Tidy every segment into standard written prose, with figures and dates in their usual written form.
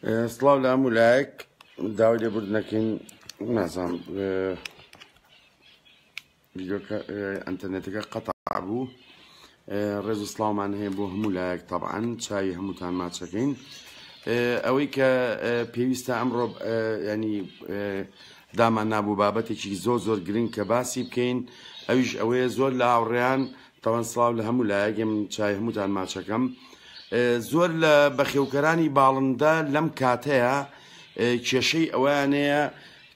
سڵاو لە هەموو لایەک، داوای لێبوردنەکەین نازانم ڤیدیۆکە ئەتەرنێتەکە قەتع بوو. ڕێز و سڵاومان هەیە بۆ هەموو لایەک، تەبعەن چاوی هەمووتان ماچەکەین. ئەوەی کە پێویستە ئەمڕۆ ینی دامان نابوو بابەتێکی زۆر زۆر گرنگ کە باسی بکەین، ئەویش ئەوەیە زۆر لە هاوڕێیان، تەوان سڵاو لە هەموو لایەک، من چای هەمووتان ماچەکەم. زۆر لە بەخێوکەرانی باڵندە لەم کاتەیە کێشەی ئەوەیانەیە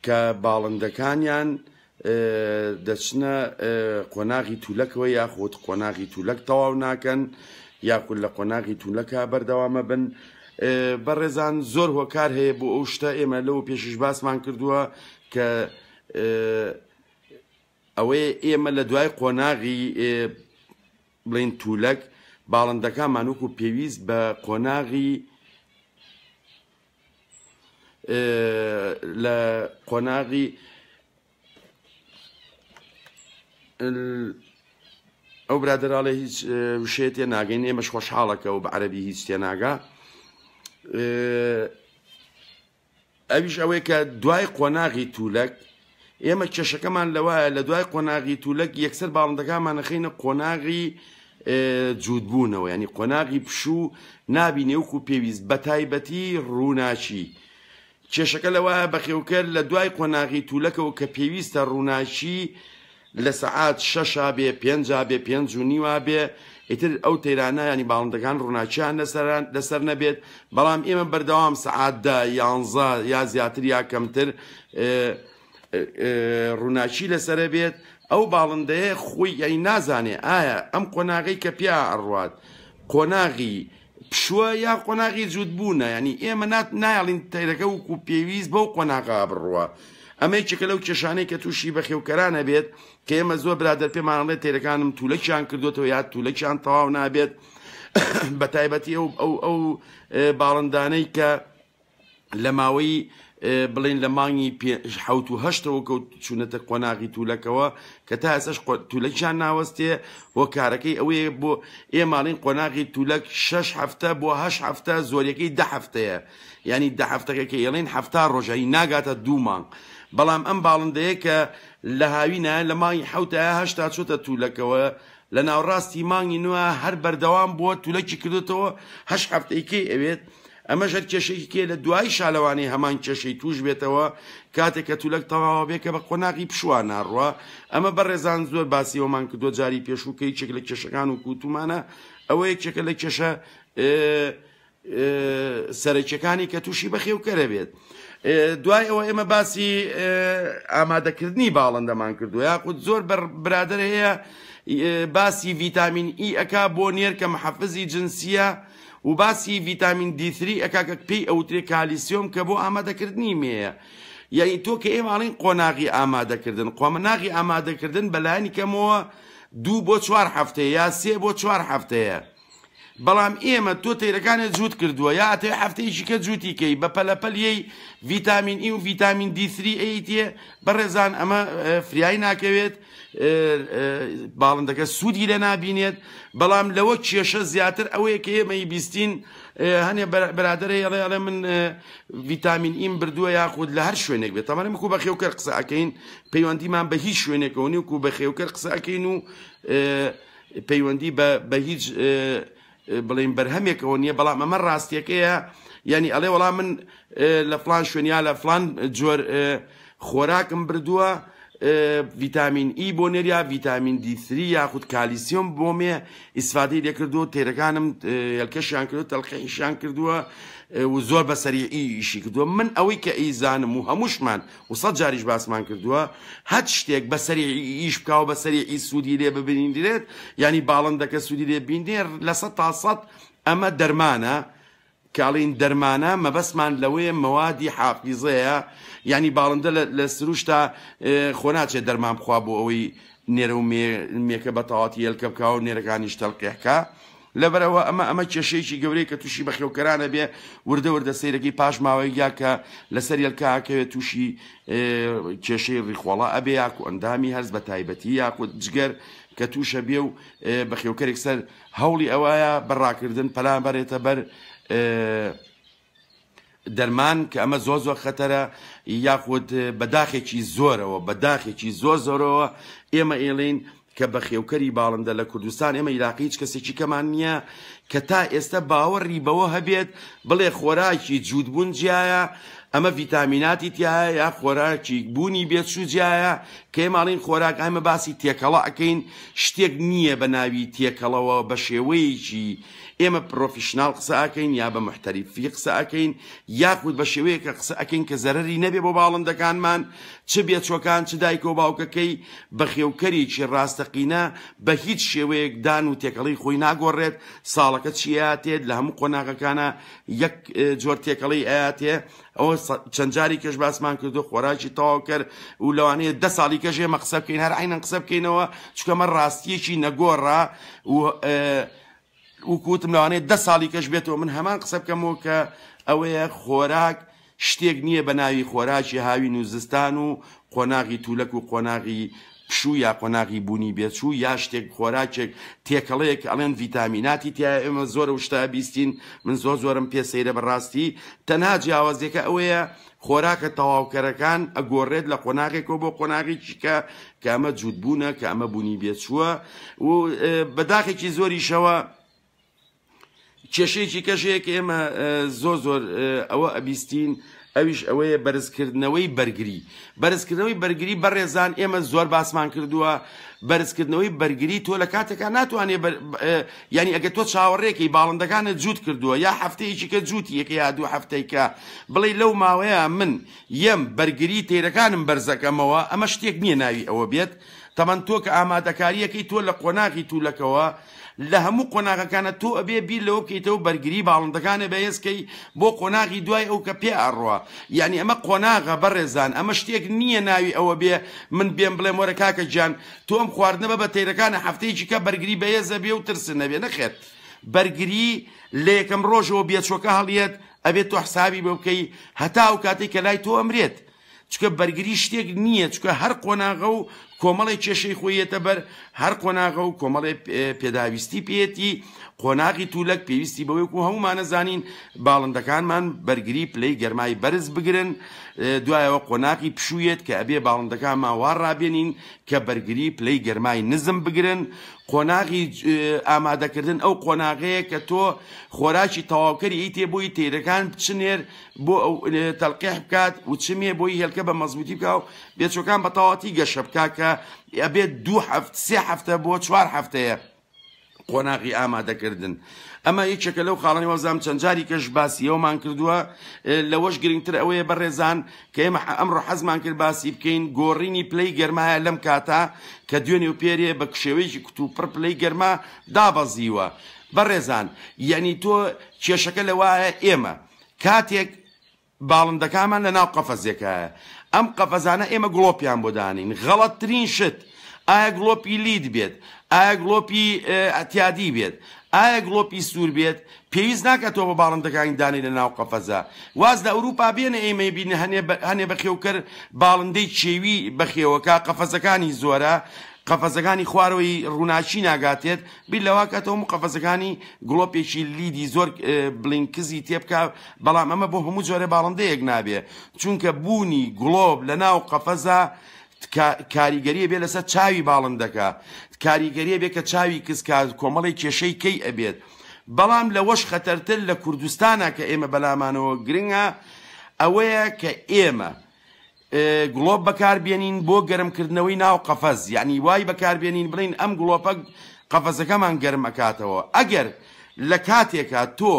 کە باڵندەکانیان دەچنە قۆناغی تولەکەوە یاخود قۆناغی تولەک تەواو ناکەن یاخود لە قۆناغی تولەکە بەردەوامە بن. بەڕێزان زۆر هۆکار هەیە بۆ ئەو شتە، ئێمە لەو پێشیش باسمان کردووە کە ئەوەیە ئێمە لە دوای قۆناغی بڵێین تولەک باڵندەکانمان وەکو پێویست بە قۆناغی لە قۆناغی ئەو برادەراڵێ هیچ وشەیە تێ ناگەین، ئێمەش خۆشحاڵەکە و بە عەرەبی هیچ تێناگا. ئەویش ئەوەیە کە دوای قۆناغی تولەک ئێمە کێشەکەمان لەوایە لە دوای قۆناغی تولەک یەکسەر باڵندەکانمان نەخەینە قۆناغی جووتبوونەوە، ینی قۆناغی پشوو نابینێ وەکو پێویست، بەتایبەتی ڕووناکی. کێشەکە لەوایە بەخێوکەر لە دوای قۆناغی تولەکەوە کە پێویستە ڕووناکی لە سەعات شەشا بێ، پێنجا بێ، پێنج و نیوا بێ، ئیتر ئەو تەیرانە یانی باڵندەکان ڕووناکیان لەسەر نەبێت، بەڵام ئێمە بەردەوام سەعات دە، یانزە یا زیاتر یا کەمتر ڕووناکی لەسەرە بێت، ئەو باڵندەیە خۆی یانی نازانێ ئایا ئەم قۆناغەی کە پیا ئەڕوات قۆناغی پشووە یا قۆناغی جووت بوونە، یانی ئێمە نایەڵین تەیرەکە وەکو پێویست بەو قۆناغا بڕوا. ئەمە یەکێکە لەو کێشانەی کە تووشی بەخێوکەران ئەبێت، کە ئێمە زۆر برادەر پێمان ئەڵێ تەیرەکانم تولەکیان کردوێتەوە یا تولەکیان تەواو نابێت، بە تایبەتی ئەو ئەو ئەو باڵندانەی کە لە ماوەی بڵێن لە مانگی حەوت و هەشتەوە کەوت چوونەتە قۆناغی تولەکەوە کە تا ئێستاش تولەکیان ناوەستێ. هۆکارەکەی ئەوەیە بۆ ئێماڵین قۆناغی تولەک شەش هەفتە بۆ هەشت هەفتە زۆریەکەی دە هەفتەیە، یعنی دە هەفتەکە کە ئێڵین 70 ڕۆژایی ناگاتە دوو مانگ، بەڵام ئەم باڵندەیە کە لە هاوینە لە مانگی حەوتە هەشتا چۆتە تولەکەوە لە ناوەڕاستی مانگی نوێ هەر بەردەوام بووە تولەکی کردوتەوە هەشت هەفتەی کەی ئەوێت. ئەمەش هەر کێشەیەکی کێ لە دوای شالەوانی هەمان کێشەی توش بێتەوە کاتێک کە تولەک تەواوە بێ کە بە قۆناغی پشووە ناڕوا. ئەمە بەڕێزان زۆر باسی ئەومان کردووە جاری پێشوو کە یەکێک لە کێشەکان و کوتومانە ئەوە یەکێکە لە کێشە سەرەکیەکانی کە تووشی بەخێوکەرە بێت. دوای ئەوە ئێمە باسی ئامادەکردنی باڵندەمان کردووە، یاخود زۆر برادەر هەیە باسی ڤیتامین ئی ئەکا بۆ نێر کە محەفزی جنسیە و باسی ڤیتامین دی ثری ئەکا کە پێی ئەوترێ کالیسیۆم کە بۆ ئامادەکردنی مێیە. یعنی تۆ کە ئێمە ئەڵێین قۆناغی ئامادەکردن، قۆناغی ئامادەکردن بەلایەنی کەمەوە دوو بۆ چوار هەفتەیە یا سێ بۆ چوار هەفتەیە. بەڵام ئێمە تۆ تەیرەکانت جووت کردووە یا ئەتەوێ هەفتەیەکی کە جووتی کەی بە پەلەپەل یەی ڤیتامین ئی و ڤیتامین دی ثری ئەیتێ، بەڕێزان ئەمە فریای ناکەوێت، باڵندەکە سوودی لێ نابینێت. بەڵام لەوە کێشە زیاتر ئەوەیە کە ئێمە بیستین هەنێ برادەر هەیە ئەڵێ ئەڵێ من ڤیتامین ئیم بردووە یاخود لە هەر شوێنێک بێت. تەمەنە وەکو بەخێوکەر قسە ئەکەین، پەیوەندیمان بە هیچ شوێنێکەوە نیە، وەکو بەخێوکەر قسە ئەکەین و پەیوەندی بە هیچ بڵێین بەرهەمێکەوە نییە، بەڵام ئەمە ڕاستیەکەیە. یعنی ئەڵێ وەڵا من لە فلان شوێن یا لە فلان جۆر خۆراکم بردووە ڤیتامین ئی بۆ نێریا ڤیتامین دی ثری یاخود کالیسیۆم بۆ مێ ئیسفادەی لێکردووە، تێرەکانم هێلکەشیان کردو تەلقیحیشیان کردووە و زۆر بە سەریعی ئیشی کردووە. من ئەوەی کە ئەیزانم و هەمووشمان و سەد جاریش باسمان کردووە هەچ شتێک بە سەریعی ئیش بکا و بە سەریعی سوودی لێ ببینرێت، یعنی باڵندەکە سوودی لێ ببینرێ 100% ئەمە دەرمانە. کاڵین دەرمانە مەبەستمان لەوەیە مەوادی حافیزەیە، یعنی باڵندە لە سروشتا خۆ ناچێت دەرمان بخوا بۆ ئەوەی نێرە و مێکە بە تەواتی هێلکە بکا و نێرەکانیش تەلقیح کا. لەبەرئەوە ئەمە ئەمە کێشەیەکی گەورەیە کە تووشی بەخێوکەرانە بێ، وردە وردە سەیرەکەی پاش ماوەیەک یا کە لەسەر هێلکە ئەکەوێت تووشی کێشەی ڕیخۆڵە ئەبێ یاکو ئەندامی هەرس بە تایبەتی یاخود جگەر کە تووشە بێ و بەخێوکەرێک سەر هەوڵی ئەوایە بە ڕاکردن پەنا بەرێتە بەر. دەرمان کە ئەمە زۆر زۆر خەتەرە یاخود بە داخێکی زۆرەوە بە داخێکی زۆر زۆرەوە ئێمە ئێڵین کە بەخێوکەری باڵندە لە کوردستان ئێمە ئیلاقی هیچ کەسێکی کەمان نییە کە تا ئێستا باوەڕی بەوە هەبێت بڵێ خۆراکی جووتبوون جیایە ئەمە ڤیتامیناتی تایە یا خۆراکی بوونی بێچوو جیایە کە ئێمە ئەڵێین خۆراک ئەمە باسی تێکەڵە ئەکەین شتێک نییە بە ناوی تێکەڵەوە بە شێوەیەکی ئێمە professional قسە ئەکەین یا بە محتەریفی قسە ئەکەین یاخود بە شێوەیەکە قسە ئەکەین کە زەرەری نەبێ بۆ باڵندەکانمان چ بێچوەکان چ دایکە و باوکەکەی بەخێوکەرێکی ڕاستەقینە بە هیچ شێوەیەک دان و تێکەڵی خۆی ناگۆڕێت ساڵەکە چیاتێت لە هەموو قۆناغەکانە یەک جۆر تێکەڵی ئەیاتێ ئەوە چەند جاری کەش باسمان کردو خۆراکی تەواوکەر و لەوانەیە 10 ساڵی کەش ئێمە قسە بکەین هەر عینەن قسە بکەینەوە چونکە ئەمە ڕاستیەکی نەگۆڕە و وەکو وتم لەوانەیە 10 ساڵی کەش بێتەوە من هەمان قسە بکەمەوە کە ئەوەیە خۆراک شتێک نییە بە ناوی خۆراکی هاوین و زستان و قۆناغی تولەک و قۆناغی پشوو یا قۆناغی بوونی بێچوو یا شتێک خۆراکێک تێکەڵەیەک ئەڵێن ڤیتامیناتی تیایە ئێمە زۆر ئەو شتە بیستین من زۆر زۆرم پێ سەیرە بەڕاستی تەنها جیاوازیەکە ئەوەیە خۆراکە تەواوکەرەکان ئەگۆڕێت لە قۆناغێکەوە بۆ قۆناغێکی کە کە ئەمە جووتبوونە کە ئەمە بوونی بێچووە و بەداخێکی زۆریشەوە کێشەیەکی کەش هەیە کە ئێمە زۆر زۆر ئەوە ئەبیستین ئەویش ئەوەیە بەرزکردنەوەی بەرگری بەرزکردنەوەی بەرگری بەڕێزان ئێمە زۆر باسمان کردووە بەرزکردنەوەی بەرگری تۆ لە کاتێکا ناتوانێت ینی ئەگە تۆ چاوەڕێکی باڵندەکانە جووت کردووە یا هەفتەیەکی کە جووتی یەکە یا دوو هەفتەیکە بڵێ لەو ماوەیە من یەم بەرگری تێرەکانم بەرزەکەمەوە ئەمە شتێک نییە ناوی ئەوە بێت تەمان تۆ کە ئامادەکاریەکەی تۆ لە قۆناغی تولەکەوە لە هەموو قۆناغەکانە تۆ ئەبێ بیر لەوە بکەیتەوە بەرگری باڵندەکانە بەهێز کەی بۆ قۆناغی دوای ئەو کە پێ ئەڕوا یعنی ئەمە قۆناغە بەڕێزان ئەمە شتێک نییە ناوی ئەوە بێ من بێم بڵێم وەرە کاکە گیان تۆ ئەم خواردنە بە بە تەیرەکانە هەفتەیەکی کە بەرگری بەهێزە بێ و ترس نەبێ نەخێر بەرگری لە یەکەم ڕۆژەوە بێچوەکە هەڵیەت ئەبێت تۆ حسابی بۆ بکەی هەتا ئەو کاتێک کە لای تۆ ئەمرێت چونکە بەرگری شتێک نییە چونکە هەر قۆناغە و کۆمەڵێک کێشەی خۆی یەتە بەر هەر قۆناغە و کۆمەڵێ پێداویستی پێیەتی قۆناغی تولەک پێویستی بەوەی و هەمومانە زانین باڵندەکانمان بەرگری پلەی گەرمای بەرز بگرن دوایەوە قۆناغی پشوویەت کە ئەبێ باڵندەکانمان وا ڕابێنین کە بەرگری پلەی گەرمای نزم بگرن قۆناغی ئامادەکردن ئەو قۆناغەیە کە تۆ خۆراکی تەواوکەری ئیتێ بۆی تیرەکان بچنێر بۆ ئەو تەلقیح بکات و چ مێ بۆی هێلکە بە مەزبوتی بکا و بێچۆکان بە تەواوەتی گەشە بکا کە ئەبێت دوو هەفت سێ هەفتە بۆ چوار هەفتەیە قۆناغی ئامادەکردن ئەمە یەکێکە لەو خاڵانی وەزام چەند جاری کەش باسی ئەومان کردووە لەوەش گرنگتر ئەوەیە بەڕێزان کە ئێمە ئەمڕۆ حەزمان کرد باسی بکەین گۆڕینی پلەی گەرمایە لەم کاتە کە دوێنێ و پێرێ بە شێوەیەکی کتوپڕ پلەی گەرما دابەزیوە بەڕێزان یعنی تۆ کێشەکە لەوایە ئێمە کاتێک باڵندەکانمان لە ناو قەفەزێکایە ئەم قەفەزانە ئێمە گڵۆپیان بۆ دانین غەڵەتترین شت ئایا گڵۆپی LED بێت ئایا گڵۆپی ئەتیادی بێت ئایا گڵۆپی سوور بێت پێویست ناکات تۆ بە باڵندەکانی دانێ لە ناو قەفەزە واز لە ئەوروپا بێنە ئێمەی بین هەنێ بەخێوکەر باڵندەی کێوی بەخێوەکە قەفەزەکانی زۆرە قەفەزەکانی خوارەوەی ڕووناکی ناگاتێت بیر لەوە کاتەوە هەموو قەفەزەکانی گڵۆپێکی LED ی زۆر بڵین کزی تێبکا بەڵام ئەمە بۆ هەموو جۆرە باڵندەیەک نابێ چونکە بوونی گڵۆپ لە ناو قەفەزە کاریگەریە بێ لەسەر چاوی باڵندەکە کاریگەریە بێ کە چاوی کزکا کۆمەڵی کێشەی کەی ئەبێت بەڵام لەوەش خەتەرتر لە کوردستانە کە ئێمە بەلامانەوە گرنگە ئەوەیە کە ئێمە گڵۆپ بەکاربێنین بۆ گەرمکردنەوەی ناو قەفەز یعنی وای بەکاربێنین بڵین ئەم گڵۆپە قەفەزەکەمان گەرم ئەکاتەوە ئەگەر لە کاتێکا تۆ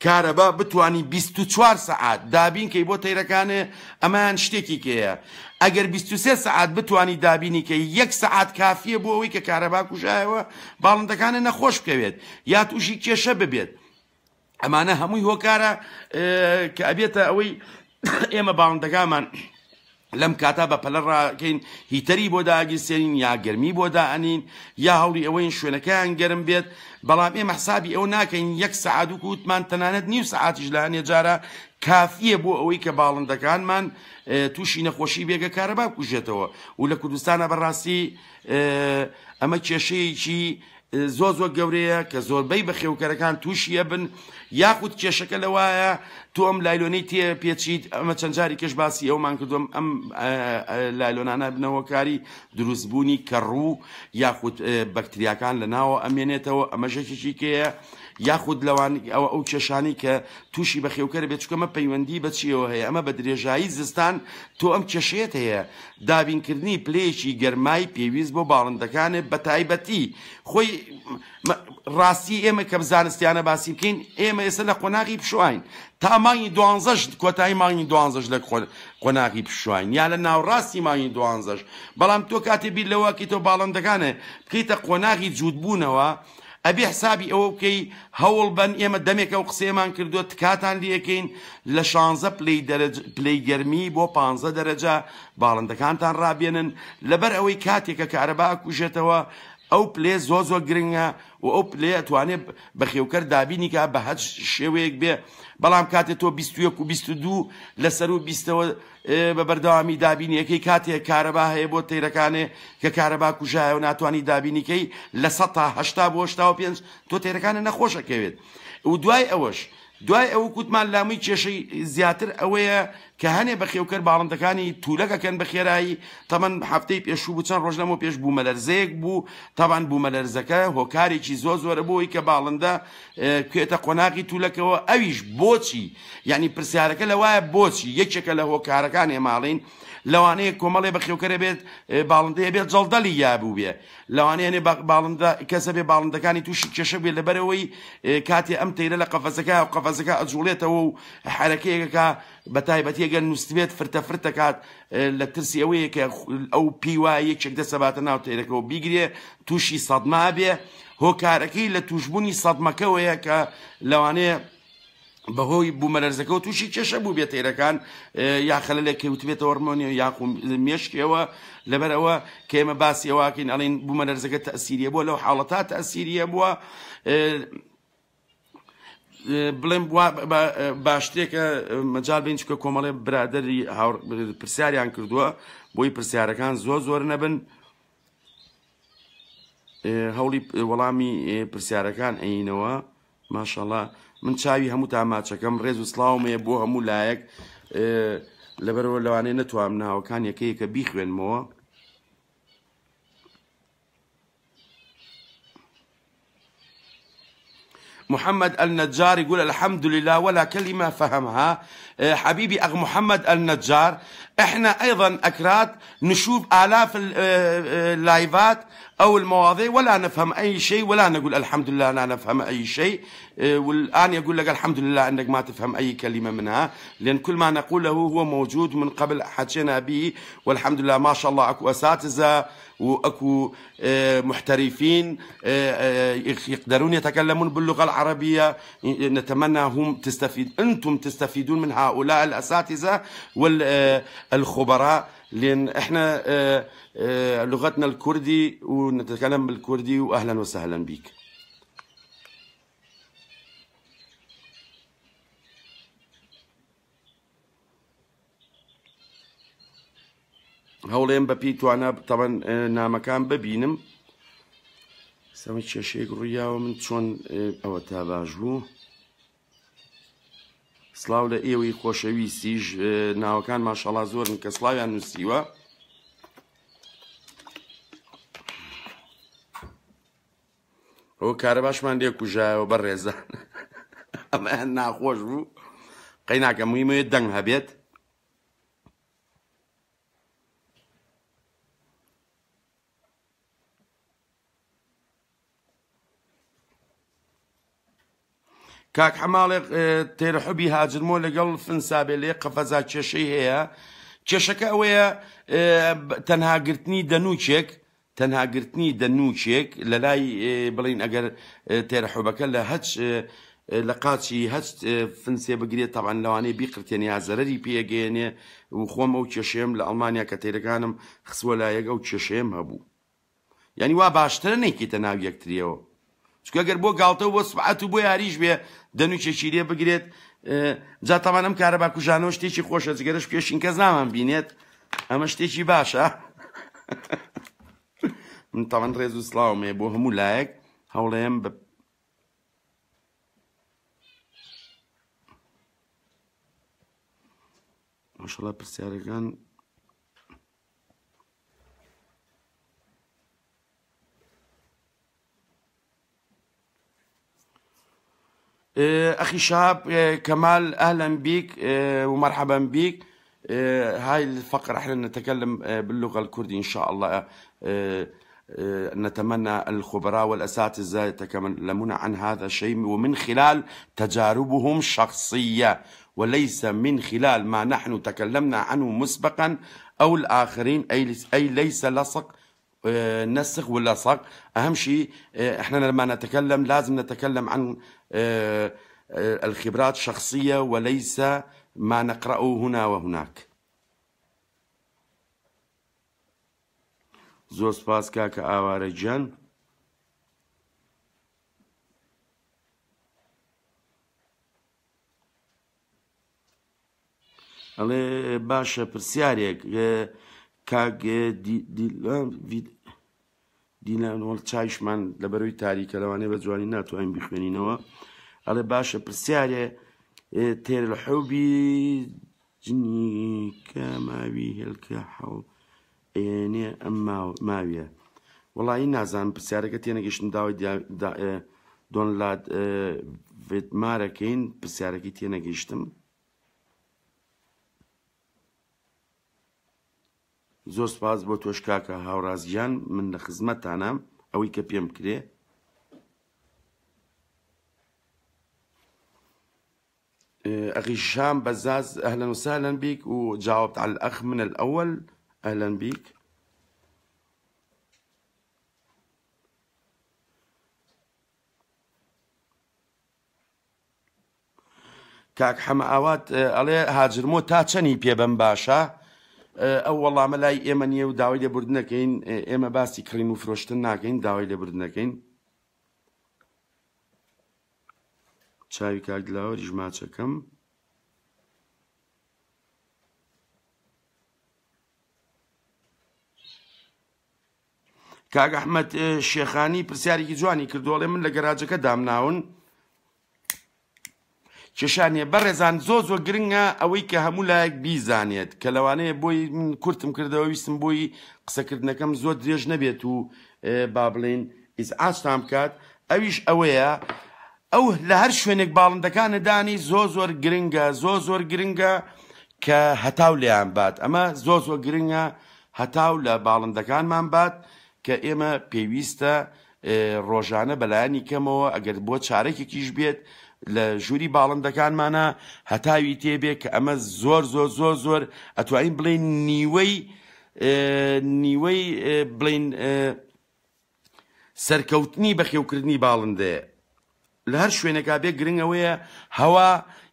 کارەبا بتانی 24 سەعات دابین کەی بۆ تەیرەکانێ ئەمەیان شتێکی کەیە ئەگەر 23 سەعات بتانی دابینی کەی یەک سەعات کافیە بۆ ئەوەی کە کارەبا کوژایەوە باڵندەکانە نەخۆش بکەوێت یا تووشی کێشە ببێت ئەمانە هەمووی هۆکارە کە ئەبێتە ئەوەی ئێمە باڵندەکانمان لەم کاتا بە پەلە ڕاکەین heater ی بۆ داگیرسێنین یا گەرمی بۆ دائەنین یا هەوڵی ئەوەین شوێنەکەیان گەرم بێت بەڵام ئێمە حسابی ئەوە ناکەین یەک سەعات و وتمان تەنانەت نیو سەعاتیش لە هەنێ جارە کافیە بۆ ئەوەی کە باڵندەکانمان تووشی نەخۆشی بێگە کارەبا بکوژێتەوە و لە کوردستانە بەڕاستی ئەمە کێشەیەکی زۆر زۆر گەورەیە کە زۆربەی بەخێوکەرەکان تووشی ئەبن، یاخود کێشەکە لەوایە تۆ ئەم لایلۆنەی تێ پێچیت، ئەمە چەند جاری کەش باسی ئەومان کردوم، ئەم لایلۆنانە بنە هۆکاری دروستبوونی کەڕوو یاخود بەکتریاکان لە ناوە ئەمێنێتەوە، ئەمەش یەکێکی کەیە، یاخود لەوان ئەوە ئەو کێشانەی کە تووشی بەخێوکەرە بێت، چونکە ئەمە پەیوەندی بە چیەوە هەیە، ئەمە بە درێژایی زستان تۆ ئەم کێشەیەت هەیە، دابینکردنی پلەیەکی گەرمای پێویست بۆ باڵندەکانێ بەتایبەتی خۆی ڕاستی ئێمە کە زانستیانە باسی بکەین ئێمە ئێستا لە قۆناغی پشواین تا مانگی دوانزەش کۆتایی مانگی دوانزەش لە قۆناغی پشواین یا لە ناوڕاستی مانگی دوانزەش، بەڵام تۆ کاتێ بیر لەوە کەی تۆ باڵندەکانێ بکەیتە قۆناغی جووتبوونەوە ئەبێ حسابی ئەوە بکەی هەوڵ بەن، ئێمە دەمێکە ئەو قسەیەمان کردووە تکاتان لێکەین لە شانزە پلەی دەرەج پلەی گەرمی بۆ پانزە دەرەجە باڵندەکانتان ڕابێنن، لەبەر ئەوەی کاتێکە کارەبا ئەکوژێتەوە ئەو پلەیە زۆر زۆر گرنگە و ئەو پلەیە ئەتوانێ بەخێوکەر دابینی کا بە هەر شێوەیەک بێ، بەڵام کاتێ تۆ 21 و 22 لە سەروو بیستەوە بە بەردەوامی دابینی ئەکەی، کاتێ کارەبا هەیە بۆ تەیرەکانێ کە کارەبا کوژایە و ناتوانی دابینی کەی 80% بۆ 85 تۆ تەیرەکانە نەخۆش ئەکەوێت. و دوای ئەوەش دوای ئەوە کوتمان لاموی کێشەی زیاتر ئەوەیە کە هەنێ بەخێوکەر باڵندەکانی تولەک ئەکەن بە خێرایی، تەمەن هەفتەی پێشوو بوو چەند ڕۆژ لەمەو پێش بوومەلەرزەیەک بوو، تەبان بوومەلەرزەکە هۆکارێکی زۆر زۆرە بۆ ئەوەی کە باڵندە بکەوێتە قۆناغی تولەکەوە، ئەویش بۆچی؟ یعنی پرسیارەکە لەوایە بۆچی؟ یەکێکە لە هۆکارەکان ئێماڵین لەوانەیە کۆمەڵێ بەخێوکەرە بێت باڵندەیە بێت جەڵدەلی یا بوو بێ، لەوانەیە نێ باڵندە کەسە بێ باڵندەکانی تووشی کێشە بێت لەبەرەوەی کاتێ ئەم تەیرە لە قەفەزەکە و قەفەزەکە ئەجوڵێتەوە و حرەکەیەکە بە تایبەتی ئەگەر نووسبێت فرتە فرتەکات لە ترسی ئەوەیە کە ئەو پێی وایە یەکێک دەسەباتە ناو تەیرەکەەوە بیگرێ تووشی سەدما بێ، هۆکارەکەی لە توشبوونی سەدمەکەوەیە کە لەوانەیە بەهۆی بوومەلەرزەکەەوە تووشی کێشە بوو بێت تەیرەکان یا خەلەلێک کەوتبێتەوە ڕمۆنی یاخو مێشکەوە، لەبەر ئەوە کە ئێمە باسی ئەوواکەین ئەڵین بوومەلەرزەکە تەسیریە بووە لەو حاڵەتا تەسیریە بووە. بڵێم باشترێکە مەجال بین چکە کۆمەڵێ برادری پرسیاریان کردووە بۆی پرسیارەکان زۆر زۆر نەبن، هەوڵی وەڵامی پرسیارەکان ئەینەوە. ماشەڵا من چاوی هەمووتان ماچەکەم، ڕێز و سڵاوم هەیە بۆ هەموو لایەک، لەبەرەوە لەوانەیە نەتوانم ناوەکان یەکەیەکە بیخوێنمەوە. محمد النجار يقول الحمد لله ولا كلمة فهمها. حبيبي أخ محمد النجار، احنا أيضا أكراد نشوف آلاف اللايفات أو المواضيع ولا نفهم أي شيء ولا نقول الحمد لله لا نفهم أي شيء، والآن يقول لك الحمد لله أنك ما تفهم أي كلمة منها، لأن كل ما نقوله هو موجود من قبل حكينا به، والحمد لله ما شاء الله أكو أساتذة وأكو محترفين يقدرون يتكلمون باللغة العربية، نتمنى هم تستفيد، أنتم تستفيدون من هؤلاء الأساتذة والخبراء، لأن إحنا لغتنا الكردي ونتكلم بالكردي، وأهلا وسهلا بك. هەوڵێن بە پێی توانا تەبەن نامەکان ببینم. سەمە کێشەیەک ڕوویاوە من چۆن ئەوە تا باش بوو. سڵاو لە ئێوەی خۆشەویستیش، ناوەکان ماشەڵا زۆرن کە سڵاویان نووسیوە. ئەوە کارەباشمان لێ کوژایەوە بەڕێزان، ئەمەیان ناخۆش بوو، قەیناکە مهمەیە دەنگ هەبێت. کاک حەماڵێک تێرەحوبی هاجرمۆ لەگەڵ فنسابێ لێ قەفەزا کێشەی هەیە، کێشەکە ئەوەیە تەنها گرتنی دەنووکێک، تەنها گرتنی دەنووکێک لە لای بڵین ئەگەر تێرەحوبەکە لە هەچ لە قاچی هەچ فنسێ بگرێت تەبعەن لەوانەیە بیقرتێنێ یا زەرەری پێگەیەنێ، و خۆم ئەو کێشەیەم لە ئەڵمانیا کە تەیرەکانم خسوە لایەک ئەو کێشەیەم هەبوو. یعنی وا باشترە نەیکەیتە ناو یەکتریەوە، چونکە ئەگەر بۆ گاڵتە و بۆ سبعەت و بۆ یاریش بێ دەنووکێکی لێ بگرێت، جا تەمان ئەم کارەبا کوژانەوە شتێکی خۆشە، جگەرەش پێشین کەس نامان بینێت، ئەمە شتێکی باشە. من تەمان ڕێز و سڵاوم هەیە بۆ هەموو لایەک. هەوڵێم بە ماشەڵا پرسیارەکان أخي شهاب كمال أهلا بك ومرحبا بك. هاي الفقرة احنا نتكلم باللغة الكردية إن شاء الله. نتمنى الخبراء والأساتذة يتكلمون عن هذا الشيء ومن خلال تجاربهم الشخصية وليس من خلال ما نحن تكلمنا عنه مسبقا أو الآخرين، أي ليس لصق نسخ ولا صق. أهم شيء احنا لما نتكلم لازم نتكلم عن الخبرات الشخصية وليس ما نقرأه هنا وهناك. زۆر سپاس کاکە ئاوارە گیان. ئەڵێ باشە پرسیارێک کاک دیلان وەڵ چایشمان لەبەرەوەی تاریکە لەوانەیە بە جوانی ناتوانین بیخوێنینەوە. ئەڵێ باشە پرسیارێ تێرلحوبی جنیکە ماوی هێلکە حەڵ ئێنێ ئەم ماویە. وەڵی نازانم پرسیارەکە تێنەگەشتم، داوای دۆنلاد ڤێتمارەکەین پرسیارەکەی تێنەگەیشتم. زۆر سپاس بۆ تۆش کاکە هاوڕاز گیان، من لە خزمەتتانام ئەوەی کە پێم بکرێ. أخي هشام بزاز أهلا وسهلا بك، وجاوبت على الأخ من الأول، أهلا بك. کاک حەمە ئاوات ئەڵێ هاجرمۆ تا چەنی پێ بەم باشە؟ ئەو وەڵامە لای ئێمە نییە و داوای لێبوردنەکەین، ئێمە باسی کڕین و فرۆشتن ناکەین، داوای لێبوردنەکەین. چاوی کاک دلاوەریش ماچەکەم. کاک ئەحمەد شێخانی پرسیارێکی جوانی کردووە، ئەڵێ من لە گەراجەکە دامناون کێشانیە. بەڕێزان زۆر زۆر گرنگە ئەوەی کە هەموو لایەک بیزانێت کە لەوانەیە بۆی من کورتم کردەوە، ویستم بۆی قسەکردنەکەم زۆر درێژ نەبێت و با بڵێین ئیزعاجتان بکات. ئەویش ئەوەیە ئەو لە هەر شوێنێک باڵندەکانە دانی زۆر زۆر گرنگە، زۆر زۆر گرنگە کە هەتاو لێیان بات. ئەمە زۆر زۆر گرنگە هەتاو لە باڵندەکانمان بات کە ئێمە پێویستە ڕۆژانە بەلایەنی کەمەوە ئەگەر بۆ چارەکێکیش بێت لە ژووری باڵندەکانمانە هەتاوی تێبێ، کە ئەمە زۆر زۆر زۆر زۆر ئەتوانین بڵێن نیوەی بڵێن سەرکەوتنی بەخێوکردنی باڵندەیە. لە هەر شوێنێکا بێ گرنگەوەیە هەوا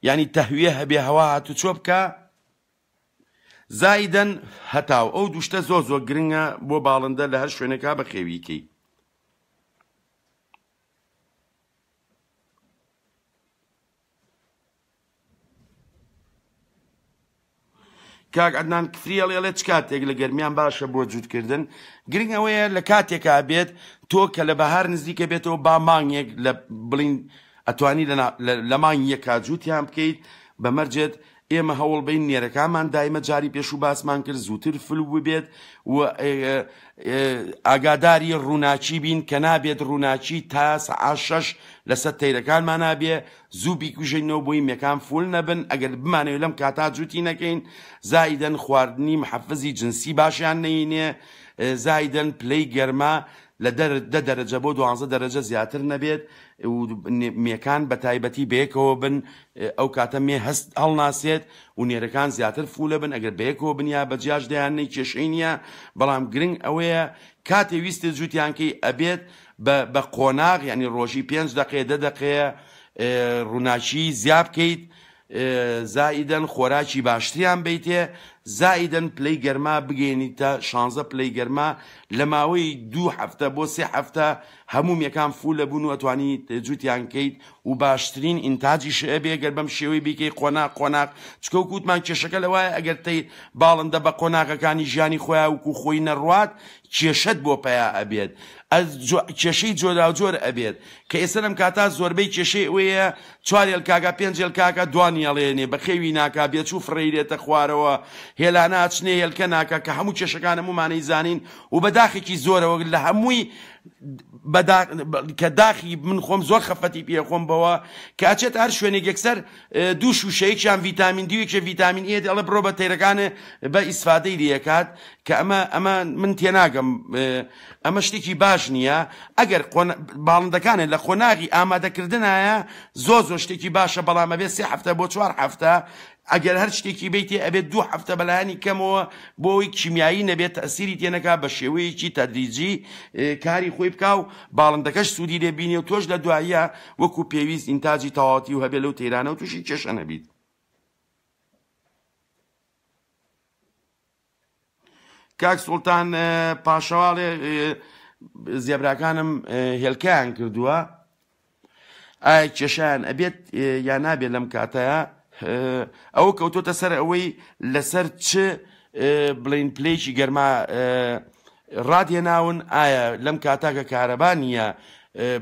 ینی تەهویە هەبێ، هەوا هاتوچۆ بکە، زایدەن هەتاو. ئەو دوشتە زۆر زۆر گرنگە بۆ باڵندە لە هەر شوێنێکا بەخێویکەی. کاک عەدنان کفری ئەڵێ ئەڵێ چ کاتێک لە گەرمیان باشە بۆ جووتکردن؟ گرنگ ئەوەیە لە کاتێکا بێت تۆ کە لە بەهار نزیکە بێتەوە با مانگێک لە بڵین ئەتوانی لە مانگی یەکا جووتیان بکەیت، بە مەرجێت ئێمە هەوڵ بین نێرەکانمان دایمە جاری پێشوو باسمان کرد زووتر فلو ببێت و ئاگاداری ڕووناکی بین کە نابێت ڕووناکی تا سەعات 6 لەسەر تەیرەکانمان نابێ، زوو بیکوژێنەوە بۆی مێکان فول نەبن. ئەگەر بمانەوێت لەم کاتا جووتی نەکەین، زایدەن خواردنی محەفزی جنسی باشیان نەینێ، زایدەن پلەی گەرما لە 10 دەرەجە بۆ 12 دەرەجە زیاتر نەبێت و مێکان بە تایبەتی بەیەکەوە بن، ئەو کاتە مێ هەست هەڵناسێت و نێرەکان زیاتر فولە بن. ئەگەر بەیەکەوە بن یا بە جیاش دەیاننەی کێشەی نییە، بەڵام گرنگ ئەوەیە کاتێ ویستت جووتیانکەی ئەبێت بە قۆناغ، یعنی ڕۆژی 5 دقەیە 10 دقەیە ڕووناکی زیا بکەیت، زائیدەن خۆراکی باشتریان بیتێ، زائیدەن پلەی گەرما بگەیەنیتە شانزە پلەی گەرما لە ماوەی دوو هەفتە بۆ سێ هەفتە هەموو مێکان full ئەبوون و ئەتوانی جوتیان کەیت و باشترین ئینتاجیش ئەبێ گەر بەم شێوەی بیکەی قۆناغ قۆناغ چکە وەکو وتمان کێشەکە لەوایە ئەگەر تەیر باڵندە بە قۆناغەکانی ژیانی خۆیا وکو خۆی نەڕوات کێشەت بۆ پەیا ئەبێت کێشەی جۆراوجۆر ئەبێت کە ئێستا لەم کاتا زۆربەی کێشەی ئەوەیە چوار هێلکاکە پێنج هێلکاکە دوان یەڵێنێ بەخێوی ناکا بێچوو فڕێیرێتە خوارەوە هێلانە ئەچنێ هێلکە ناکا کە هەموو کێشەکان هەموومانەی زانین و بە داخێکی زۆرەوە لە هەمووی کە داخی من خۆم زۆر خەفەتی پێ خۆم بەوە کە ئەچێت هەر شوێنێک یەکسەر دوو شوشە یەکیان ڤیتامین دی و یەکێ ڤیتامین ئێ دەڵێ بڕۆ بە تەیرەکانێ بە ئیسفادەی لێکات کە ئەمە ئەمە من تێناگەم ئەمە شتێکی باش نییە ئەگەر باڵندەکانێ لە قۆناغی ئامادەکردنایە زۆر زۆر شتێکی باشە بەڵام ئەبێ سێ هەفتە بۆ چوار هەفتە ئەگەر هەر شتێکی بیتێ ئەبێت دوو هەفتە بەلایەنی کەمەوە بۆ ئەوەی کیمیایی نەبێت تەسیری تێنەکا بە شێوەیەکی تەدریجی کاری خۆی بکا و باڵندەکەش سوودی لێ بینێ و تۆش لە دواییە وەکو پێویست ئینتاجی تەواوەتی و هەبێ لەو تەیرانە و تووشی کێشە نەبیت. کاک سوڵتان پاشەواڵێ زێبراکانم هێلکەیان کردووە ئایا کێشیان ئەبێت یا نابێت لەم کاتەیە ئەوە کەوتۆتە سەر ئەوەی لەسەر چ بڵین پلەیەکی گەرما ڕادێناون ئایا لەم کاتا کە کارەبا نییە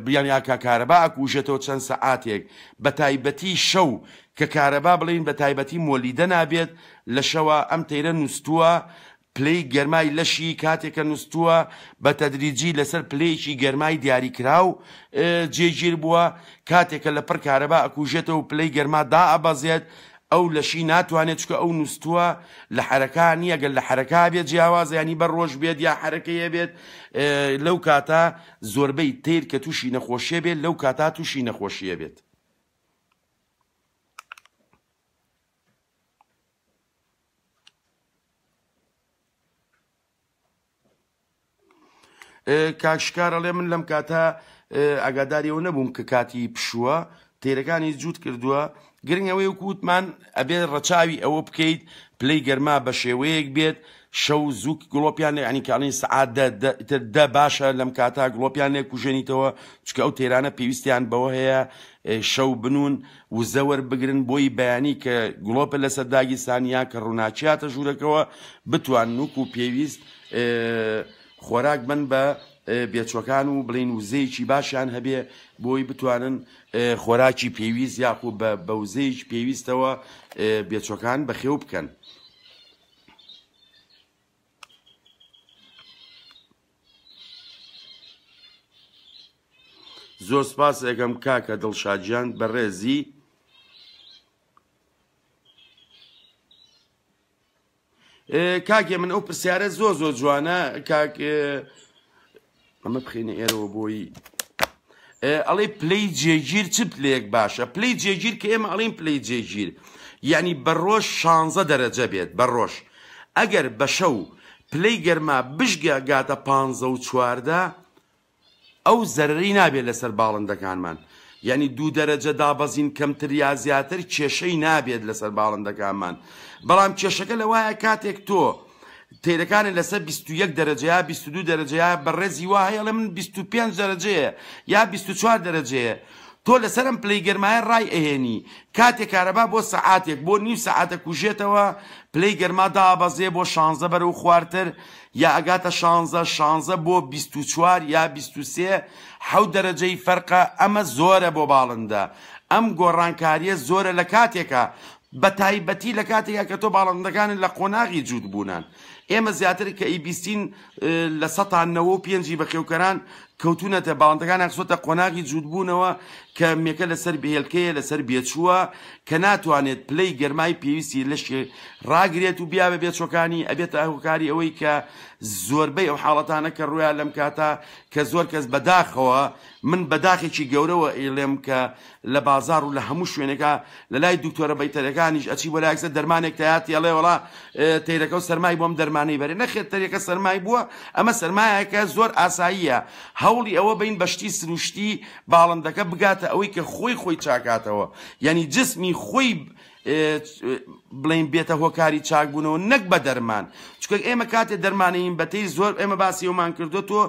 بیان یا کە کارەبا ئەکوژێتەوە چەند سەعاتێک بە تایبەتی شەو کە کارەبا بڵێین بە تایبەتی مۆلیدە نابێت لە شەوا ئەم تەیرە نوستووە پلەی گەرمای لەشی کاتێک کە نوستووە بە تەدریجی لەسەر پلەیەکی گەرمای دیاریکراو جێگیر بووە کاتێک کە لە پڕ کارەبا ئەکوژێتەوە و پلەی گەرما دائەبەزێت ئەو لەشی ناتوانێت چونکە ئەو نوستووە لە حەرەکا نییە گەر لە حەرەکا بێت جیاوازە یانی بە ڕۆژ بێت یا حەرەکەی هەبێت لەو کاتە زۆربەی تەیر کە تووشی نەخۆشیە بێت لەو کاتا تووشی نەخۆشیە بێت. کاک شکار ئەڵێ من لەم کاتە ئاگاداری ئەوە نەبووم کە کاتی پشووە تێرەکانی جووت کردووە گرنگ ئەوەی وەکو وتمان ئەبێ ڕەچاوی ئەوە بکەیت پلەی گەرما بە شێوەیەک بێت شەو زوو گڵۆپیان لێ ینی کاڵین سەعات دە دە دە باشە لەم کاتا گڵۆپیان لێ کوژێنیتەوە چونکە ئەو تێرانە پێویستیان بەوە هەیە شەو بنوون وزە وەربگرن بۆی بەیانی کە گڵۆپە لەسەر داگیرسان یا کە ڕووناکی هاتە ژوورەکەوە بتوانن وەکو پێویست خۆراک بن بە بێچوەکان و بڵین وزەیەکی باشیان هەبێ بۆی بتوانن خۆراکی پێویست یاخو بە وزەیەکی پێویستەوە بێچوەکان بەخێو بکەن. زۆر سپاس ئەکەم کاکە دڵشاد گیان بەڕێزی. کاکێ من ئەو پرسیارە زۆر زۆر جوانە کاک ئەمە بخینە ئێرەوە بۆی ئەڵێ پلەی جێگیر چ پلەیەک باشە پلەی جێگیر کە ئێمە ئەڵین پلەی جێگیر یعنی بە ڕۆژ شانزە دەرەجە بێت بە ڕۆژ ئەگەر بە شەو پلەی گەرما بشگە گاتە پ و 14 ئەو زەرەری نابێت لەسەر باڵندەکانمان یانی دوو دەرەجە دابەزین کەمتر یا زیاتر کێشەی نابێت لەسەر باڵندەکانمان بەڵام کێشەکە لەوایە کاتێک تۆ تەیرەکانت لەسەر 21 دەرەجە یا 22 دەرەجە یا بەڕێزی وا هەیە ئەڵێ من 25 دەرەجەیە یا 24 دەرەجەیە تۆ لەسەر ئەم پلەی گەرمایە ڕای ئەهێنی کاتێ کارەبا بۆ سەعاتێک بۆ نیو سەعاتە کوژێتەوە پلەی گەرما دابەزێ بۆ شانزە بەرەو خوارتر یا ئەگاتە شانزە شانزە بۆ 24 یا 23 حەوت دەرەجەی فەرقە ئەمە زۆرە بۆ باڵندە ئەم گۆڕانکاریە زۆرە لە کاتێکا بە تایبەتی لە کاتێکا کە تۆ باڵندەکانت لە قۆناغی جووت بوونان ئێمە زیاتر کە ئەیبیستین لە سەتا نەوە و پێنجی بەخێوکەران کەوتونەتە باڵندەکانیان خستۆتە قۆناغی جووتبوونەوە کە مێکە لەسەر بێهێلکەیە لەسەر بێچووە کە ناتوانێت پلەی گەرمای پێویستی لەشی ڕاگرێت و بیا بە بێچوەکانی ئەبێتە هۆکاری ئەوەی کە زۆربەی ئەو حاڵەتانە کە ڕوویا لەم کاتە کە زۆر کەس بەداخەوە من بەداخێکی گەورەوە ئەیڵێم کە لە بازاڕ و لە هەموو شوێنێکا لە لای دکتۆرە بەیتەرەکانیش ئەچی بۆ لایەکسەر دەرمانێک تەیاتی ئەڵێ وەڵا تەیرەکە و سەرمای بۆم دەرمانەی بەرێ نەخێر تەریەکە سەرمای بووە ئەمە سەرمایەکە زۆر ئاساییە هەوڵی ئەوە بین بە شتی سروشتی باڵندەکە بگاتە ئەوەی کە خۆی خۆی چاکاتەوە یعنی جسمی خۆی بڵێین بێتە هۆکاری چاکبوونەوە نەک بە دەرمان چونکە ئێمە کاتێ دەرمانەین بەتەی زۆر ئێمە باسی ئەومان کردووە تۆ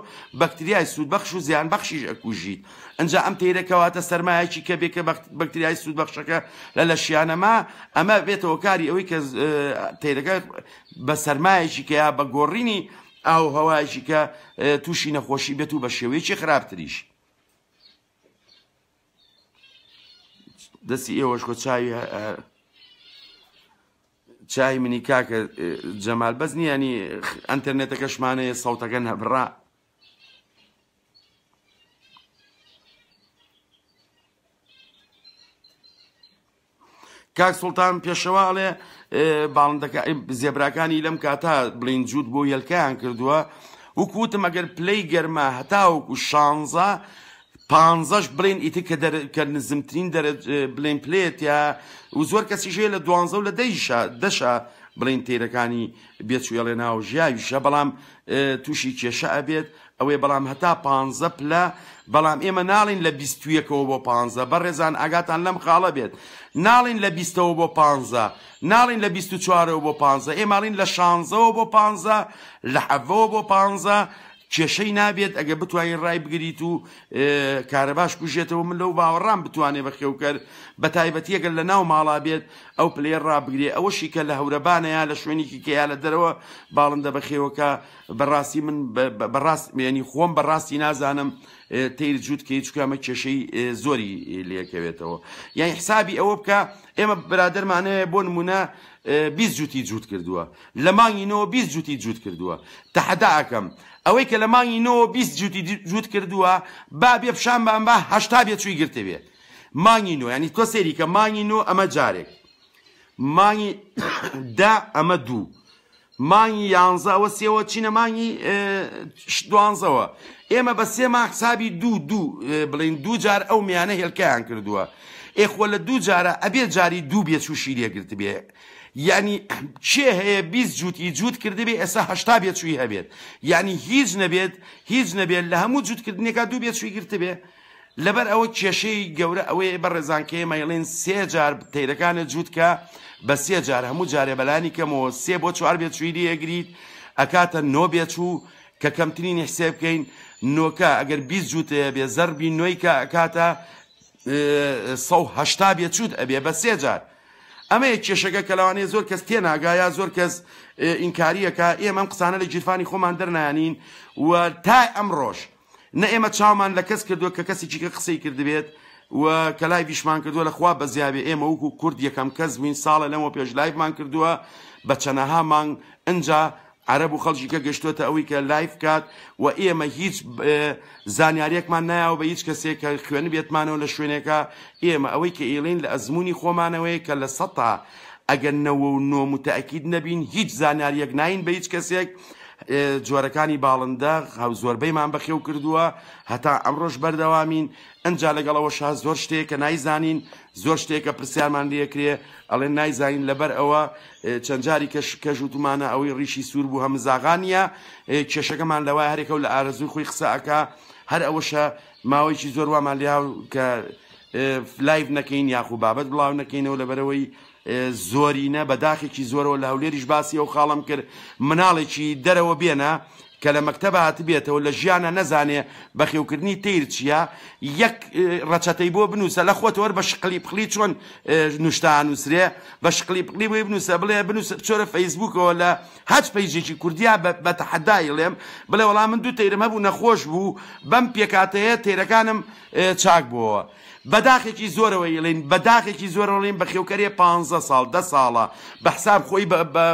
بەکتریای سوودبەخش و زیانبەخشیش ئەکوژیت ئەجا ئەم تەیرە کەواتە سەرمایەکی کە بێ کە بەکتریای سوودبەخشەکە لە لەشیانەما ئەمە بێتە هۆکاری ئەوەی کە تەیرەکە بە سەرمایەکی کە یا بە گۆڕینی ئاو هەوایەکی کە تووشی نەخۆشی بێت و بە شێوەیەکی خراپتریش. دەستی ئێوەش خۆ چاوی چای منی کاکە جەمال بەس نییە ینی ئەتەرنێتەکەشمانەیە سەوتەکە نەبڕا. کاک سوڵتان پێشەوا ئەڵێ باڵندەکە زێبراکانی لەم کاتە بڵین جووت بۆ هێلکەیان کردووە وکوتم ئەگەر پلەی گەرما هەتاوەکو شانزە پانزەش بڵێن ئیتر کە دەر کە نزمترین دەرەج بڵێن پلێت یا و زۆر کەسیش هەیە لە دوانزە و لە دەیشا دەشا بڵێن تیرەکانی بێچوێڵێ ناو ژیاویشە بەڵام تووشی کێشە ئەبێت ئەوەیە بەڵام هەتا پانزە پلە بەڵام ئێمە ناڵین لە بیستویەکەوە بۆ پانزە بەڕێزان ئاگاتان لەم خاڵە بێت ناڵین لە بیستەوە بۆ پانزە ناڵین لە بیست و چوارەوە بۆ پانزە ئێماڵین لە شانزەوە بۆ پانزە لە حەڤەوە بۆ پانزە کێشەی نابێت ئەگەر بتوانین ڕای بگریت و کارەباش کوژێتەوە من لەو باوەڕام بتوانێ بەخێوکەر بە تایبەتی ئەگەر لە ناو ماڵا بێت ئەو پلەیە ڕابگرێ ئەوەشی کە لە هەورەبانە یا لە شوێنێکی کە یا لە دەرەوە باڵندە بەخێوەکە بەڕاستی من بەڕاست ینی خۆم بەڕاستی نازانم تیر جووت کەی چکە ئەمە کێشەی زۆری لێکەوێتەوە یان حسابی ئەوە بکە ئێمە برادەرمانەیە بۆ نمونە 20 جووتی جووت کردووە لە مانگی نۆ 20 جووتی جووت کردووە تەحەدا ئەکەم ئەوەی کە لە مانگی نۆ 20 جووتی جووت کردووە با بێ پیشان بام با هەشتا بێ چووی گرتبێ مانگی نۆ ینی تۆ سەیری کە مانگی نۆ ئەمە جارێک مانگی دە ئەمە دوو مانگی یانزە ئەوە سێوە چینە مانگی دوانزەوە ئێمە بە سێ مانگ حسابی دوو دوو بڵین دوو جار ئەو میانە هێلکەیان کردووە ئێخۆ لە دوو جارە ئەبێ جاری دوو بێچووشی لێگرتبێ یعنی کێ هەیە 20 جووتی جووت کردبێ ئێستا هەشتا بێچووی هەبێت یعنی هیچ نەبێت هیچ نەبێت لە هەموو جووتکردنێکا دوو بێچووی گرتبێ لەبەر ئەوە کێشەی گەورە ئەوەیە بەڕێزان کە ئێمە ئەڵێن سێ جار تەیرەکانت جووت کە بە سێ جار هەموو جارێ بەلانی کەمەوە سێ بۆ چوار بێچووی لێ ئەگریت ئەکاتە نۆ بێچوو کە کەمترینی حسێب بکەین نۆکە ئەگەر 20 جووتەیە بێ زەربی نۆی کە ئەکاتە 180 بێچووت ئەبێ بە سێ جار ئەمەیە کێشەکە کە لەوانەیە زۆر کەس تێناگا یا زۆر کەس ئینکاریەکە ئێمە ئەم قسانە لە گیرفانی خۆمان دەرنانین و تا ئەمڕۆژ نە ئێمە چاومان لە کەس کردووە کە کەسێکی کە قسەی کردبێت و کە live یشمان کردووە لە خوا بەزیابێ ئێمە وەکو کورد یەکەم کەس بووین ساڵە لەمەوە پێش live مان کردووە بە چەنەها مانگ ئنجا عەرەب و خەڵکی کە گەشتۆتە ئەوەی کە live کات و ئێمە هیچ زانیاریەکمان نایەوە بە هیچ کەسێک کە خوێنبێتمانەوە لە شوێنێکە ئێمە ئەوەی کە ئیڵین لە ئەزمموی خۆمانەوەی کە لە سەتا ئەگەر 99 متەئەکید نەبین هیچ زانیاریەک ناین بە هیچ کەسێک جۆرەکانی باڵندە زۆربەیمان بەخێو کردووە هەتا ئەمڕۆش بەردەوامین ئەجا لەگەڵ ئەوەشا زۆر شتێک کە نایزانین زۆر شتێکە پرسیارمان لێکرێ ئەڵێن نایزانین لەبەر ئەوە چەند جاری کەش کەش وتومانە ئەوەی ڕیشی سوور بوو هەمزاغانیە کێشەکەمان لەوای هەرێکە و لە ئارەزووی خۆی قسە ئەکا هەر ئەوەشە ماوەیەکی زۆر وامان لێ کە live نەکەین یاخو بابەت بڵاو نەکەینەوە لەبەرەوەی زۆرینە بە داخێکی زۆرەوە لە هەولێریش باسی ئەو خاڵەم کرد مناڵێکی دەرەوە بێنە کە لە مەکتەبە هاتبێتەوە لە ژیانە نەزانێ بەخێوکردنی تیر چییە یەک ڕەچەتەی بۆ بنووسە لە خۆتەوە بە شقلی پخلی چۆن نوشتا نووسرێ بە شقلی پخلی بۆی بنووسە بڵێ بنووسە بچۆرە فەیسبوکەوە لە هەچ page ێکی کوردیا بە تەحەدای ڵێم بڵێ وەڵام من دوو تەیرم هەبوو نەخۆش بوو بەم پێکاتەیە تەیرەکانم چاک بووەوە بە داخێکی زۆرەوە ئیڵێین بە داخێکی زۆرەوە ئەڵێین بەخێوکەرێ پانزە ساڵ دە ساڵە بە حساب خۆی بە بە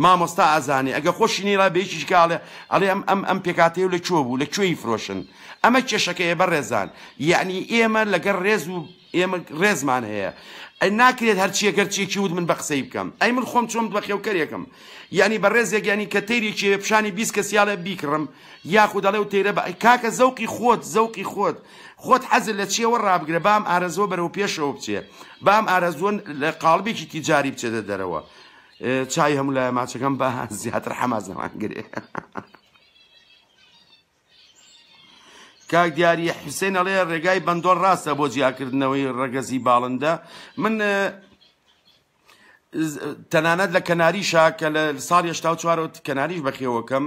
مامۆستا ئەزانێ ئەگە خۆشی نەیڵا بە یەکیش کە ئەڵێ ئەڵێ ئەم ئەم ئەم پێکهاتەیە لە کوێ بوو لە کوێی فرۆشن ئەمە کێشەکەیە بەڕێزان یەعنی ئێمە لەگەڵ ڕێز و ئێمە ڕێزمان هەیە ناکرێت هەرچیەک هەرچیەکی وت من بە قسەی بکەم ئەی من خۆم چۆن بەخێوکەرێکم یعنی بەڕێزێک یعنی کە تەیرێکی پیشانی 20 کەسیاڵێ بیکڕم یاخود ئەڵێ و تەیرە بە کاکە زەوقی خۆت زەوقی خۆت خۆت حەزت لە چیەوە ڕابگرە بام ئارەزوە بەرەو پێشەوە بچێ بام ئارەزوە لە قاڵبێکی تیجاری بچێتە دەرەوە چای هەموو لایە ماچەکەم بە زیاتر حەماس نەمانگرێ کاک دیاری حوسێن ئەڵێ ڕێگای بەندۆر ڕاستە بۆ جیاکردنەوەی ڕەگەزی باڵندە من تەنانەت لە کەناریشا کە لە ساڵی 84ەوە کەناریش بەخێوەکەم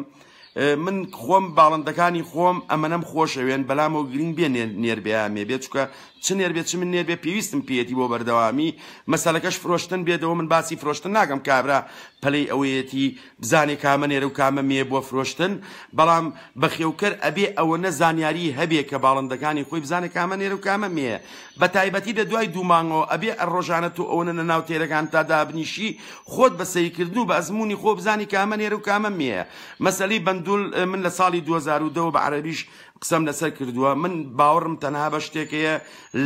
من خۆم باڵندەکانی خۆم ئەمەنەم خۆشەوێن بەلامەوە گرنگ بێ نێر بێ یا مێ بێ چونکە چ نێر بێ چ من نێر بێ پێویستم پێیەتی بۆ بەردەوامی مەسەلەکەش فرۆشتن بێتەوە من باسی فرۆشتن ناکەم کابرا پەلەی ئەوەیەتی بزانێ کامە نێرە و کامە مێ بۆ فرۆشتن بەڵام بەخێوکەر ئەبێ ئەوەنە زانیاری هەبێ کە باڵندەکانی خۆی بزانێ کامە نێرە و کامە مێیە بەتایبەتی لە دوای دوو مانگەوە ئەبێ ڕۆژانە تۆ ئەوەنە لە ناو تێرەکانتا دابنیشی خۆت بە سەیرکردن و بە ئەزموونی خۆ بزانی کامە نێرە و کامە مێیە مەسەلەی بەندول من لە ساڵی 2010 وە بە عەرەبیش قسەم لەسەر کردووە من باوەڕم تەنها بە شتێک هەیە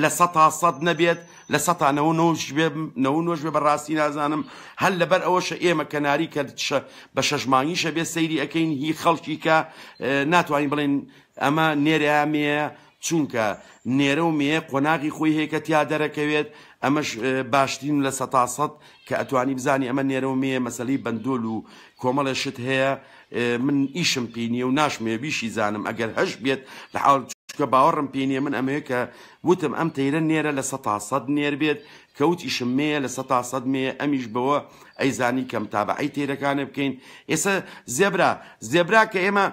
لە سەتا سەد نەبێت لە سەتا نەوە نۆش بێ نەوە نۆش بێ بەڕاستی نازانم هەر لەبەر ئەوەشە ئێمە کەناری کە بە شەش مانگیشە بێ سەیری ئەکەین هی خەڵکی کە ناتوانین بڵێن ئەمە نێرە مێیە چونکە نێرە و مێیە قۆناغی خۆی هەیە کە تیا دەرەکەوێت ئەمەش باشترین لە سەتا سەد کە ئەتوانی بزانی ئەمە نێرە و مێیە مەسەلەی بەندۆل و کۆمەڵێ شت هەیە من ئیشم پێی نییە و ناشمەوێ بیشی زانم ئەگەر هەش بێت لە حاڵ چونکە باوەڕم پێی نییە من ئەمەوێ کە وتم ئەم تەیرە نێرە لە سەتا سەد نێر بێت کە وتیشم مێیە لە سەتا سەد مێیە ئەمیش بەوە ئەیزانی کە متابەعەی تەیرەکانە بکەین ئێستا زێبرا زێبرا کە ئێمە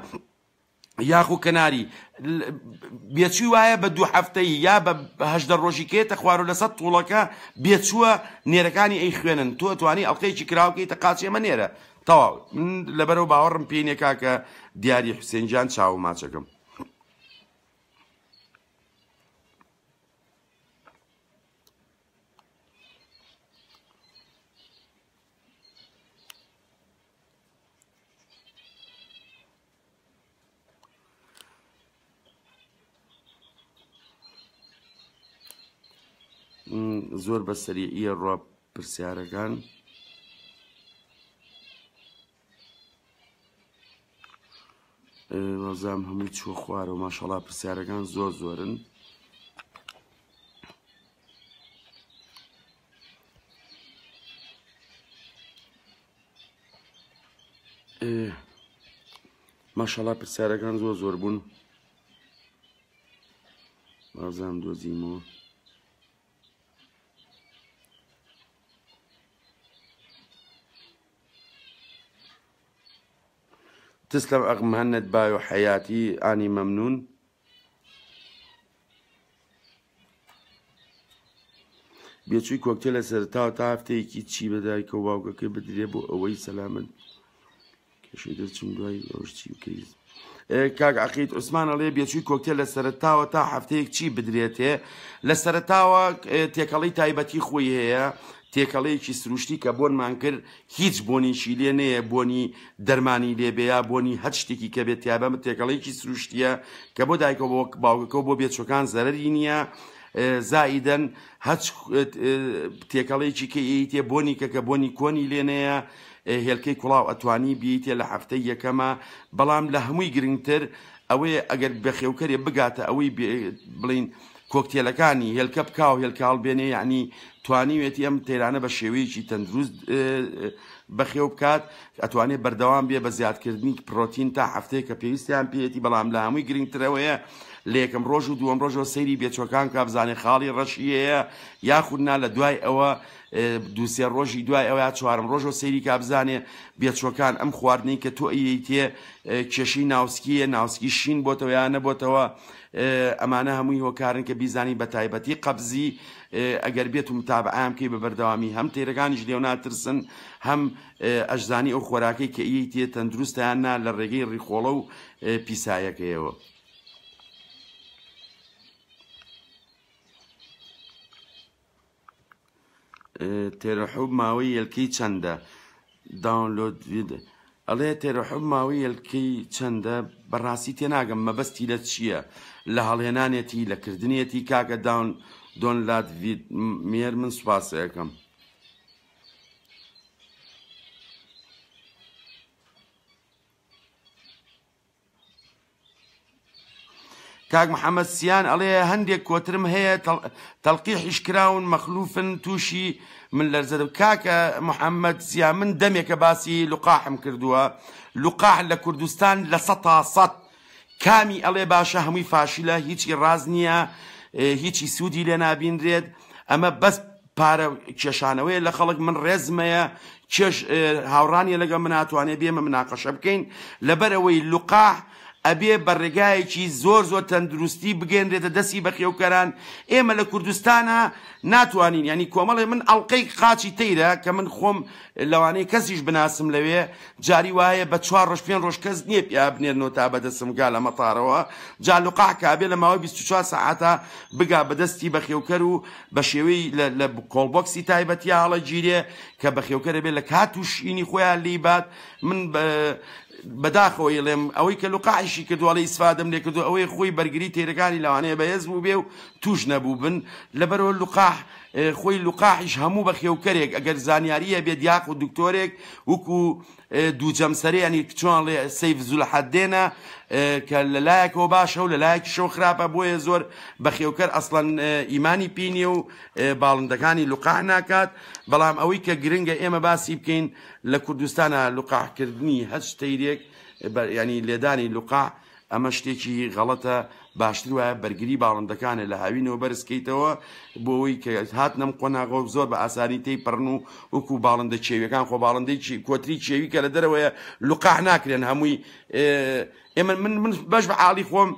یاخو کەناری بێچوی وایە بە دوو هەفتەی یا بە 18 ڕۆژی کێتە خوارو لەسەر توڵەکە بێچووە نێرەکانی ئەی خوێنن تۆ توانی ئەڵلقەیەکی کراوکەی تە قاچ ئێمە نێرە تەواو من لەبەرەوە باوەڕم پێی نیە کاکە دیاری حوسێن گیان چاو ماچەکەم. زۆر بە سەریعیە ڕوا پرسیارەکان. وازام هەمووی چوە خوارەوە ماشەڵا پرسیارەکان زۆر زۆرن. ماشەڵا پرسیارەکان زۆر زۆر بوون بازام دۆزیمەوە. تسلم اخ مهند بايو حياتي اني ممنون. بێچووی کۆکتێل لە سەرەتاوە تا هەفتەیەکی چی بە دایکە و باوکەکەی بدرێ بۆ ئەوەی سەلامەت کێشەی دەرچوون دوای ئەوش چی بکەیت کاک عقید عوسمان ئەڵێ بێچووی کۆکتێل لە سەرەتاوە تا هەفتەیەک چی بدرێتێ لە سەرەتاوە تێکەڵی تایبەتی خۆی هەیە تێکەڵەیەکی سروشتی کە بۆنمان کرد هیچ بۆنێکی لێ نەیە بۆنی دەرمانی لێ بێ یا بۆنی هەر شتێکی کە بێت تیابە تێکەڵەیەکی سروشتیە کە بۆ دایکە بۆ باوکەکە و بۆ بێچوەکان زەرەری نییە زائیدەن هەچ تێکەڵەیەکی کە ئیتێ بۆنی کە کە بۆنی کۆنی لێ نەیە هێلکەی کوڵاو ئەتوانی بیتێ لە هەفتەی یەکەمە بەڵام لە هەمووی گرنگتر ئەوەیە ئەگەر بەخێوکەرێ بگاتە ئەوەی بڵین کۆکتێلەکانی هێلکە بکا و هێلکە هەڵبێنێ یەعنی توانیوێتی ئەم تەیرانە بە شێوەیەکی تەندروست بەخێو بکات ئەتوانێت بەردەوام بێ بە زیادکردنی پرۆتین تا هەفتەیە کە پێویستیان پێیەتی بەڵام لە هەمووی گرنگترەوەیە لە یەکەم ڕۆژ و دووەم ڕۆژەوە سەیری بێچوەکان کا بزانێ خاڵی ڕەشی هەیە یاخود نا لە دوای ئەوە دووسێ ڕۆژی دوای ئەوە یا چوارم ڕۆژەوە سەیری کا بزانێ بێچوەکان ئەم خواردنەی کە تۆ ئەیەیتێ کێشەی ناوسکیە ناوسکی شین بۆتەوە یا نەبۆتەوە ئەمانە هەمووی هۆکارن کە بیزانی بە تایبەتی قەبزی ئەگەر بێت و متابعەیان بکەی بە بەردەوامی هەم تەیرەکانیش لێو ناترسن هەم ئەشزانی ئەو خۆراکەی کە ئیتێ تەندروستە یان نا لە ڕێگەی ڕیخۆڵە و پیسایەکەیەوە. تێرەحوب ماوەی یەلکەی چەندە؟ داونلۆد ئەڵێ تێرەحوب ماوەی یەلکەی چەندە بەڕاستی تێناگەم مەبەستی لە چییە لە هەڵهێنانێتی لە کردنیەتی کاکە داون دۆنلاد ڤید مێر من سوپاسەکەم. کاک محەمەد سیان ئەڵێ هەندێک کۆترم هەیە تەلقیحیش کراون مەخلوفن تووشی من لەرزە دەب کاکە محەمەد سیان من دەمێکە باسی لقاحم کردووە لقاح لە کوردستان لە سەتا سەد کامی ئەڵێ باشە هەمووی فاشلە هیچی ڕاست نییە هیچی سوودی لێ نابینرێت ئەمە بەس. پارە کێشانەوەیە لە خەڵک من ڕێزمەیە کێش هاوڕانیە لەگەڵ من ناتوانێ بێمە مناقەشە بکەین لەبەرئەوەی لقاح ئەبێ بە ڕێگایەکی زۆر زۆر تەندروستی بگەنرێتە دەستی بەخێوکەران ئێمە لە کوردستانا ناتوانین یانی کۆمەڵێ من ئەڵقەی قاچی تەیرە کە من خۆم لەوانەیە کەسیش بناسم لەوێ جاری وایە بە چوار ڕۆژ پێنج ڕۆژ کەس نییە پیا بنێرنەوە تا بەدەستم گا لە مەتارەوە جا لقاح کە ئەبێ لە ماوەی 24 سەعاتا بگا بەدەستی بەخێوکەر و بە شێوەی لە کۆڵبۆکسی تایبەتیا هەڵەگیرێ کە بەخێوکەر ئەبێ لە کات و شینی خۆیان لێی بات من بەداخەوە ئەیڵێم ئەوەی کە لقاحیشی کردووە ئەڵێ ئیسفادەم لێ کردووە ئەوەیە خۆی بەرگری تەیرەکانی لەوانەیە بەهێز بووبێ و تووش نەبووبن لەبەرەوە لقاح خۆی لقاحیش هەموو بەخێوکەرێک ئەگەر زانیاری هەبێت یاخود دکتۆرێک وەکو دوو جەمسەرە ینی چۆن ڵێ سەیف زولحەدێنە کە لە لایەکەوە باشە و لە لایەکیشەوە خراپە بۆیە زۆر بەخێوکەر ئەسڵەن ئیمانی پێی نییە و باڵندەکانی لقاح ناکات بەڵام ئەوەی کە گرنگە ئێمە باسی بکەین لە کوردستانا لقاح کردنی هەچ تەیرێک یانی لێدانی لقاح ئەمە شتێکی غەڵەتە باشتر وایە بەرگری باڵندەکانە لە هاوینەوە بەرز کەیتەوە بۆ ئەوەی کە هاتنەم قۆناغەوە زۆر بە ئاسانی تێی پەڕن و وەکو باڵندە کێویەکان خۆ باڵندەی کۆتری کێوی کە لە دەرەوەیە لقاح ناکرێن هەمووی ئێمە من من بەش بە عاڵی خۆم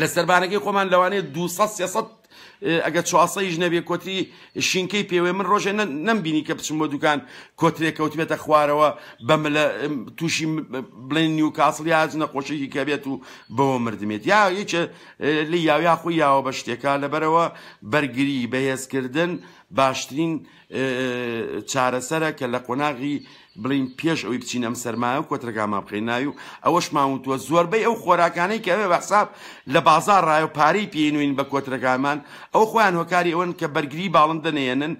لە سەربانەکەی خۆمان لەوانەیە 200 300 ئەگەر چواسەیش نەبێ کۆتری شینکەی پێوێ من ڕۆژێ نەمبینی کە بچم بۆ دوکان کۆترێک کەوتبێتە خوارەوە بە ملە تووشی بڵێن نیوکاسڵ یا هەچ نەخۆشیی کە بێت و بەوە مردمێت یا یەکێ لی یاو یا خۆی یاوە بە شتێکا لەبەرەوە بەرگری بەهێزکردن باشترین چارەسەرە کە لە قۆناغی بڵێین پێش ئەوەی بچین ئەم سەرمایە و کۆترەکانمان بخەین ناوی و ئەوەشمان وتووە زۆربەی ئەو خۆراکانەی کە ئەوێ بە حساب لە بازاڕ ڕایە و پارەی پێی نوین بە کۆترەکانمان ئەو خۆیان هۆکاری ئەوەن کە بەرگری باڵندە نەیەنن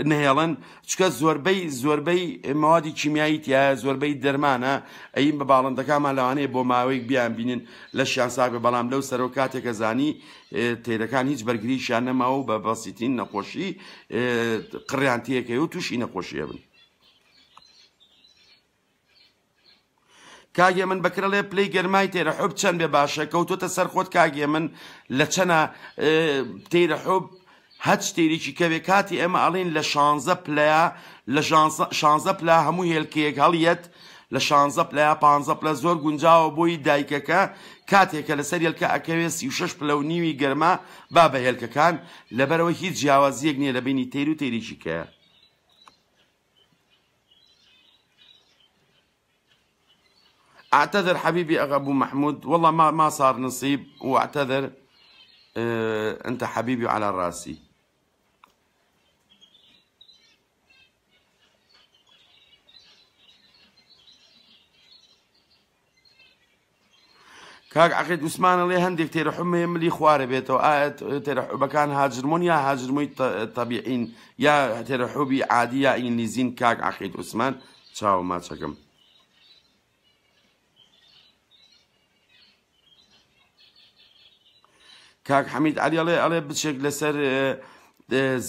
نەهێڵن چکە زۆربەی زۆربەی مەوادی کیمیایی تایە زۆربەی دەرمانە ئەیم بە باڵندەکانمان لەوانەیە بۆ ماوەیەک بیان بینن لەشیان ساغ بێ بەڵام لەو سەرەوە کاتێکە زانی تەیرەکان هیچ بەرگریشیان نەماوە و بە بەسیترین نەخۆشی قڕیان تێکەوە و تووشی نەخۆشی ئەبن. کاک هێمن بەکر ئەڵێ پلەی گەرمای تەیرە حوب چەند بێ باشە کەوتۆتە سەر خۆت کاک هێمن لە چەنە تەیرە حوب هەچ تەیرێکی کەوێ کاتی ئێمە ئەڵێن لە شانزە پلەیە لە شانزە پلە هەموو هێلکەیەک هەڵیەت لە شانزە پلە یا پانزە پلە زۆر گونجاوە بۆی دایکەکە کاتێک کە لەسەر هێلکە ئەکەوێ 36 پلە و نیوی گەرما با بە هێلکەکان لەبەرەوە هیچ جیاوازیەک نییە لە بینی تەیر و تەیرێکی کەیە. اعتذر حبيبي اخ ابو محمود والله ما ما صار نصيب واعتذر اه انت حبيبي على راسي. کاک عەقید عوسمان ئەڵێ هەندێک تێرەحوب هەیە ملی خوارە بێتەوە ئایا تێرەحوبەکان هاجرمۆن یا هاجرمۆی تەبیعین یا تێرەحوبی عادی یا ئینگلیزین کاک عەقید عوسمان چاوە ماچەکەم. کاک حەمید عەلی ئەڵێ ئەڵێ بچێک لەسەر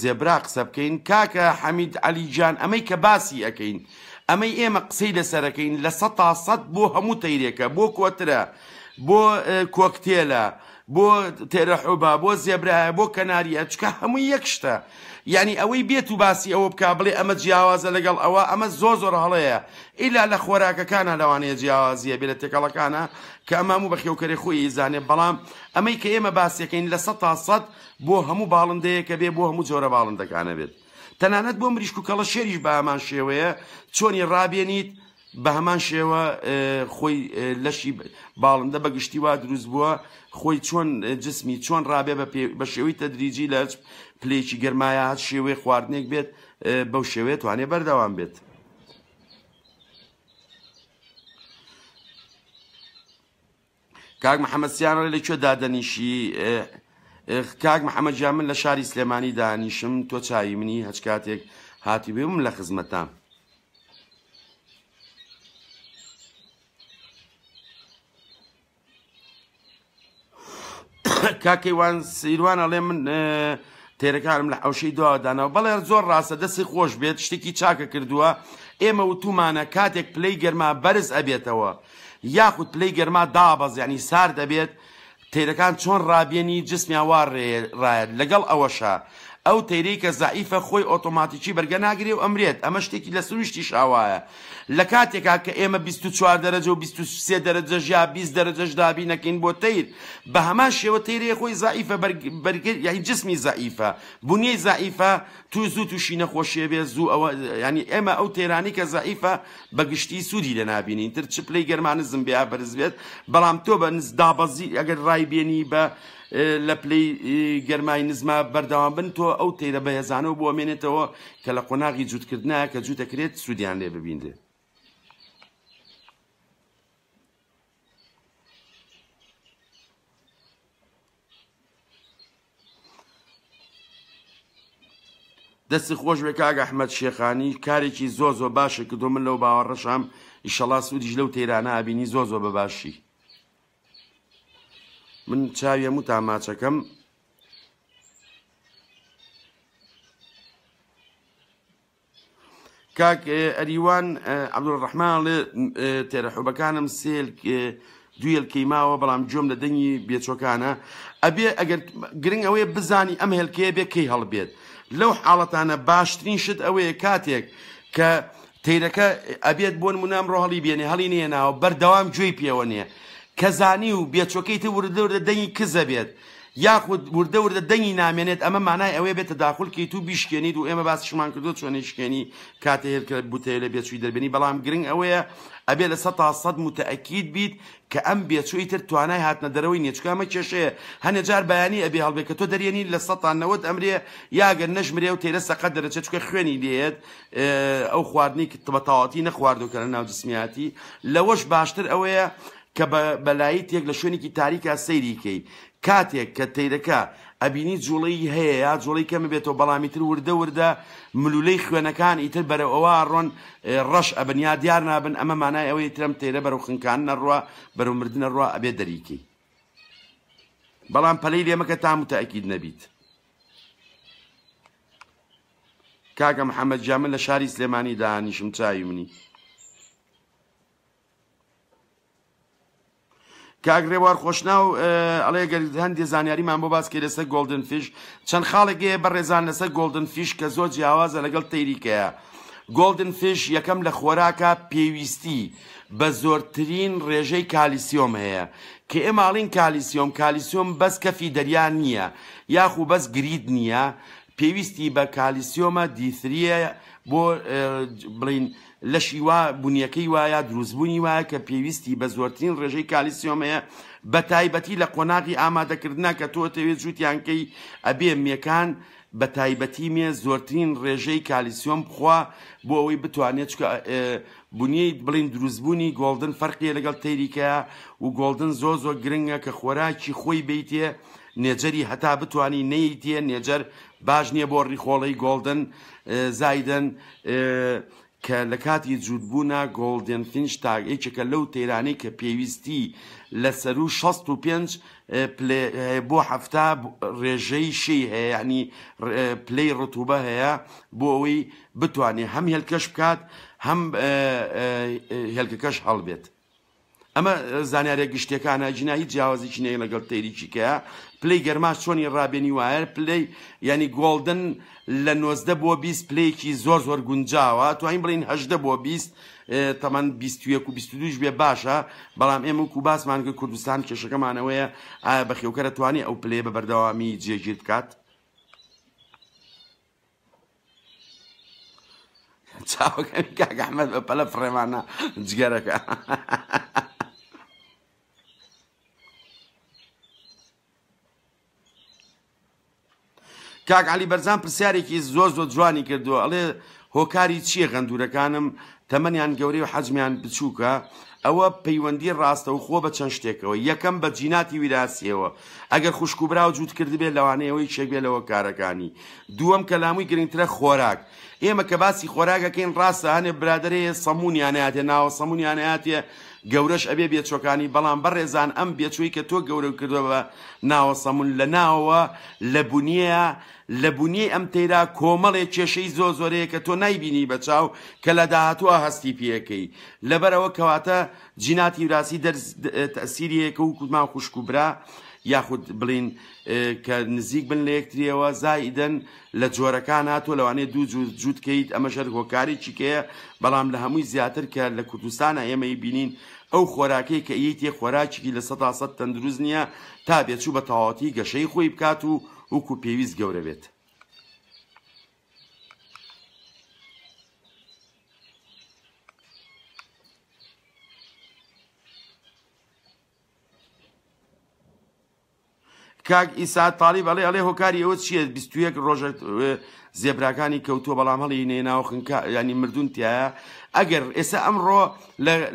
زێبرا قسە بکەین کاکە حەمید عەلی گیان ئەمەی کە باسی ئەکەین ئەمەی ئێمە قسەی لەسەرەکەین لە 100% بۆ هەموو تەیرێکە بۆ کۆترە بۆ کۆکتێلە بۆ تێرەحوبە بۆ زێبرایە بۆ کەناریە چکە هەمووی یەک شتە یعنی ئەوەی بێت و باسی ئەوە بکا بڵێ ئەمە جیاوازە لەگەڵ ئەوە ئەمە زۆر زۆر هەڵەیە ئیلا لە خۆراکەکانە لەوانەیە جیاوازیە بێ لە تێکەڵەکانە کە ئەمە هەموو بەخێوکەرێ خۆی ئەیزانێ بەڵام ئەمەی کە ئێمە باسیەکەین لە 100% بۆ هەموو باڵندەیەکە بێ بۆ هەموو جۆرە باڵندەکانە بێت تەنانەت بۆ مریشک و کەڵەشێریش بە هەمان شێوەیە چۆنی ڕابێنیت بە هەمان شێوە خۆی لەشی باڵندە بە گشتی وا دروست بووە خۆی چۆن جسمی چۆن ڕابێ بە شێوەی تەدریجی لە پلەیەکی گەرمایە هەر شێوەی خواردنێک بێت بەو شێوەیە توانێ بەردەوام بێت. کاک محەممەد سیانەڵێ لە کوێ دادەنیشی کاک محەممەد گیان من لە شاری سلێمانی دانیشم تۆ چاوی منی هەچ کاتێک هاتی بێ من لە خزمەتام. کاک کەیوان سیروان ئەڵێ من تێرەکانم لە حەوشەی دواوە داناوە بەڵێ زۆر ڕاستە دەستی خۆش بێت شتێکی چاکە کردووە ئێمە وتومانە کاتێک پلەی گەرما بەرز ئەبێتەوە یاخود پلەی گەرما دابەز یعنی سارد ئەبێت تەیرەکان چۆن ڕابێنی جسمیان وا ڕایەت لەگەڵ ئەوەشا. ئەو تەیرەی کە زەعیفە خۆی ئۆتۆماتیکی بەرگە ناگرێ و ئەمرێت، ئەمە شتێکی لە سروشتیش ئاوایە. لە کاتێکا کە ئێمە 24 دەرەجە و 23 دەرەجەش یا 20 دەرەجەش دابین ئەکەین بۆ تەیر، بە هەمان شێوە تەیرەیە خۆی زەعیفە بەرگە یانی جسمی زەعیفە، بونیەی زەعیفە، تو زوو توشی نەخۆشیە بێ زوو ئەوە یانی ئێمە ئەو تەیرانەی کە زەعیفە بە گشتی سوودی لێ نابینین تر چ پلەی گەرما نزم بێ یا بەرز بێت، بەڵام تۆ بە دابەزی ئەگەر ڕای بێنی بە لە پلەی گەرمای نزما بەردەوام بن تۆ ئەو تەیرە بەهێزانەوە بۆ ئەمێنێتەوە کە لە قۆناغی جووتکردنایە کە جووتەکرێت سوودیان لێ ببینرێت. دەستی خۆش بێ کاک ئەحمەد شێخانی کارێکی زۆر زۆر باشە کردو من لەو باوەڕەشام ئیشەڵا سوودیش لەو تەیرانە ئەبینی زۆر زۆر بە باشی من چاوی هەمووتان ماچەکەم. کاک ئەریوان عەبدولڕەحمان ئەڵێ تێرەحوبەکانم سێل دوو هێلکەی ماوە بەڵام گوێم لە دەنگی بێچۆکانە ئەبێ ئەگەر گرنگ ئەوەیە بزانی ئەم هێلکەیە بێ کەی هەڵبێت لەو حاڵەتانە باشترین شت ئەوەیە کاتێک کە تەیرەکە ئەبێت بۆ نمونە ئەمڕۆ هەڵی بێنێ هەڵی نێناوە بەردەوام گوێی پێوە نیە کە زانی و بێچۆکەی تر وردە وردە دەنگی کزە بێت یاخود وردە وردە دەنگی نامێنێت ئەمە مانای ئەوەیە بێت تەداخول کەیت و بیشکێنیت و ئێمە باسیشمان کردووە چۆن ئەیشکێنی کاتێ هێلکە بوتەیە لە بێچووی دەربێنی بەڵام گرنگ ئەوەیە ئەبێ لە 100% متەئەکید بیت کە ئەم بێچووی تر توانای هاتنە دەرەوەی نیە چونکە ئەمە کێشەیە هەنێ جار بەیانی ئەبێ هەڵبێ کە تۆ دەرێنی 90% ئەمرێ یا گەر نەشمرێ و تەیرە سەقەت دەرەچێت چونکە خوێنی لێیەت ئەو خواردنەی کە بە تەواوەتی نەخواردووە کە لە ناو جسمیاتی لەوەش باشتر ئەوەیە کە بە لایتێک لە شوێنێکی تاریکا سەیری کەی کاتێک کە تەیرەکە ئەبینی جوڵەی هەیە یا جوڵەی کەم بێتەوە بەڵام ئیتر وردە وردە ملولەی خوێنەکان ئیتر بەرەو ئەوە ئەڕۆن ڕەش ئەبن یا دیار نابن ئەمە مانای ئەوەیە ئیتر ئەم تەیرە بەرەو خنکاندن ئەڕوا بەرەو مردن ئەڕوا ئەبێ دەریکەی بەڵام پەلەی لێ مەکە تا متەئەکید نەبیت. کاکە محمد گیان من لە شاری سلێمانی دانیشم چاوی منی. کاک ڕێوار خۆشناو ئەڵێ گەر هەندێ زانیاریمان بۆ باس کەی لەسەر golden finch چەند خاڵێک هەیە بەڕێزان لەسەر golden finch کە زۆر جیاوازە لەگەڵ تەیریکەیە golden finch یەکەم لە خۆراکە پێویستی بە زۆرترین ڕێژەی کالیسیۆم هەیە کە ئێمە ئەڵین کالیسیۆم کالیسیۆم بەس کەفی دەریا نییە یاخو بەس گرید نییە پێویستی بە کالیسیۆمە D three یە بۆ بڵین لەشی وا بونیەکەی وایە دروستبوونی وایە کە پێویستی بە زۆرترین ڕێژەی کالیسیۆم هەیە بە تایبەتی لە قۆناغی ئامادەکردنا کە تۆ ئەتەوێت جووتیان کەی ئەبێ مێکان بە تایبەتی مێ زۆرترین ڕێژەی کالیسیۆم بخوا بۆ ئەوەی بتوانێت چونکە بونیەی بڵین دروستبوونی golden فەرقیە لەگەڵ تەیریکە و golden زۆر زۆر گرنگە کە خۆراکی خۆی بیتێ نێجەری هەتا بتوانی نەیتێ نێجەر باش نییە بۆ ڕیخۆڵەی golden زایدن کە لە کاتی جووتبوونا golden finch تاک یەکێکە لەو تەیرانەی کە پێویستی لە سەروو 65 پلە بۆ 70 ڕێژەی شێی هەیە یعنی پلەی ڕتوبە هەیە بۆ ئەوەی بتوانێت هەم هێلکەش بکات هەم هێلکەکەش هەڵبێت. ئەمە زانیاریە گشتیەکانە ئەگینا هیچ جیاوازیکی نیە لەگەڵ تەیریکی کەیە پلەی گەرماش چۆنی ڕابێنی وایە پلەی یعنی golden لە 19 بۆ 20 پلەیەکی زۆر زۆر گونجاوە توانین بڵین 18 بۆ 20 تەمان 21 و 22 بێ باشە بەڵام ئێمە وەکو باسمان کرد کوردستان کێشەکەمانەوەیە ئایا بەخێوکەرە توانی ئەو پلەیە بە بەردەوامی جێگیر بکات چاوەکانی کاک ئەحمەد بە پەلە فڕێمانە جگەرەکە. کاک علی بەرزان پرسیارێکی زۆر زۆر جوانی کردووە ئەڵێ هۆکاری چییە غەندورەکانم تەمەنیان گەورەی و حەجمیان بچووکە ئەوە پەیوەندی ڕاستەوخۆ بە چەند شتێکەوە یەکەم بە جیناتی ویراسیەوە ئەگەر خوشک و برا و جووت کردبێت لەوانەیە ئەوەی یەکێک بێت لە هۆکارەکانی. دووەم کە لامووی گرنگترە خۆراک. ئێمە کە باسی خۆراک ئەکەین ڕاستە هەنێ برادەر هەیە سەموونیان نایاتێ ناوە سەموونیان نایاتێ گەورەش ئەبێ بێچۆکانی بەڵام بەڕێزان ئەم بێچووی کە تۆ گەورەو کردوە بە ناوە سەموون لە ناوەوە لە بونیەیە لە بونیەی ئەم تەیرا کۆمەڵێ کێشەی زۆر زۆر هەیە کە تۆ نایبینی بە چاو کە لە داهاتووە هەستی پێکەی لەبەرئەوە کەواتە جیناتی وراسی دەرس تەئسیری هەیە کە وەکوتمان خوشک و برا. یاخود بڵین کە نزیک بن لە یەکتریەوە زائیدەن لە جۆرەکانا تۆ لەوانەیە دوو جور جووت کەیت ئەمەش هەر هۆکارێکی کەیە بەڵام لە هەمووی زیاتر کە لە کوردستانا ئێمە ئەیبینین ئەو خۆراکەی کە ئەیەیتێ خۆراکێکی 100% تەندروست نییە تا بێچوو بە تەواوەتی گەشەی خۆی بکات و وەکو پێویست گەورە بێت. کاک ئیسا تاڵیب ئەڵێ ئەڵێ هۆکاری ئەوە چییە 21 ڕۆژە زێبراکانی کەوتووە بەڵام هەڵی نێناوە خنکا ینی مردون تایە ئەگەر ئێستا ئەمڕۆ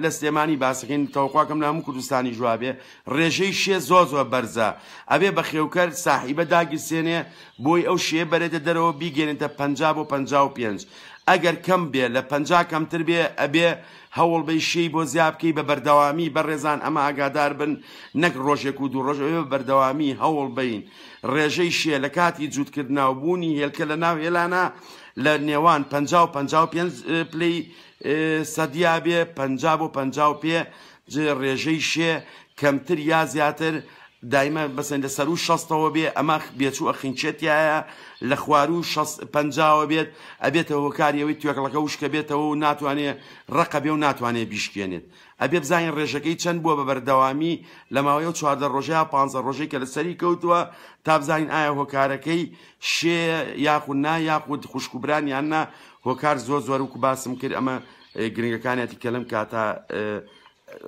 لە سلێمانی باسەکەین تەوەقاکەم لە هەموو کوردستانی جوابێ ڕێژەی شێ زۆر زۆر بەرزە ئەبێ بەخێوکەر ساحیبە داگیرسێنێ بۆی ئەو شێ بەرێتە دەرەوە بیگەێنێتە 50 بۆ 55 ئەگەر کەم بێ لە 50 کەمتر بێ ئەبێ هەوڵبەی شێی بۆ زیا بکەی بە بەردەوامی بەڕێزان ئەمە ئاگادار بن نەک ڕۆژێک و دوو ڕۆژ ئەوێ بە بەردەوامی هەوڵ بەین ڕێژەی شێ لە کاتی جووتکردنا و بوونی هێلکە لە ناو هێلانە لە نێوان 50 و 55 پلەی سەدیا بێ 50 بۆ 55 ڕێژەی شێ کەمتر یا زیاتر دایمە بەسەن لە سەروو شەستەوە بێ ئەمە بێچوو ئەخنکێ تیایە لە خواروو شەست پەنجاوە بێت ئەبێتە هۆکاری ئەوەی توێکڵەکە وشکە بێتەوە و ناتوانێ ڕەقە بێ و ناتوانێ بیشکێنێت ئەبێ بزانین ڕێژەکەی چەند بووە بە بەردەوامی لە ماوەی ئەو 14 ڕۆژە یا 15 ڕۆژەی کە لەسەری کەوتووە تا بزانین ئایا هۆکارەکەی شێ یاخود نا یاخود خوشک و بران یان نا هۆکار زۆر زۆر وکو باسم کرد ئەمە گرنگەکانیەتی کە لەم کاتە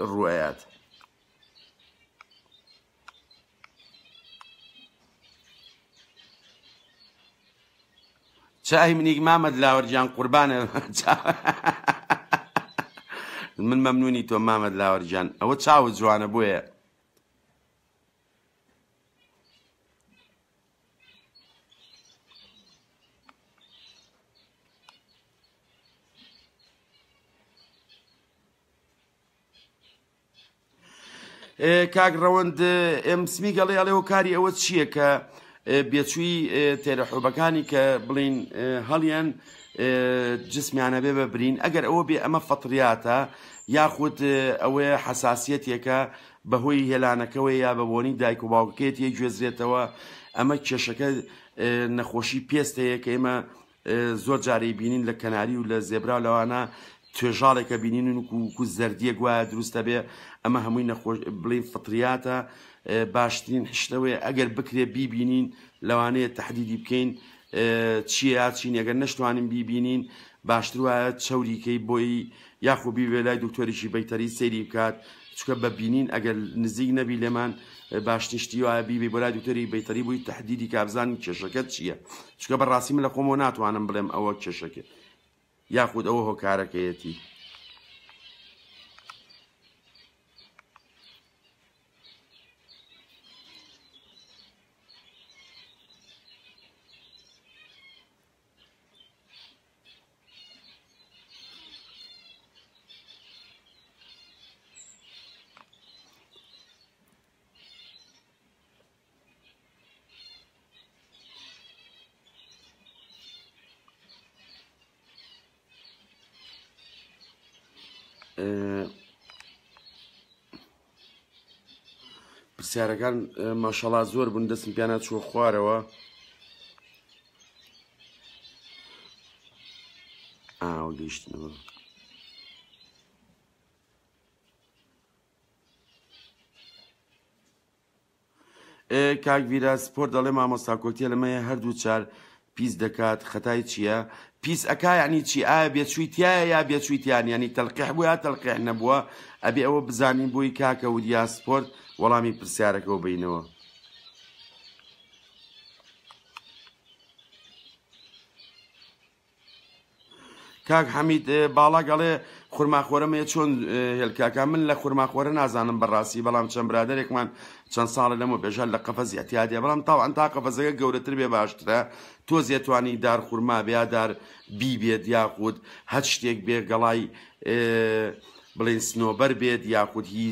ڕوئەیات. چای منیک مامە دلاوەر گیان قوربانە من مەمنونی تۆ مامە دلاوەر گیان ئەوە چاوت جوانە بۆیە. کاک ڕەوەند ئێم سمیگ ئەڵێ ئەڵێ هۆکاری ئەوە چییە کە بێچووی تێرەحۆبەکانی کە بڵین هەڵیان جسمیانە بێ بە برین ئەگەر ئەوە بێ ئەمە فەتریاتە یاخود ئەوەیە حەساسیەتێکە بەهۆی هێلانەکەوە یا بە بۆنی دایک و باوکەکەیەتی گوێزرێتەوە ئەمە کێشەکە نەخۆشی پێستەیە کە ئێمە زۆر جار ئەیبینین لە کەناری و لە زێبرا و لەوانە توێژاڵێکە بینین و وەکو زەردیەک وایە دروست دەبێ ئەمە هەمووی نەخۆش بڵین فطریاتە باشترین حشتەوەی ئەگەر بکرێ بیبینین لەوانەیە تهدیدی بکەین چییە یا چین ئەگەر نەشتوانین بیبینین باشتر وایە چەوریکەی بۆی یاخۆ بیبێ لای دکتۆرێکی بەیتەری سەیری بکات چونکە بە بینین ئەگەر نزیک نەبی لێمان باشترین شتی وایە بیبەی بۆ لای دکتۆری بەیتەری بۆی تەحدیدی کا بزانین کێشەکەت چییە چونکە بەڕاستی من لە خۆمەوە ناتوانم بڵێم ئەوە کێشەکە یاخود ئەوە هۆکارەکەیەتی. پرسیارەکان ماشەڵا زۆر بوون دەستم پیانە چوە خوارەوە ئاوە گەیشتنەوە. کاک ڤیرا سپۆرت دەڵێ مامۆستا کۆتیە لەمەیە هەردوو چار پیس دەکات خەتای چییە؟ پیس ئەکا یعنی چی ئایا بێچووی تایە یا بێچووی تیان ینی تەلقیح بوو یا تەلقیح نەبووە ئەبێ ئەوە بزانین بۆی کاکە وریا سپۆرت وەڵامی پرسیارەکەەوە بینەوە. کاک حەمید باڵاک ئەڵێ خورماخۆرەم هەیە چۆن هێلکاکە من لە خورماخۆرە نازانم بەڕاستی بەڵام چەند برادێکمان چەند ساڵە لەمە پێشار لە قەفەز اعتیادیە بەڵام تاوان تا قەفەزەکە گەورەتر بێ باشترە تۆ زێتوانی دار خورما بێ یا دار بی بێت یاخود هەر شتێک بێ گەڵای بڵێن سنۆبەر بێت یاخود هی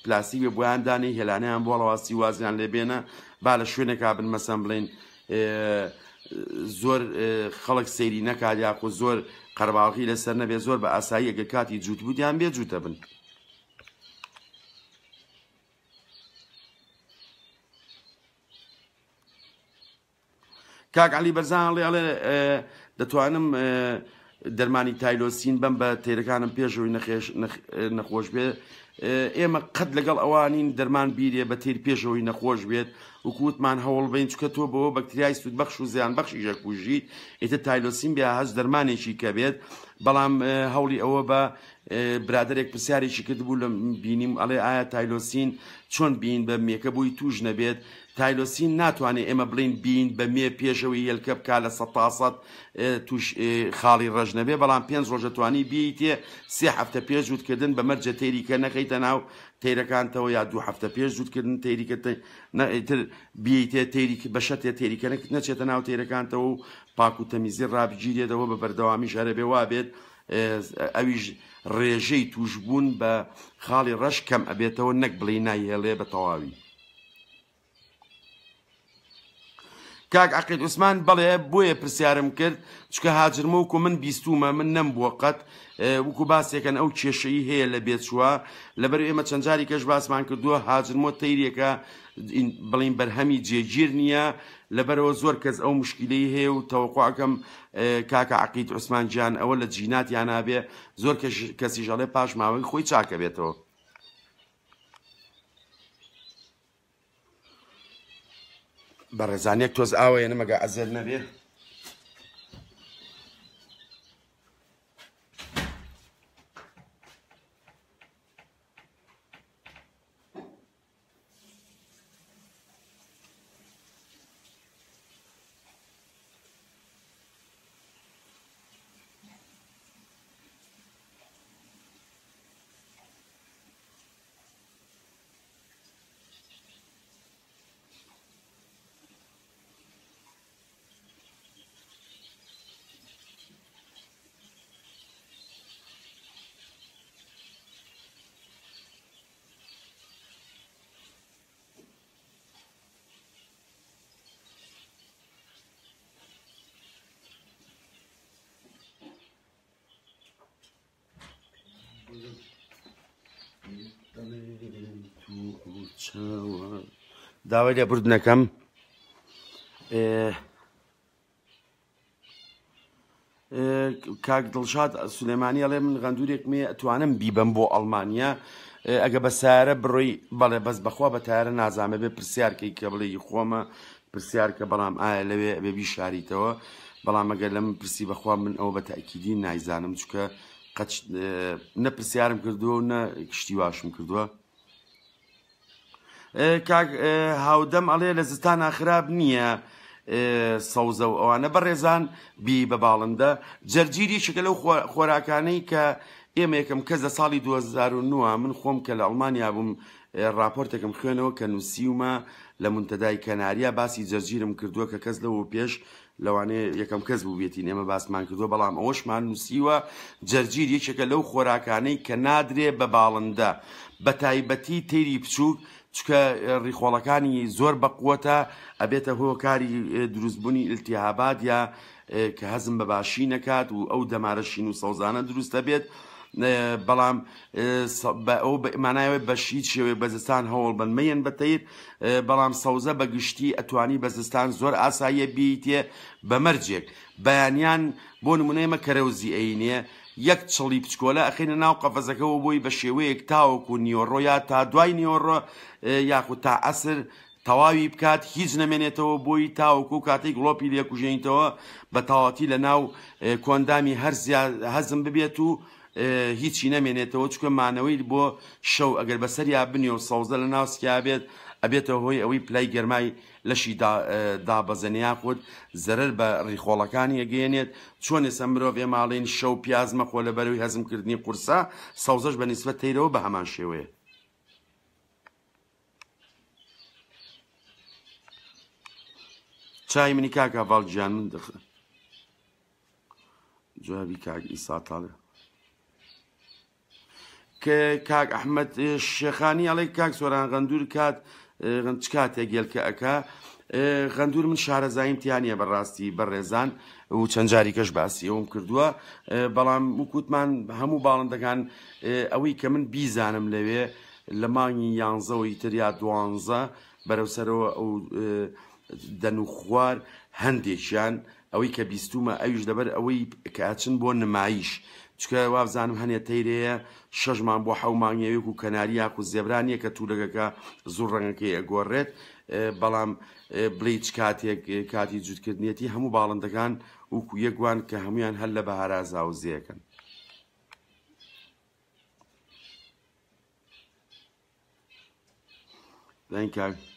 پلاستیک بێ بۆیان دانێ هێلانیان بۆ ڵەواسی وازیان لێ بێنە با لە شوێنێکا بن مەسەن بڵێن زۆر خەڵک سەیری نەکات یاخود زۆر قەرەباڵغی لەسەر نەبێت زۆر بە ئاسایی ئەگەر کاتی جووت بوویان بێ جووتە بن. کاک عەلی بەرزان ئەڵێ ئەڵێ دەتوانم دەرمانی تایلۆسین بەم بە تەیرەکانم پێشەوەی نەخێش نەخۆش بێ ئێمە قەت لەگەڵ ئەوانین دەرمان بیرێ بە تیر پێشەوەی نەخۆش بێت وکووتمان هەوڵ بین چکە تۆ بەوە بەکتریای سوودبەخش و زیان بەخشی ژەکوژیت ئیتر تایلۆسین بێ هەست دەرمانێکی کە بێت بەڵام هەوڵی ئەوە بە برادێک پرسیارێکی کردبوو لە بینیم ئەڵێ ئایا تایلۆسین چۆن بین بە مێکە بۆی توش نەبێت تایلۆسین ناتوانێ ئێمە بڵێین بین بە مێ پێشەوەی هێلکە بکا لە سەتاسەد توش خاڵی ڕەش نەبێ بەڵام پێنج ڕۆژە توانی بیتێ سێ هەفتە پێش جووتکردن بە مەرجە تەیریکە نەخەیتە ناو تەیرەکانتەوە یا دوو هەفتە پێش جووتکردن تەیریکە تر بیتێ تەیریک بە شەتێ تەیریکە نەچێتە ناو تەیرەکانتەوە و پاک و تەمیزی ڕابگیرێتەوە بە بەردەوامیش هەرەبێ وابێت ئەویش ڕێژەی توشبوون بە خاڵی ڕەش کەم ئەبێتەوە نەک بڵێی نایهێڵێ بە تەواوی. کاک عەقید عوسمان بەڵێ بۆیە پرسیارم کرد چکە هاجرمە وکو من بیستومە من نەمبووە قەت وکو باسێکەن ئەو کێشەی هەیە لە بێچووە لەبەر ئێمە چەند جاری کەش باسمان کردووە هاجرمۆ تەیرێکە بڵین بەرهەمی جێگیر نییە لەبەرەوە زۆر کەس ئەو مشکلەی هەیە و تەوەقعەکەم کاکە عەقید عوسمان گیان ئەوە لە جیناتیان نابێ زۆر کەسیش ئەڵێ پاش ماوەی خۆی چاکە بێتەوە. بەڕێزان یەک تۆز ئاوە یەنم ئەگە ئەزێت نەبێ. داوای لێبوردنەکەم کاک دڵشاد سولێمانی ئەڵێ من غەندورێک مێ ئەتوانم بیبەم بۆ ئەڵمانیا ئەگە بە سارە بڕۆی بەڵێ بەس بەخوا بە تارە نازانمە بێ پرسیارکەی کە بڵێ خۆمە پرسیارکە بەڵام ئایا لەوێ ئەبێ بیشاریتەوە بەڵام ئەگەر لە من پرسی بەخوا من ئەوە بە تاکیدی نایزانم چکە قەت نە پرسیارم کردووە و نە شتی واشم کردووە کاک هاودەم ئەڵێ لە زستانا خراپ نییە سەوزە و ئەوانە بەڕێزان بی بە باڵندە جەرجیر یەکێکە لەو خۆراکانەی کە ئێمە یەکەم کەس لە ساڵی 2009 من خۆم کە لە ئەڵمانیا بووم راپۆرتێکم خوێنەوە کە نووسیومە لە منتەدای کەناریا باسی جەرجیرم کردووە کە کەس لەوە پێش لەوانەیە یەکەم کەس بووبێتین ئێمە باسمان کردووە بەڵام ئەوەشمان نووسیوە جەرجیر یەکێکە لەو خۆراکانەی کە نادرێ بە باڵندە بە تایبەتی تەیری بچووک چکە ڕیخۆڵەکانی زۆر بەقوەتە ئەبێتە هۆکاری دروستبوونی ئیلتیهابات یا کە هەزم بە باشی نەکات و ئەو دەمارە شین و سەوزانە دروست دەبێت بەڵام ئەو مانایەوەی بە هیچ شێوەیەک بە زستان هەوڵ بن مەیەن بە تەیر بەڵام سەوزە بە گشتی ئەتوانی بە زستان زۆر ئاساییە بیتێ بە مەرجێک بەیانیان بۆ نمونە ئێمە کەرەوزی ئەینێ یەک چڵی بچکۆلە ئەخەینە ناو قەفەزەکەوە بۆی بە شێوەیەک تاوەکو نیوەڕۆ یا تا دوای نیوەڕۆ یاخود تا عەسر تەواوی بکات هیچ نەمێنێتەوە بۆی تاوەکو کاتێک گڵۆپی لێکوژێنیتەوە بە تەواوەتی لە ناو کۆندامی هەزم ببێت و هیچی نەمێنێتەوە چونکە مانەوەی بۆ شەو ئەگەر بەسەریا بنێ و سەوزە لە ناو سکیا بێت ئەبێتە هۆی ئەوەی پلای گەرمای لەشی دابەزێنێ یاخود زەرەر بە ڕیخۆڵەکانی ئەگەیەنێت چۆن ئێستا مرۆڤ ئێمە ئەڵێین شەو پیاز مەخۆ لەبەرەوەی هەزمکردنی قورسە سەوزەش بە نیسبەت تەیرەوە بە هەمان شێوەیە. چای منی کاک هەڤاڵ گیان من دخ جوابی کاک ئیسا تاڵێ کە کاک ئەحمد شێخانی ئەڵێ کاک سۆران غەندور کات چ کاتێک گێلکە ئەکا غەندور من شارەزاییم تیانە بەڕاستی بەڕێزان و چەند جاریکەش باسی ئەوم کردووە بەڵام وکوتمان هەموو باڵندەکان ئەوەی کە من بیزانم لەوێ لە مانگی یانزەوەی تر یا دوانزە بەرەو سەرەوە ئەو. دەن و خوار هەندێکیان ئەوەی کە بیستومە ئەویش لەبەر ئەوەی کە ئەچن بۆ نمایش چکە وابزانم هەنێ تەیرەیە شەش مانگ بۆ حەو مانگ یەوێک و کەناری یاخود زێبرا نییە کە تورەکەکە زوو ڕەنگەکەی ئەگۆڕێت بەڵام بڵێی چ کاتێک کاتی جووتکردنیەتی هەموو باڵندەکان وەکو یەک وان کە هەمویان هەر لە بەهارا زاوزێکن. Thank you.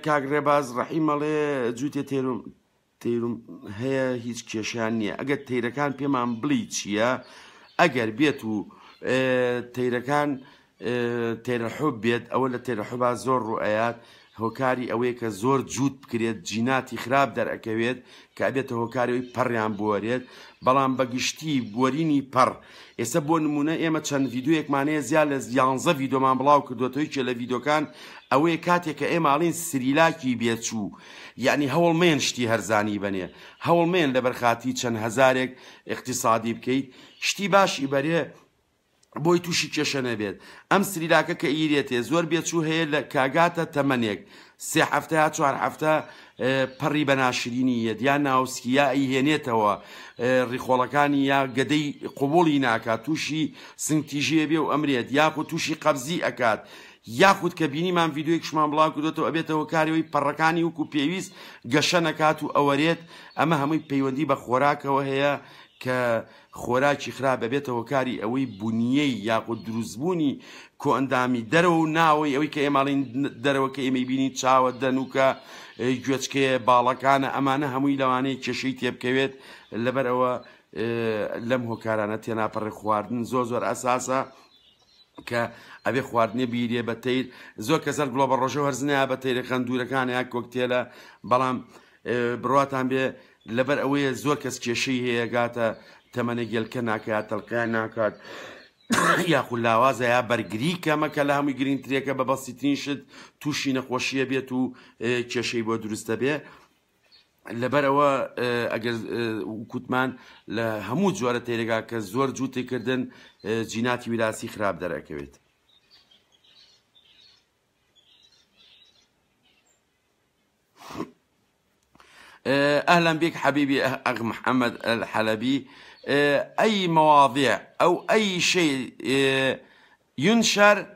کاک ڕێباز ڕەحیم ئەڵێ جووتێ تێرم تەیرم هەیە هیچ کێشیان نییە ئەگەر تەیرەکان پێمان بڵی چییە ئەگەر بێت و تەیرەکان تەیرەحوب بێت ئەوە لە تەیرەحوبا زۆر ڕوئەیات هۆکاری ئەوەیە کە زۆر جووت بکرێت جیناتی خراپ دەرئەکەوێت کە ئەبێتە هۆکاری ئەوەی پەڕیان بوەرێت بەڵام بە گشتی بوەرینی پەڕ ئێستا بۆ نمونە ئێمە چەند ڤیدیۆیەکمان هەیە زیاد لە یانزە ڤیدۆمان بڵاو کردوەتەوە یەکێ لە ڤیدۆکان ئەوەیە کاتێک کە ئێمە ئەڵێین سریلاکی بێچوو یعنی هەوڵ مەیەن شتی هەرزانی بەنێ هەوڵ مەیەن لەبەر خاتری چەند هەزارێک ئیقتیسادی بکەیت شتی باشی بەرێ بۆی تووشی کێشە نەبێت ئەم سریلاکە کە ئیرێتێ زۆر بێچوو هەیە لە کاگاتە تەمەنێک سێ هەفتە یا چوار هەفتە پەڕی بە ناشرینی یەت یا ناوسکی یا ئەیهێنێتەوە ڕیخۆڵەکانی یا گەدەی قبوڵی ناکات تووشی سنگتیژی ئەبێ و ئەمرێت یاخود تووشی قەبزی ئەکات یاخود کە بینیمان ڤیدیۆیەکیشمان بڵاو کردۆتەوە ئەبێتە هۆکاری ئەوەی پەڕەکانی وەکو پێویست گەشە نەکات و ئەوەرێت ئەمە هەمووی پەیوەندی بە خۆراکەوە هەیە کە خۆراکی خراپ ئەبێتە هۆکاری ئەوەی بونیەی یاخود دروستبوونی کۆئەندامی دەرەوە و ناوەی ئەوەی کە ئێمە ئەڵێین دەرەوە کە ئێمەی بینین چاوە دەنوکە گوێچکەیە باڵەکانە ئەمانە هەمووی لەوانەیە کێشەی تێبکەوێت لەبەر ئەوە لەم هۆکارانە تێناپەڕێ خواردن زۆر زۆر ئەساسە کە ئەبێ خواردنێ بیرێ بە تەیر زۆر کەس هەر گوڵە بە ڕۆژە هەرزنەیە بە تەیرە خەندورەکان یا کۆکتێلە بەڵام بڕواتان بێ لەبەر ئەوەیە زۆر کەس کێشەی هەیە گاتە تەمەنە گێلکە ناکات تەلقیان ناکات یاخود لاوازە یا بەرگری کەمە کە لە هەمووی گرنگترێکە بە بەسیترین شت تووشی نەخۆشیە بێت و کێشەی بۆ دروستە بێ لەبەر ئەوە ئەگەر کوتمان لە هەموو جۆرە تەیرەگا کە زۆر جووتی کردن جیناتی ویراسی خراپ دەرەکەوێت. أهلا بك حبيبي أخ محمد الحلبي أي مواضيع أو أي شيء ينشر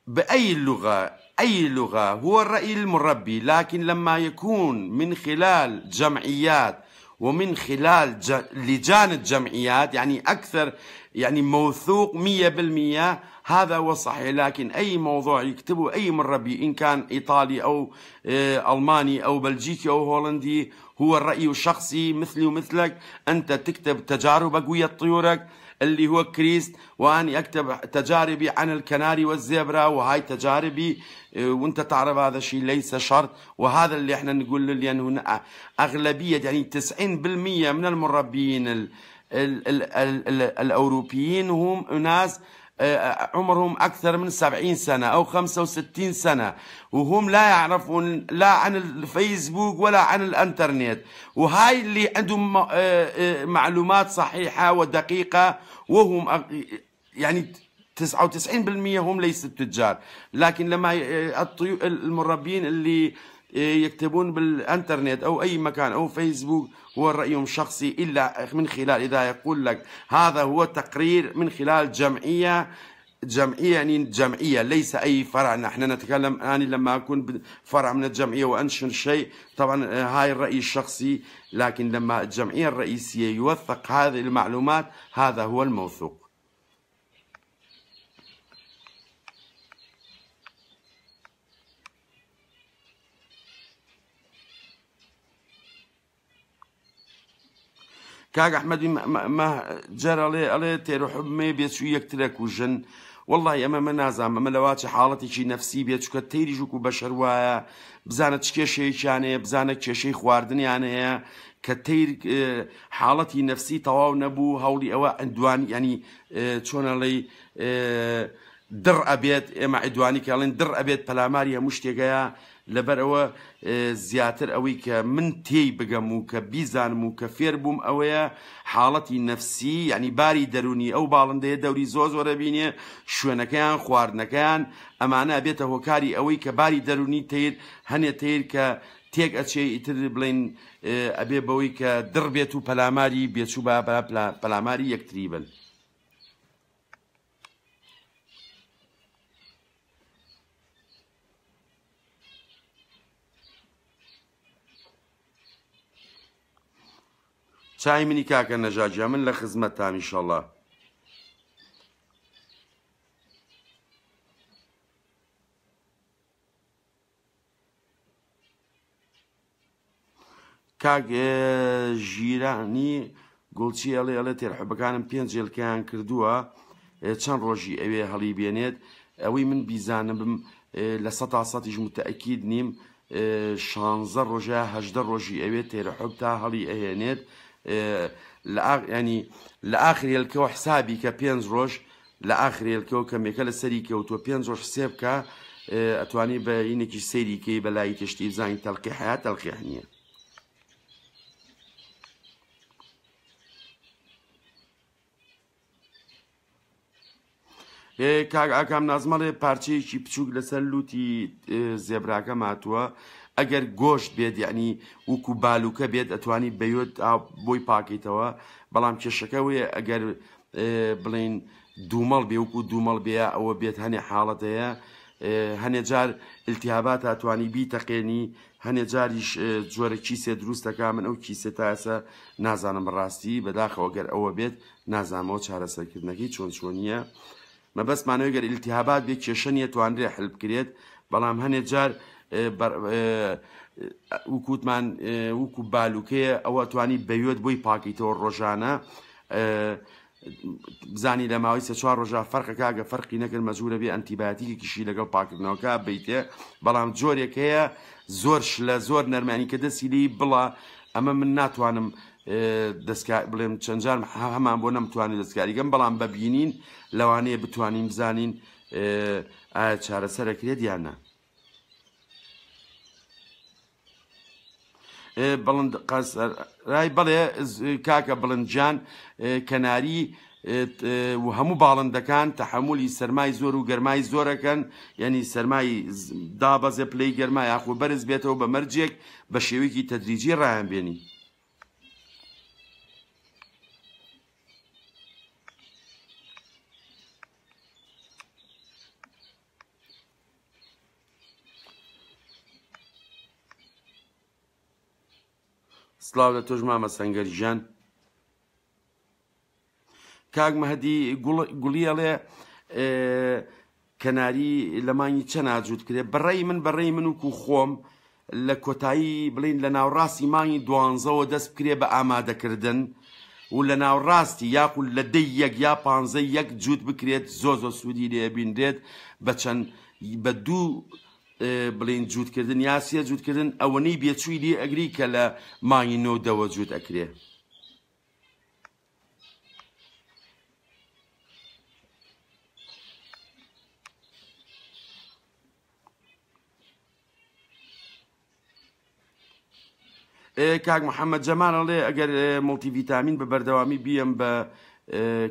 بأي لغة أي لغة هو الرأي المربي لكن لما يكون من خلال جمعيات ومن خلال لجان الجمعيات يعني أكثر يعني موثوق 100% هذا هو الصحيح لكن أي موضوع يكتبه أي مربي إن كان إيطالي أو ألماني أو بلجيكي أو هولندي هو الرأي الشخصي مثلي ومثلك أنت تكتب تجاربك ويا طيورك اللي هو كريست وأني أكتب تجاربي عن الكناري والزبرة وهاي تجاربي وانت تعرف هذا الشيء ليس شرط وهذا اللي احنا نقول لأنه أغلبية يعني 90% من المربيين ال ال ال ال ال الأوروبيين هم ناس عمرهم أكثر من 70 سنة أو 65 سنة وهم لا يعرفون لا عن الفيسبوك ولا عن الانترنت وهاي اللي عندهم معلومات صحيحة ودقيقة وهم يعني 99% هم ليسوا تجار لكن لما المربين اللي يكتبون بالانترنت او اي مكان او فيسبوك هو رأيهم شخصي الا من خلال اذا يقول لك هذا هو تقرير من خلال جمعية جمعية يعني جمعية ليس أي فرع نحن نتكلم أنا لما أكون فرع من الجمعية وأنشر شيء طبعا هاي الرأي الشخصي لكن لما الجمعية الرئيسية يوثق هذه المعلومات هذا هو الموثوق. کاک ئەحمەدی مەهجەر ئەڵێ ئەڵێ تێرۆحبمێ بێچوو یەکترە کوژن وەڵی ئەمە من نازانم ئەمە لەواچ حاڵەتێکی نەفسی بێت چکە تەیریش وەکو بەشەر وایە بزانە چ کێشەیەکیان هەیە بزانە کێشەی خواردنیان هەیە کە تەیر حاڵەتی نەفسی تەواو نەبوو هەوڵی ئەوە ئەندوان ینی چۆنەڵی دڕ ئەبێت ئێمە عیدوانی کە ئەڵێن دڕ ئەبێت پەلاماری هەموو شتێکەیە. لەبەر ئەوە زیاتر ئەوەی کە من تێی بگەم و کە بیزانم و کە فێر بووم ئەوەیە حاڵەتی نەفسی یعنی باری دەرونی ئەو باڵندەیە دەوری زۆر زۆر ئەبینێ، شوێنەکەیان، خواردنەکەیان، ئەمانە ئەبێتە هۆکاری ئەوەی کە باری دەرونی تەیر هەنێ تەیر کە تێک ئەچێ ئیتر بڵێین ئەبێ بەوەی کە دڕ بێت و پەلاماری بێچوو با پەلاماری یەکتری بن. چای منی کاکە نەژاد گیان من لە خزمەتتام ئیشەڵا. کاک ژیرانی گوڵچی ئەڵێ ئەڵێ تێرحەبەکانم پێنج هێلکەیان کردووە چەند ڕۆژی ئەوێ هەڵی بێنێت ئەوەی من بیزانم بم لە سەتا سەتیش متەئکید نیم شانزە ڕۆژە 18 ڕۆژی ئەوێ تێرەحب تا هەڵی ئەهێنێت ینی لە ئاخر هێلکەوە حسابی کە پێنج ڕۆژ لە ئاخر هێلکەوە کە مێکە لە سەری کەوتووە پێنج ڕۆژ حسێب کە ئەتوانی بە ینێکی سەیری کەی بە لای تشتی بزانین تەلقیح یا تەلقیح نییە. کاک ئاکام نازمەڵێ پارچەیەکی بچووک لەسەر لوتی زێبراکە ماتووە ئەگەر گۆشت بێت یعنی وەکو بالوکە بێت ئەتوانی بەیۆت بۆی پاکەیتەوە بەڵام کێشەکە وەیە ئەگەر بڵین دوومەڵ بێ وەکو دوومەڵ بێ ئەوە بێت هەنێ حاڵەت هەیە هەنێ جار التهابات ئەتوانی بیتەقێنی هەنێ جاریش جۆرە کیسێ دروست دەکا من ئەو کیسە تا ئێستا نازانم بەڕاستی بەداخەوە گەر ئەوە بێت نازانمەوە چارەسەرکردنەکەی چۆن چۆنیە مەبەستمانەوەی گەر التهابات بێ کێشە نییە توانرێ حل بکرێت بەڵام هەنێ جار وکوتمان وکو بالوکەیە ئەوە توانی بەیۆت بۆی پاکیتەوە ڕۆژانە بزانی لە ماوەی سێ چوار ڕۆژا فەرقەکە گە فەرقی نەکرد مەجبورە بێ ئەنتیبایەتیکێکیشی لەگەڵ پاکردنەوەکە بیتێ بەڵام جۆرێک هەیە زۆر شلە زۆر نەرمانی کە دەستی لێی بڵە ئەمە من ناتوانم دەستکار بڵێم چەند جار هەمان بۆ نەمتوانی دەستکاریگەم بەڵام بە بینین لەوانەیە بتوانین بزانین ئایا چارەسەرەکرێت یان نا. بڵند قەسرای بەڵێ کاکە بڵند جان کەناری و هەموو باڵندەکان تەحەمولی سەرمای زۆر و گەرمای زۆرەکەن یعنی سەرمای دابەزێ پلەی گەرما یاخۆ بەرز بێتەوە بە مەرجێک بە شێوەیەکی تەدریجی ڕایان بێنی. سڵاو لە تۆش مامە سەنگەر گیان. کاک مەهدی گوڵی ئەڵێ کەناری لە مانگی چەند ئاجووت کرێ بەڕێی من بەڕێی من وکو خۆم لە کۆتایی بڵین لە ناوڕاستی مانگی دوانزەوە دەست بکرێ بە ئامادەکردن و لە ناوڕاستی یاخود لە دەی یەک یا پانزەی یەک جووت بکرێت زۆر زۆر سوودی لێ بینرێت بە چەند بە دوو بڵین جووتکردن یا سێ جووتکردن ئەوەنەی بێچووی لێ ئەگری کە لە مانگی نۆ دەوە جووت ئەکرێ. کاک محەممەد جەمال ئەڵێ ئەگەر مڵتی ڤیتامین بە بەردەوامی بیەم بە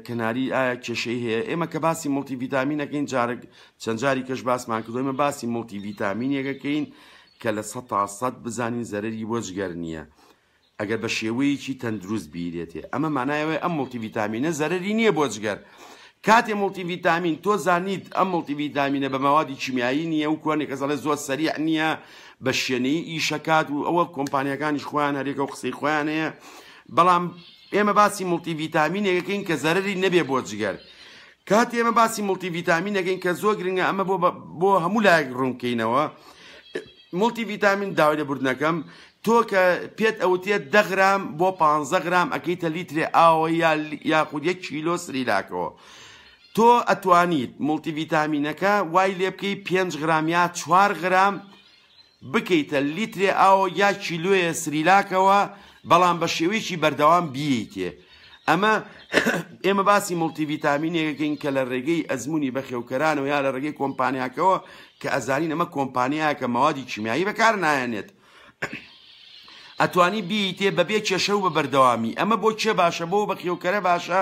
کەناری ئایا کێشەی هەیە ئێمە کە باسی مڵتی ڤیتامینەکەین جارێک چەند جاری کەش باسمان کردو ئێمە باسی مڵتی ڤیتامینێکەکەین کە لە 100% بزانین زەرەری بۆ جگەر نییە ئەگەر بە شێوەیەکی تەندروست بیرێتێ ئەمە مانای ئەوەیە ئەم مڵتی ڤیتامینە زەرەری نییە بۆ جگەر کاتێ مڵتی ڤیتامین تۆ زانیت ئەم مڵتی ڤیتامینە بە مەوادی کیمیایی نییە و کوانێک کەس ئەڵێ زۆر سەریع نییە بە شێنەیی ئیشەکات و ئەوە کۆمپانیاکانیش خۆیان هەرێکە و قسەی خۆیان هەیە بەڵام ئێمە باسی مڵتی ڤیتامینێکەکەین کە زەرەری نەبێ بۆ جگەر کاتێ ئێمە باسی مڵتی ڤیتامینەکەین کە زۆر گرنگە ئەمە بۆ بۆ هەموو لایەک ڕوونکەینەوە مڵتی ڤیتامین داوای لێبوردنەکەم تۆ کە پێت ئەوتێت دە غرام بۆ پانزە غرام ئەکەیتە لیترێ ئاوە یا یاخود یەک کیلۆ سریلاکەوە تۆ ئەتوانیت مڵتی ڤیتامینەکە وای لێ بکەی پێنج غرام یا چوار غرام بکەیتە لیترێ ئاوە یا کیلۆیە سریلاکەوە بەڵام بە شێوەیەکی بەردەوام بیەیتێ. ئەمە ئێمە باسی مڵتی ڤیتامینێکەکەین کە لە ڕێگەی ئەزمموی بەخێوکەرانەوە یا لە ڕێگەی کۆمپانیاکەوە کە ئەزانین ئەمە کۆمپانیایەکە مەوادی کیمیایی بەکار نایەنێت ئەتوانی بیتێ بەبێ کێشە و بە بەردەوامی. ئەمە بۆ کێ باشە؟ بۆ بەخێوکەرە باشە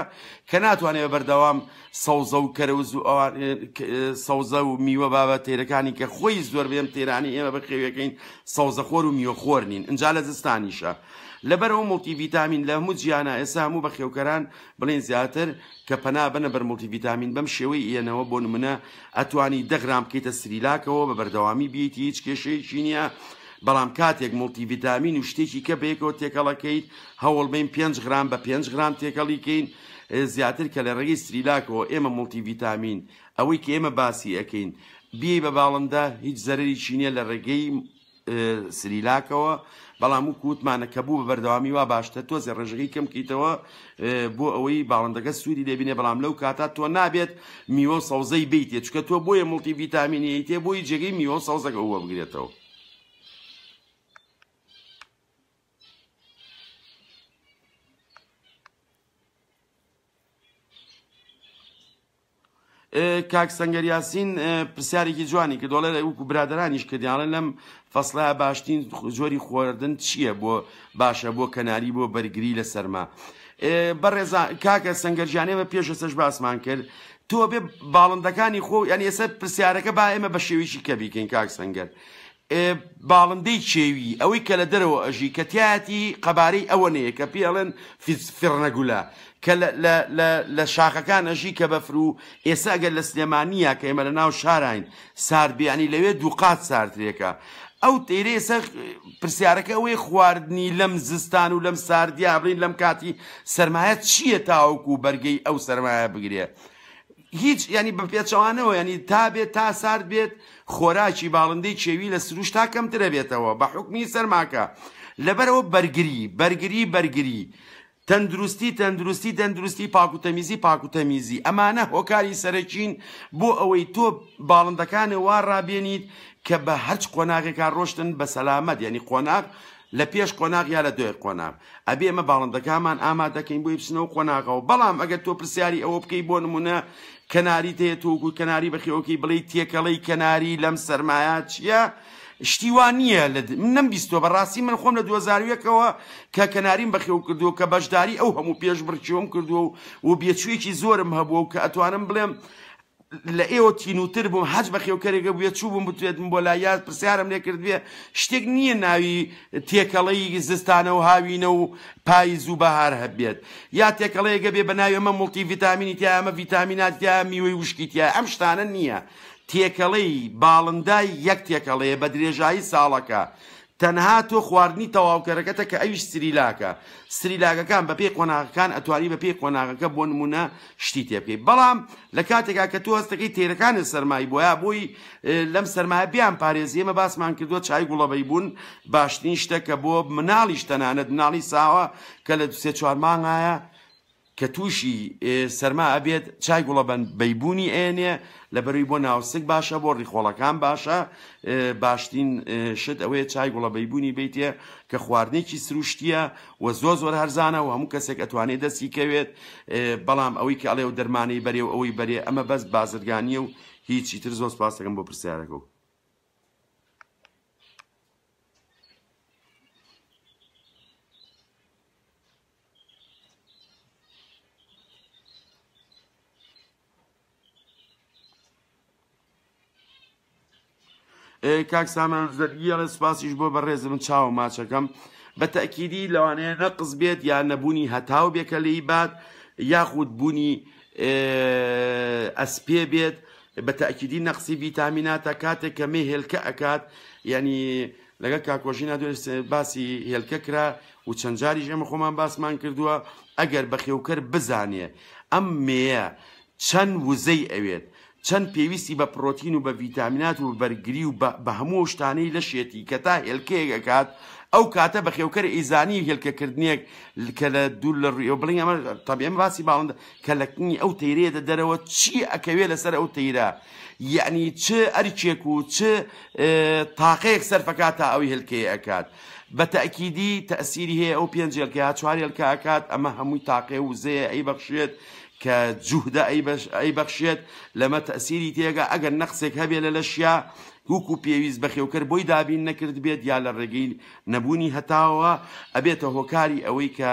کە ناتوانێت بە بەردەوام سەوزە و کەرەوز و ئەوان سەوزە و میوە بابە تێرەکانی کە خۆی زۆربەی ئەم تێرانەی ئێمە بەخێویەکەین سەوزەخۆر و میوەخۆر نین ئینجا لە زستانیشە لەبەرئەوە مڵتی ڤیتامین لە هەموو جیهانا ئێستا هەموو بەخێوکەران بڵێن زیاتر کە پەنا بەنە بەر مڵتی ڤیتامین بەم شێوەی ئێنەوە بۆ نمونە ئەتوانی دە غرام بکەیتە سریلاکەوە بە بەردەوامی بیتی هیچ کێشەیەکی نییە بەڵام کاتێک مڵتی ڤیتامین و شتێکی کە بەیەکەوە تێکەڵەکەیت هەوڵ بەین 5 غرام بە 5 غرام تێکەڵی کەین زیاتر کە لە ڕێگەی سریلاکەوە ئێمە مڵتی ڤیتامین ئەوەی کە ئێمە باسی ئەکەین بیەی بە باڵندە هیچ زەرەریکی نییە لە ڕێگەی سریلاکەوە، بەڵام وەکو وتمانە کە بوو بە بەردەوامی وا باشتر تۆزێ ڕێژەکەی کەم کەیتەوە بۆ ئەوەی باڵندەکە سوودی لێ بینێ، بەڵام لەو کاتە تۆ نابێت میوە و سەوزەی بیتێ چونکە تۆ بۆیە مڵتی ڤیتامینی ئەیتێ بۆی جێگەی میوە و سەوزەکە وەبگرێتەوە. کاک سەنگەر یاسین پرسیارێکی جوانی کرد دەڵێ وەکو برادەرانیش کردیانڵێ لەم فەسڵە باشترین جۆری خواردن چییە بۆ باشە بۆ کەناری بۆ بەرگری لە سەرما بەڕێزان کاکە سەنگەرجانێ بە پێش ئێستاش باسمان کرد تۆ بێ باڵندەکانی خۆ یعنی ئێستا پرسیارەکە با ئێمە بە شێوەیەکی کە بیکەین کاک سەنگەر باڵندەی کێوی، ئەوەی کە لە دەرەوە ئەژی، کە تیایەتی قەبارەی ئەوەنەیە کە پێی ئەڵێن فیرنەگولە، کە لە لە لە لە شاخەکان ئەژی کە بەفر و ئێستا ئەگەر لە سلێمانییە کە ئێمە لە ناو شاراین سارد بێ یانی لەوێ دووقات ساردترێکە. ئەو تەیرە ئێستا پرسیارەکە ئەوەیە خواردنی لەم زستان و لەم ساردییە بڵێین لەم کاتی سەرمایە چییە تاوەکوو بەرگەی ئەو سەرمایە بگرێ؟ هیچ یانی بە پێچەوانەوە یانی تا بێت تا سارد بێت خۆراکی باڵندەی کێوی لە سروشتا کەمترە بێتەوە بە حوکمی سەرماکە لەبەرەوە بەرگری بەرگری بەرگری تەندروستی تەندروستی تەندروستی پاک و تەمیزی پاک و تەمیزی ئەمانە هۆکاری سەرەکین بۆ ئەوەی تۆ باڵندەکانێ وا ڕابێنیت کە بە هەرچ قۆناغێکا ڕۆشتن بە سەلامەت یانی قۆناغ لە پێش قۆناغ یا لە دوای قۆناغ ئەبێ ئێمە باڵندەکانمان ئامادەکەین بۆی بچنەوە قۆناغەوە بەڵام ئەگەر تۆ پرسیاری ئەوە بکەی بۆ نمونە کەناریت هەیە تۆ وەکو کەناری بەخێوەکەی بڵێی تێکەڵەی کەناری لەم سەرمایە چییە شتی وا نییە لە من نەمبیستووە بەڕاستی من خۆم لە 2001ەوە کە کەناریم بەخێو کردووە کە بەشداری ئەو هەموو پێشبڕکێوم کردووە و و بێچوویەکی زۆرم هەبووە و کە ئەتوانم بڵێم لە ئێوە تینووتر بووم هەچ بەخێوکەرێکە بووێ چووبووم بتوێتم بۆ لای یا پرسیارم لێ کردبێ شتێک نییە ناوی تێکەڵەی زستانە و هاوینە و پایز و بەهار هەبێت یا تێکەڵەیەگە بێ بە ناوی ئەمە مڵتی ڤیتامینی تیا ئەمە ڤیتامینات تیا میوەی وشکی تیا ئەم شتانە نییە تێکەڵەی باڵندای یەک تێکەڵەیە بە درێژایی ساڵەکە تەنها تۆ خواردنی تەواوکەرەکەتە کە ئەویش سریلاکە، سریلاکەکان بەپێی قۆناغەکان ئەتوانی بەپێی قۆناغەکە بۆ نمونە شتی تێبکەی بەڵام لە کاتێکا کە تۆ هەستەکەی تێرەکانت سەرمای بۆیە بۆی لەم سەرمایە بیان پارێزی ئێمە باسمان کردووە چای گوڵەبەیبوون باشترین شتە کە بۆ مناڵیش تەنانەت مناڵی ساوە کە لە سێ چوار مانگایە کە تووشی سەرما ئەبێت چای گوڵەبەن بەیبوونی ئەیەنێ لەبەروی بۆ ناوسک باشە بۆ ڕیخۆڵەکان باشە باشترین شت ئەوەیە چای گوڵە بەیبوونی بیتێ کە خواردنێکی سروشتیە و زۆر زۆر هەرزانە و هەموو کەسێک ئەتوانێت دەستی کەوێت بەڵام ئەوەی کە ئەڵێ و دەرمانەی بەرێ و ئەوەی بەرێ ئەمە بەس بازرگانیە و هیچی تر زۆر سپاستەکەم بۆ پرسیارەکە و. کاک سامان زەرگی ئەڵێ سوپاسیش بۆ بەڕێزم چاو ماچەکەم بە تەکیدی لەوانەیە نەقس بێت یان نەبوونی هەتاو بێ کە لێی بات یاخود بوونی ئەسپێ بێت بە تەکیدی نەقسی ڤیتامیناتە کاتێک کە مێ هێلکە ئەکات یعنی لەگەڵ کاک کۆژینا دوێنێ باسی هێلکە کرا و چەند جاریش ئێمە خۆمان باسمان کردووە ئەگەر بەخێوکەر بزانێ ئەم مێیە چەند وزەی ئەوێت چەند پێویستی بە پڕۆتین و بە ڤیتامینات و بە بەرگری و بە هەموو ئەو شتانەی لەشێتی کە تا هێلکەیەک ئەکات ئەو کاتە بەخێوکەر ئەیزانی هێلکەکردنێک کە لە دوور لە ڕووی بڵین ئەمە تەبی ئەمە باسی باڵندە کە لە کنی ئەو تەیرەیە دەرەوە چی ئەکەوێ لەسەر ئەو تەیرە یەعنی چ ئەرکێک و چ تاقەیەک سەرفەکات تا ئەوی هێلکەیە ئەکات. بە تەئکیدی تەئسیری هەیە ئەو پێنج هێلکە یا چوار هێلکە ئەکات ئەمە هەمووی تاقێ وزەیە ئەیبەخشێت کە جوهدە ئەیبەخشێت لەمە تەئسیری تێگا ئەگەر نەقسێک هەبێ لە لەشیا وەکو پێویست بەخێوکەر بۆی دابین نەکردبێت یا لە ڕێگەی نەبوونی هەتاوەوە ئەبێتە هۆکاری ئەوەی کە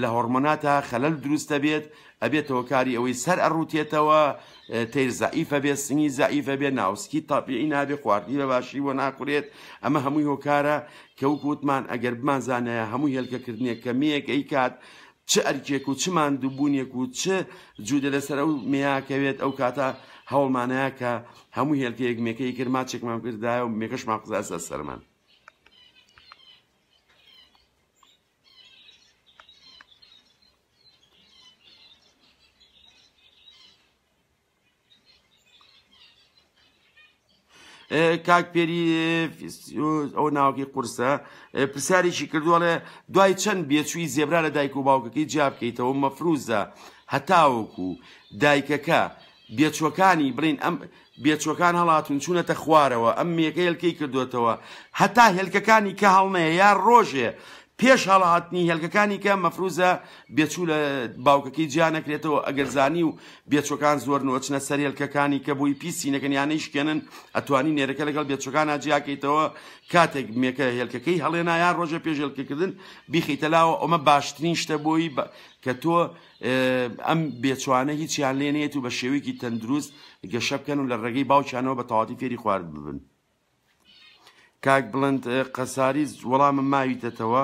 لە هۆڕمۆناتا خەلەل دروست ئەبێت ئەبێتە هۆکاری ئەوەی سەر ئەڕوتێتەوە تەیر زەعیفە بێت سنگی زەعیفە بێت ناوسکی تەبیعی نابێت خواردنی بە باشی بۆ ناخورێت ئەمە هەمووی هۆکارە کە وەکو وتمان ئەگەر بمانزانایە هەموو هێلکەکردنێک کە مێیەک ئەیکات چ ئەرکێک و چ ماندووبوونێک و چ جوودە لەسەر ئەو مێیا کەوێت ئەو کاتە هەوڵمانەیە کە هەموو هێلکەیەک مێکەی کرد ماچێکمان کردایە و مێکەشمان قزا سەر سەرمان. کاک پێری ئەو ناوەکەی قورسە پرسیارێکی کردووەڵێ دوای چەند بێچووی زێبرا لە دایک و باوکەکەی جیا بکەیتەوە مەفروزە هەتاوەکو دایکەکە بێچوەکانی بڵین ئەم بێچوەکان هەڵاتون چوونەتە خوارەوە ئەم مێکە هێلکەی کردوێتەوە هەتا هێلکەکانی کە هەڵنەیە یا ڕۆژێ پێش هەڵهاتنی هێلکەکانی کە مەفروزە بێچوو لە باوکەکەی جیا نەکرێتەوە ئەگەر زانی و بێچوەکان زۆرن و ئەچنە سەر هێلکەکانی کە بۆی پیسی نەکەن یان نەیشکێنن ئەتوانی نێرەکە لەگەڵ بێچوەکانا جیاکەیتەوە کاتێک مێکە هێلکەکەی هەڵێنا یان ڕۆژێ پێش هێلکەکردن بیخەیتە لاوە ئەمە باشترین شتە بۆی کە تۆ ئەم بێچوانە هیچیان لێ نێت و بە شێوەیەکی تەندروست گەشە بکەن و لە ڕێگەی باوکیانەوە بە تەواتی فێری خوارد ببن. کاک بڵند قەساری وەڵامم ماویتەتەوە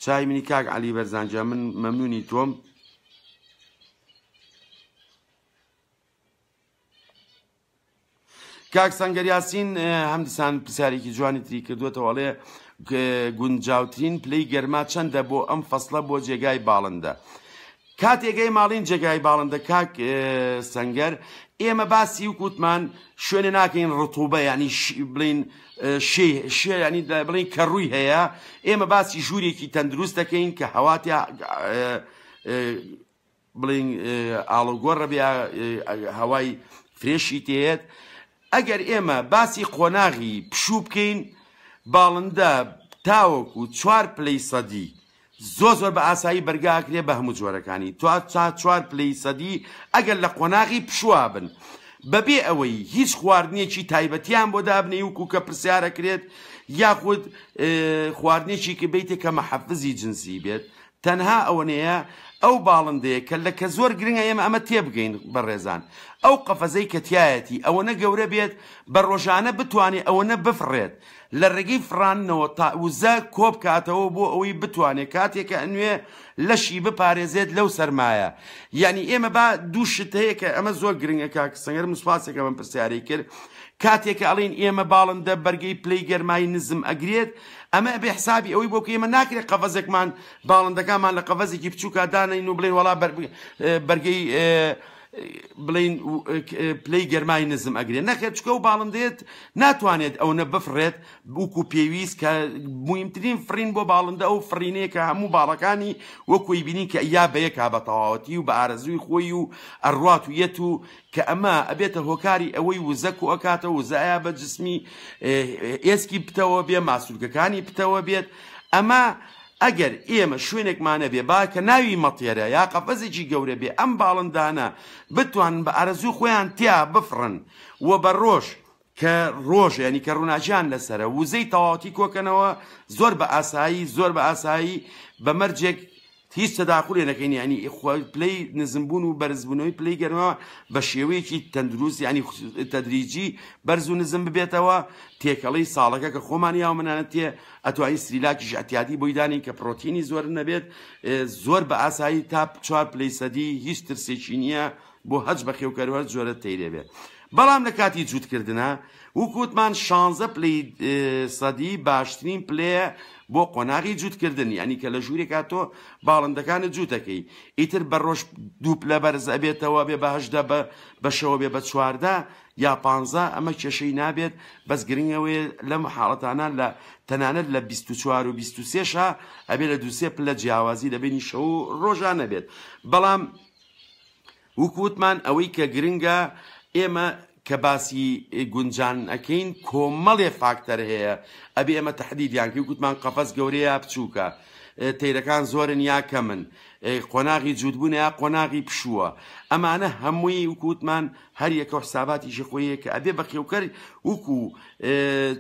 چای منی کاک عەلی بەرزان گیان من مەمنونی تۆم. کاک سەنگەر یاسین هەمدیسان پرسیارێکی جوانی تری کردووەتەوە ئەڵێ گونجاوترین پلەی گەرما چەندە بۆ ئەم فەسڵە بۆ جێگای باڵندە کاتێک ئەی ماڵین جێگای باڵندە کاک سەنگەر ئێمە باسی و کوتمان شوێنێ ناکەین ڕتوبە ینی بڵین شێ شێ ینی بڵین کە ڕووی هەیە ئێمە باسی ژوورێکی تەندروست دەکەین کە هەواتیا بڵین ئاڵوگۆڕە بێ هەوای فرێشی تێت ئەگەر ئێمە باسی قۆناغی پشوو بکەین باڵندە تاوەکو چوار پلەی سەدی زۆر زۆر بە ئاسایی بەرگا ئەکرێ بە هەموو جۆرەکانی تا تا چوار پلەی سەدی ئەگەر لە قۆناغی پشووا بن بەبێ ئەوەی هیچ خواردنێکی تایبەتیان بۆ دابنێی وکو کە پرسیار ئەکرێت یاخود خواردنێکی کە بیتێ کە محەفزی جنسی بێت تەنها ئەوەنەیە ئەو باڵندەیە کە لە کە زۆر گرنگە ئێمە ئەمە تێبگەین بەڕێزان ئەو قەفەزەی کە تیایەتی ئەوەنە گەورە بێت بە ڕۆژانە بتوانێ ئەوەنە بفڕێت لە ڕێگەی فڕاندنەوە تا وزە کۆبکاتەوە بۆ ئەوەی بتوانێت کاتێک کە ئەنوێ لەشی بپارێزێت لەو سەرمایە یعنی ئێمە با دوو شت هەیە کە ئەمە زۆر گرنگە کاک سەنگەر من سوپاسێکە بەم پرسیارەی کرد کاتێک کە ئەڵێن ئێمە باڵندە بەرگەی پلەی گەرمای نزم ئەگرێت ئەمە ئەبێ حسابی ئەوەی بۆ بکەین ئێمە ناکرێت قەفەزێکمان باڵندەکانمان لە قەفەزێکی بچووکا دانەین و بڵێن وەڵا بەرگەی بڵین پلەی گەرمای نزم ئەگرێ نەخێر چکە و باڵندێت ناتوانێت ئەوەنە بفڕێت وەکو پێویست کە مویمترین فڕین بۆ باڵندە ئەو فڕینەیە کە هەموو باڵەکانی وەکوی بینین کە یا بە یەکا بە تەواوەتی و بە ئارەزووی خۆی و ئەڕوات و یەت و کە ئەمە ئەبێتە هۆکاری ئەوەی وزە کۆئەکاتەوە وزە ئەیا بە جسمی ئێسکی پتەوە بێ ماسولکەکانی پتەوە بێت ئەمە ئەگەر ئێمە شوێنێکمان هەبێ با کە ناوی مەتێرە یا قەفەزێکی گەورە بێ ئەم باڵندانە بتوانن بە ئارەزووی خۆیان تیا بفڕن و بە ڕۆژ کە ڕۆژ یانی کە ڕووناکیان لەسەرە وزەی تەواوەتی کۆکەنەوە زۆر بە ئاسایی زۆر بە ئاسایی بە مەرجێک هیچ تەداخولێ نەکەین یانی پلەی نزمبوون و بەرزبوونەوەی پلەی گەرما بە شێوەیەکی تەندروست یانی تەدریجی بەرز و نزم ببێتەوە تێکەڵەی ساڵەکە کە خۆمان یاومنانە تێ ئەتوانی سریلاکیش ئەتیادی بۆی دانێین کە پڕۆتینی زۆر نەبێت زۆر بە ئاسایی تا چوار پلەی سەدی هیچ ترسێکی نییە بۆ هەچ بەخێوکەر و هەر جۆرە تەیرێ بێت بەڵام لە کاتی جووتکردنا وەک وتمان شانزە پلەی سەدی باشترین پلەیە بۆ قۆناغی جووتکردن یعنی کە لە ژوورێکا تۆ باڵندەکانت جووتەکەی ئیتر بە ڕۆژ دوو پلە بەرز ئەبێتەوە بێ بە هەژدە بە شەوە بێ بە چواردە یا پانزە ئەمە کێشەی نابێت بەس گرنگ ئەوەیە لەم حاڵەتانە لە تەنانەت لە 24 و 23 شا ئەبێ لە دوو سێ پلە جیاوازی لە بینی شەو و ڕۆژا نەبێت بەڵام وەکو وتمان ئەوەی کە گرنگە ئێمە کە باسی گونجان ئەکەین کۆمەڵێ فاکتەر هەیە ئەبێ ئێمە تەحدیدیان کەین گوتمان قەفەس گەورەیە یا بچووکە تەیرەکان زۆرن یا کەمن قۆناغی جووتبوونە یا قۆناغی پشووە ئەمانە هەمووی وەکو وتمان هەر یەکە و حساباتیشی خۆی هەیە کە ئەبێ بەخێوکەر وەکو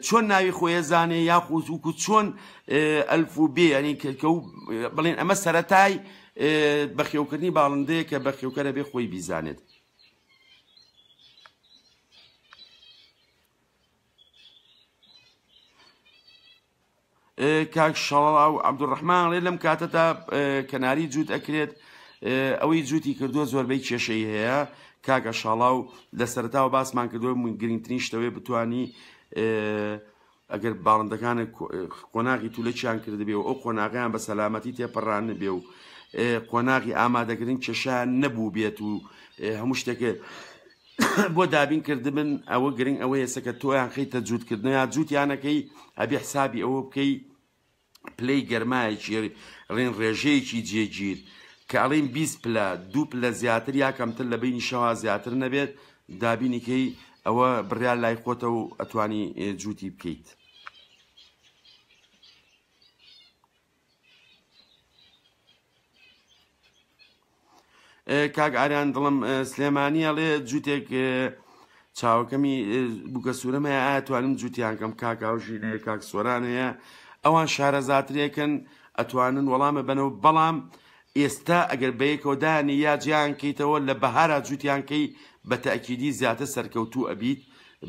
چۆن ناوی خۆی ئەزانێ یاخود وەکو چۆن ئەلف و بێ یعنی کە بڵێن ئەمە سەرەتای بەخێوکردنی باڵندەیە کە بەخێوکەرە بێ خۆی بیزانێت. کاک شەڵاو عەبدولڕەحمان ئەڵێ لەم کاتەدا کەناری جووت ئەکرێت ئەوەی جووتی کردووە زۆربەی کێشەی هەیە کاکە شاڵاو لە سەرتاوە باسمان کردووە گرنگترین شتەوەی بتانی ئەگەر باڵندەکان قۆناغی تولەکیان کردبێ و ئەو قۆناغیان بە سەلامەتی تێپەڕان بێ و قۆناغی ئامادەکردن کێشیان نەبوو بێت و هەموو شتێکە بۆ دابین کردبن ئەوە گرنگ ئەوەیە سەکە تۆیان خەیتە جووتکردنە یا جووتیانەکەی ئەبێ حسابی ئەوە بکەی پلەی گەرمایەکی ڕێن ڕێژەیەکی جێگیر کە ئەڵێن 20 پلە دوو پلە زیاتر یا کەمتر لە بینی شەوا زیاتر نەبێت دابینیکەی ئەوە بڕیار لای خۆتە و ئەتوانی جووتی بکەیت. کاک ئاریان دڵم سلێمانی ئەڵێ جووتێک چاوەکەمی بووکە سوورم هەیە ئایا توانم جووتیان کەم کاک هاوژین هەیە کاک سۆران هەیە ئەوان شارەزاترێکن ئەتوانن وەڵامە بەنەوە بەڵام ئێستا ئەگەر بەیەکەوە دانی یا جیان کەیتەوە لە بەهارا جووتیان کەی بە تەئکیدی زیاتر سەرکەوتوو ئەبیت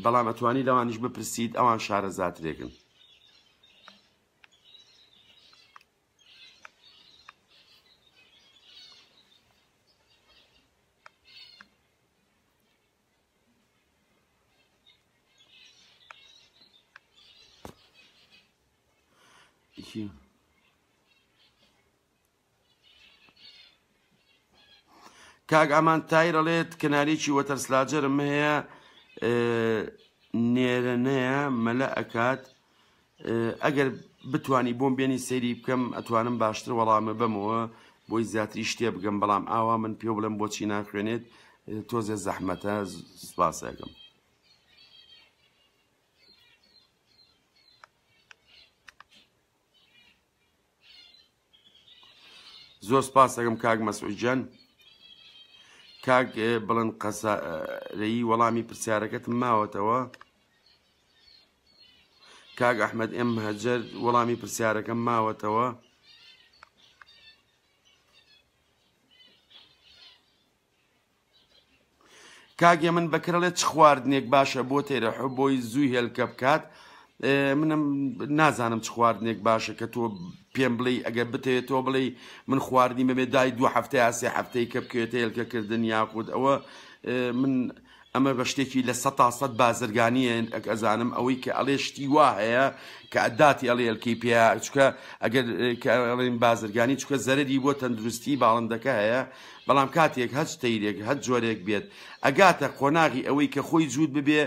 بەڵام ئەتوانی لەوانیش بپرسیت ئەوان شارەزاترێکن. کاک ئامان تایر ئەڵێت کەنارێکی وەتەرسلاجەرم هەیە نێرەنەیە مەلە ئەکات ئەگەر بتانی بۆم بێنی سەیری بکەم ئەتوانم باشتر وەڵامە بەمەوە بۆی زیاتری شتێ بگەم بەڵام ئاوا من پێ بڵێم بۆچی ناخوێنێت تۆزێ زەحمەتە سپاسەکەم. زۆر سپاس دەکەم کاک مەسعود گیان کاک بڵند قەسارەیی وەڵامی پرسیارەکەتم ماوەتەوە کاک ئەحمد ئێم هەجەر وەڵامی پرسیارەکەم ماوەتەوە کاک یەمن بەکر ئەڵێ چ خواردنێک باشە بۆ تەیرە حب بۆی زوو هێلکە بکات منم نازانم چ خواردنێک باشە کە تۆ پێم بڵێ ئەگەر بتەوێت تۆ بڵێ من خواردنی بەمێ دای دوو هەفتە یا سێ هەفتەی کە بکەوێتە هێلکەکردن یاخود ئەوە من ئەمە بە شتێکی لە سەتا سەد بازرگانیە ئەزانم ئەوەی کە ئەڵێ شتی وا هەیە کە ئەداتی ئەڵێ هێلکەی پێ چکە ئەگەر کە ئەڵێن بازرگانی چکە زەرەری بۆ تەندروستی باڵندەکە هەیە بەڵام کاتێک هەچ تەیرێک هەچ جۆرێک بێت ئەگاتە قۆناغی ئەوەی کە خۆی جووت ببێ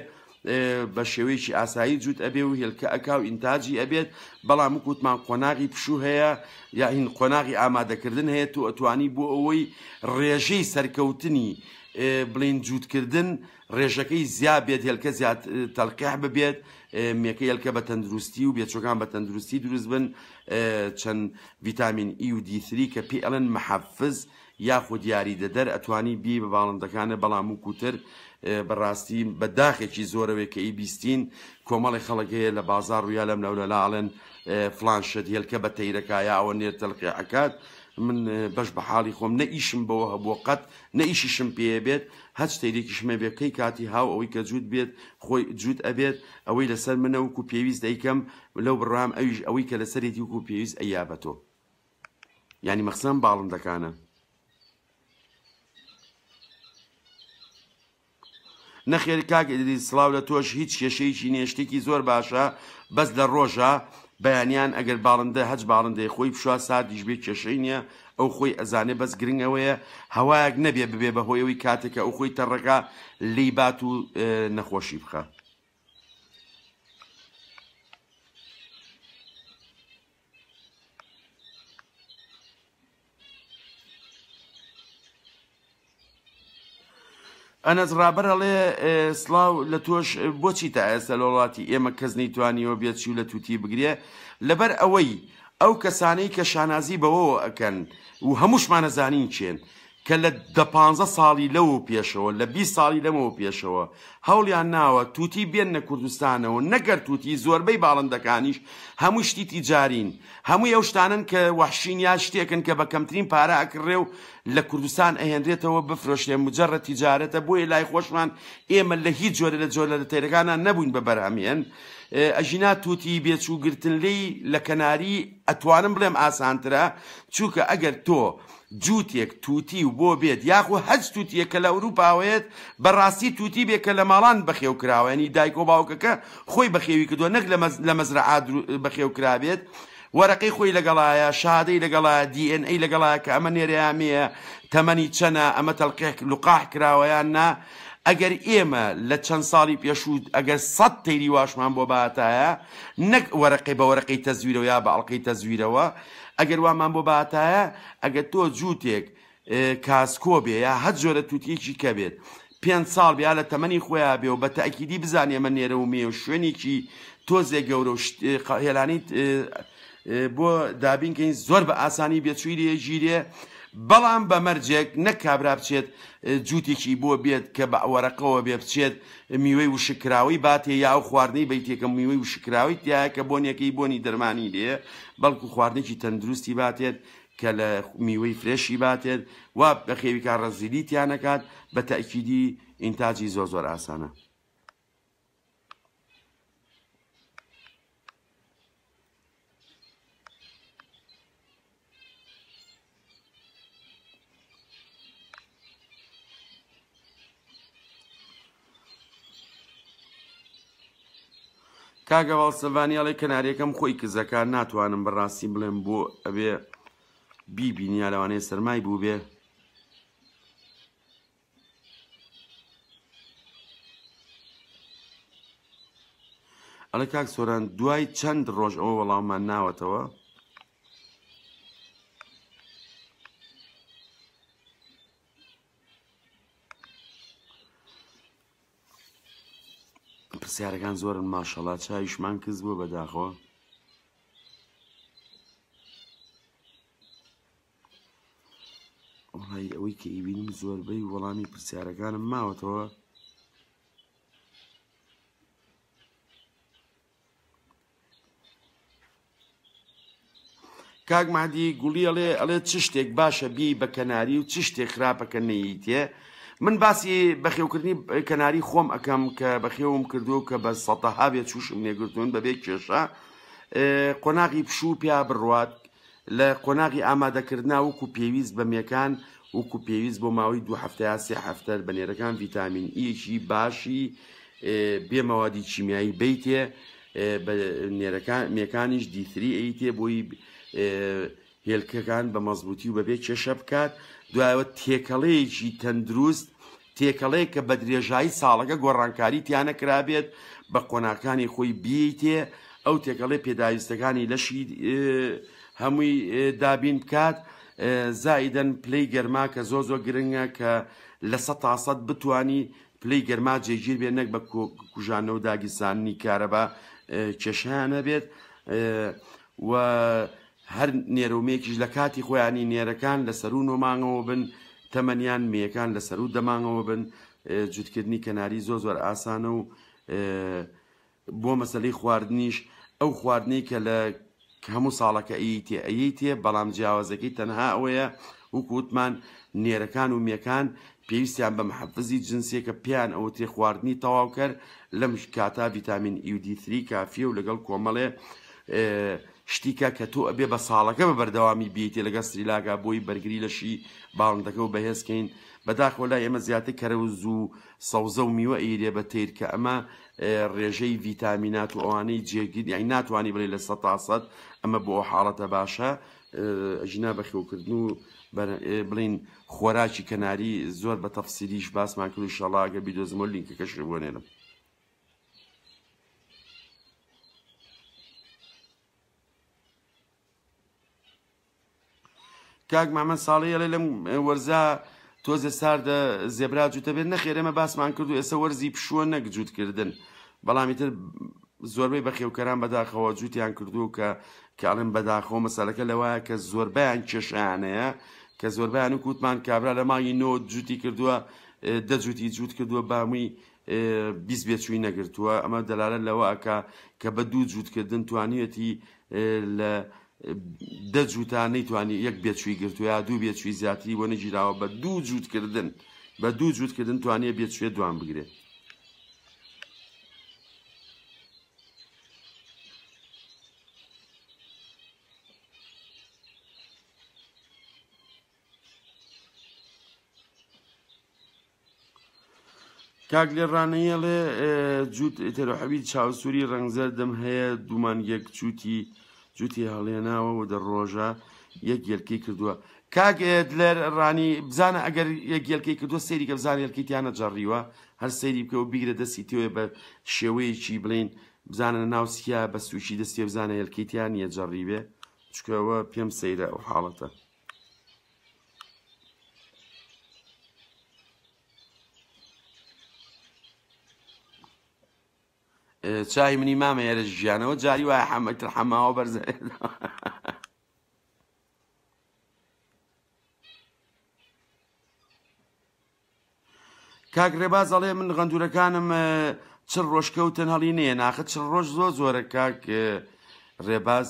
بە شێوەیەکی ئاسایی جووت ئەبێ و هێلکە ئەکا و ئینتاجی ئەبێت بەڵام وەک وتمان قۆناغی پشوو هەیە یا هین قۆناغی ئامادەکردن هەیە تۆ ئەتوانی بۆ ئەوەی ڕێژەی سەرکەوتنی بڵین جووتکردن ڕێژەکەی زیا بێت هێلکە زیاد تەلقیح ببێت مێکە هێلکە بە تەندروستی و بێچۆکان بە تەندروستی دروست بن چەند ڤیتامین ئی و دی ثری کە پێی ئەڵێن محفز یاخود یاریدەدەر ئەتوانی بیەی بە باڵندەکانە بەڵام وکو تر بەڕاستی بە داخێکی زۆرەوەی کە ئی بیستین کۆمەڵی خەڵک هەیە لە بازاڕ و یا لەم لەولەلا ئەڵێن فڵان شت هێلکە بە تەیرەکا یا ئەوە نێر تەلقیح ئەکات من بەش بە حاڵی خۆم نە ئیشم بەوە هەبووە قەت نە ئیشیشم پێیە بێت هەچ تەیرێکیشم هەبێ کەی کاتی هاو ئەوەی کە جووت بێت خۆی جووت ئەبێت ئەوەی لەسەر منە وکو پێویست ئەیکەم لەو بڕوام ئەویش ئەوەی کە لەسەرێتی وکو پێویست ئەیا بە تۆ یانی مەخسەم باڵندەکانە. نەخێر کاک ئیدریس سڵاو لە تۆش هیچ کێشەیەکی نیە شتێکی زۆر باشە بەس لە ڕۆژە بەیانیان ئەگەر باڵندە هەچ باڵندەی خۆی بشوا ساردیش بێ کێشەی نیە ئەو خۆی ئەزانێ بەس گرنگ ئەوەیە هەوایەک نەبێ ببێ بە هۆی ئەوەی کاتێکە ئەو خۆی تەڕەکە لێی بات و نەخۆشی بخە. ئەنەس ڕابەر ئەڵێ سڵاو لە تۆش بۆچی تا ئێستا لە وڵاتی ئێمە کەس نەیتوانیوە بێچوو لە توتی بگرێ لەبەر ئەوەی ئەو کەسانەی کە شانازی بەوەوە ئەکەن و هەمووشمان ئەزانین کێن کە لە دە پانزە ساڵی لەوە پێشەوە لە 20 ساڵی لەمەوە پێشەوە هەوڵیان ناوە توتی بێننە کوردستانەوە نەگەر توتی زۆربەی باڵندەکانیش هەموو شتی تیجارین هەمووی ئەو شتانەن کە وەحشین یا شتێکن کە بە کەمترین پارە ئەکڕێ و لە کوردستان ئەهێنرێتەوە بفرۆشرێ مجرد تیجارەتە بۆیە لای خۆشمان ئێمە لە هیچ جۆرە لە جۆرە لە تەیرەکانا نەبووین بە بەرهەمهێن ئەژینا توتی بێچوو گرتن لێی لە کەناری ئەتوانم بڵێم ئاسانترە چونکە ئەگەر تۆ جووتێک توتی و بۆ بێت یاخو هەچ توتیەک کە لە ئەوروپاوەیەت بەڕاستی توتی بێ کە لە ماڵان بەخێو کراوە یانی دایک و باوکەکە خۆی بەخێوی کردووە نەک لە مەزرەعە بەخێو کرابێت وەرەقەی خۆی لەگەڵایە شادەی لەگەڵایە دی ئێن ئەی لەگەڵایە کە ئەمە نێرەیامەیە تەمەنی چەنە ئەمە تەلقیح لقاح کراوە یان نا ئەگەر ئێمە لە چەند ساڵی پێشوو ئەگەر سەد تەیری واشمان بۆ باتایە نەک وەرەقەی بە وەرەقەی تەزویرەوە یا بە ئەڵقەی تەزویرەوە ئەگەر وامان بۆ باتایە ئەگەر تۆ جووتێک کاسکۆ بێ یا هەر جۆرە توتیەکی کە بێت پێنج ساڵ بێ یا لە تەمەنی خۆیا بێ و بە تەئکیدی بزانێ ئەمە نێرە و مێ و شوێنێکی تۆزێ گەورە و هێلانەی بۆ دابین کەین زۆر بە ئاسانی بێچووی لێ گیرێ بەڵام بە مەرجێک نەک کابرا بچێت جووتێکی بۆ بێت کە بە وەرەقەوە بێ بچێت میوەی وشککراوەی باتێ یا ئەو خواردنەی بەیتێکە میوەی وشککراوەی تایە کە بۆنێکەی بۆنی دەرمانی لێ بەڵکو خواردنێکی تەندروستی باتێت کە لە میوەی فرێشی باتێت وا بەخێوی کا ڕەزیلی تیا نەکات بە تەئکیدی ئینتاجی زۆر زۆر ئاسانە. کاک هەڤاڵ سەڤانی ئەڵێ کەناریەکەم خۆی کزەکە ناتوانم بەڕاستی بڵێم بۆ ئەبێ بیبینی یا لەوانەیە سەرمای بووبێ. ئەڵێ کاک سۆران دوای چەند ڕۆژ ئەوە وەڵاممان ناوەتەوە؟ پرسیارەکان زۆرن ماشەڵا چاویشمان کز بووە بەداخەوە. وەڵی ئەوەی کە ئیبینم زۆربەی وەڵامی پرسیارەکانم ماوەتەوە. کاک مەهدی گوڵی ئەڵێ ئەڵێ چ شتێک باشە بیەی بە کەناری و چ شتێک خراپە کە نەیتێ من باسی بەخێوکردنی کەناری خۆم ئەکەم کە بەخێوم کردو کە بە سەتەها بێ چوشم نێگرتوون بەبێ کێشە قۆناغی پشوو پیا بڕوات لە قۆناغی ئامادەکردنا وەکو پێویست بە مێکان وەکو پێویست بۆ ماوەی دوو هەفتە یا سێ هەفتە بە نێرەکان ڤیتامین ئیەکی باشی بێ مەوادی کیمیایی بیتێ بە نێرەکان مێکانیش دی three ئەیتێ بۆی هێلکەکان بە مەزبوتی و بەبێ کێشە بکات دوایەوە تێکەڵەیەکی تەندروست تێکەڵەیەک کە بە درێژایی ساڵەکە گۆڕانکاری تیا نەکرابێت بە قۆناغەکانی خۆی بیەیتێ ئەو تێکەڵەی پێداویستەکانی لەشی هەمووی دابین بکات زائیدەن پلەی گەرما کە زۆر زۆر گرنگە کە لە 100% بتانی پلەی گەرما جێگیر بێت نەک بە کوژانەوە داگیرساندنی کارەبا کێشیان هەبێت و هەر نێرە و مێکیش لە کاتی خۆیانی نێرەکان لە سەروو نۆ مانگەوە بن تەمەنیان مێیەکان لە سەروو دە مانگەوە بن جوتکردنی کەناری زۆر زۆر ئاسانە و بۆ مەسەلەی خواردنیش ئەو خواردنەی کە لە هەموو ساڵەکە ئەیتێ ئەیتێ بەڵام جیاوازەکەی تەنها ئەوەیە وەکو وتمان نێرەکان و مێکان پێویستیان بە محەفزی جنسیە کە پێیان ئەوترێ خواردنی تەواوکەر لەم کاتا ڤیتامین ئی و دی three کافیە و لەگەڵ کۆمەڵێ شتیکە کە تۆ ئەبێ بە ساڵەکە بە بەردەوامی بیتێ لەگەڵ سریلاکا بۆی بەرگری لەشی باڵندەکە و بەهێز کەین بەداخەوە لای ئێمە زیاتر کەرەوز و سەوزە و میوە ئەیرێ بە تەیر کە ئەمە ڕێژەی ڤیتامینات و ئەوانەی جێگیر یانی ناتوانانی بڵێ لە 100% ئەمە بۆ ئەو حاڵەتە باشە ئەژینا بەخێوکردن و بڵین خۆراکی کەناری زۆر بە تەفسیلیش باسمان کرد ئینشاڵڵا ئەگەر بیدۆزمەوە لینکەکەش بۆ نێرم. کاک محمد ساڵی ئەڵێ لەم وەرزا تۆزێ ساردە زێبرا جووتە بێت نەخێر ئێمە باسمان کرد و ئێستا وەرزی پشووە نەک جووتکردن بەڵام ئیتر زۆربەی بەخێوکەران بەداخەوە جووتیان کردووە کە کە ئەڵێن بەداخەوە مەسەلەکە لەوایە کە زۆربەیان کێشەیان هەیە کە زۆربیان و کوتمان کابرا لە مانگی نۆ جووتی کردووە دە جووتی جووت کردووە بامووی 20 بێچووی نەگرتووە ئەمە دەلالەت لەوە ئەکا کە بە دوو جووتکردن توانیوێتی لە دە جووتا نەیتوانی یەک بێچووی گرتووە یا دوو بێچووی زیاتری بۆ نەگیراوە بە دوو جووتکردن بە دوو جووتکردن توانیە بێچووێ دوان بگرێت. کاک لێ ڕانەیەڵێ جووت تەرحەوی چاوسووری ڕەنگ زەردم هەیە دوومان یەک جووتی جووتی هەڵێناوە و دە ڕۆژە یەک یەلکەی کردووە کاک دلێر ڕانی بزانە ئەگەر یەک یەلکەی کردووە سەیری کە بزانە یەلکەی تیانە جەڕیوە هەر سەیری بکە و بیگرە دەستی تێوێ بە شێوەیەکی بڵین بزانە ناو سیا بە سووکی دەستێ بزانە یەلکەی تیا نییە جەڕیبێ چکەوە پێم سەیرە ئەو حاڵەتە. چای منی مامە ێرە ژیانەوە جاری وایە حەمەتر حەماوە بەرزە. کاک ڕێباز ئەڵێ من غەندورەکانم چل ڕۆژ کەوتن هەڵی نەیە ناخە چل ڕۆژ زۆر زۆرە کاک ڕێباز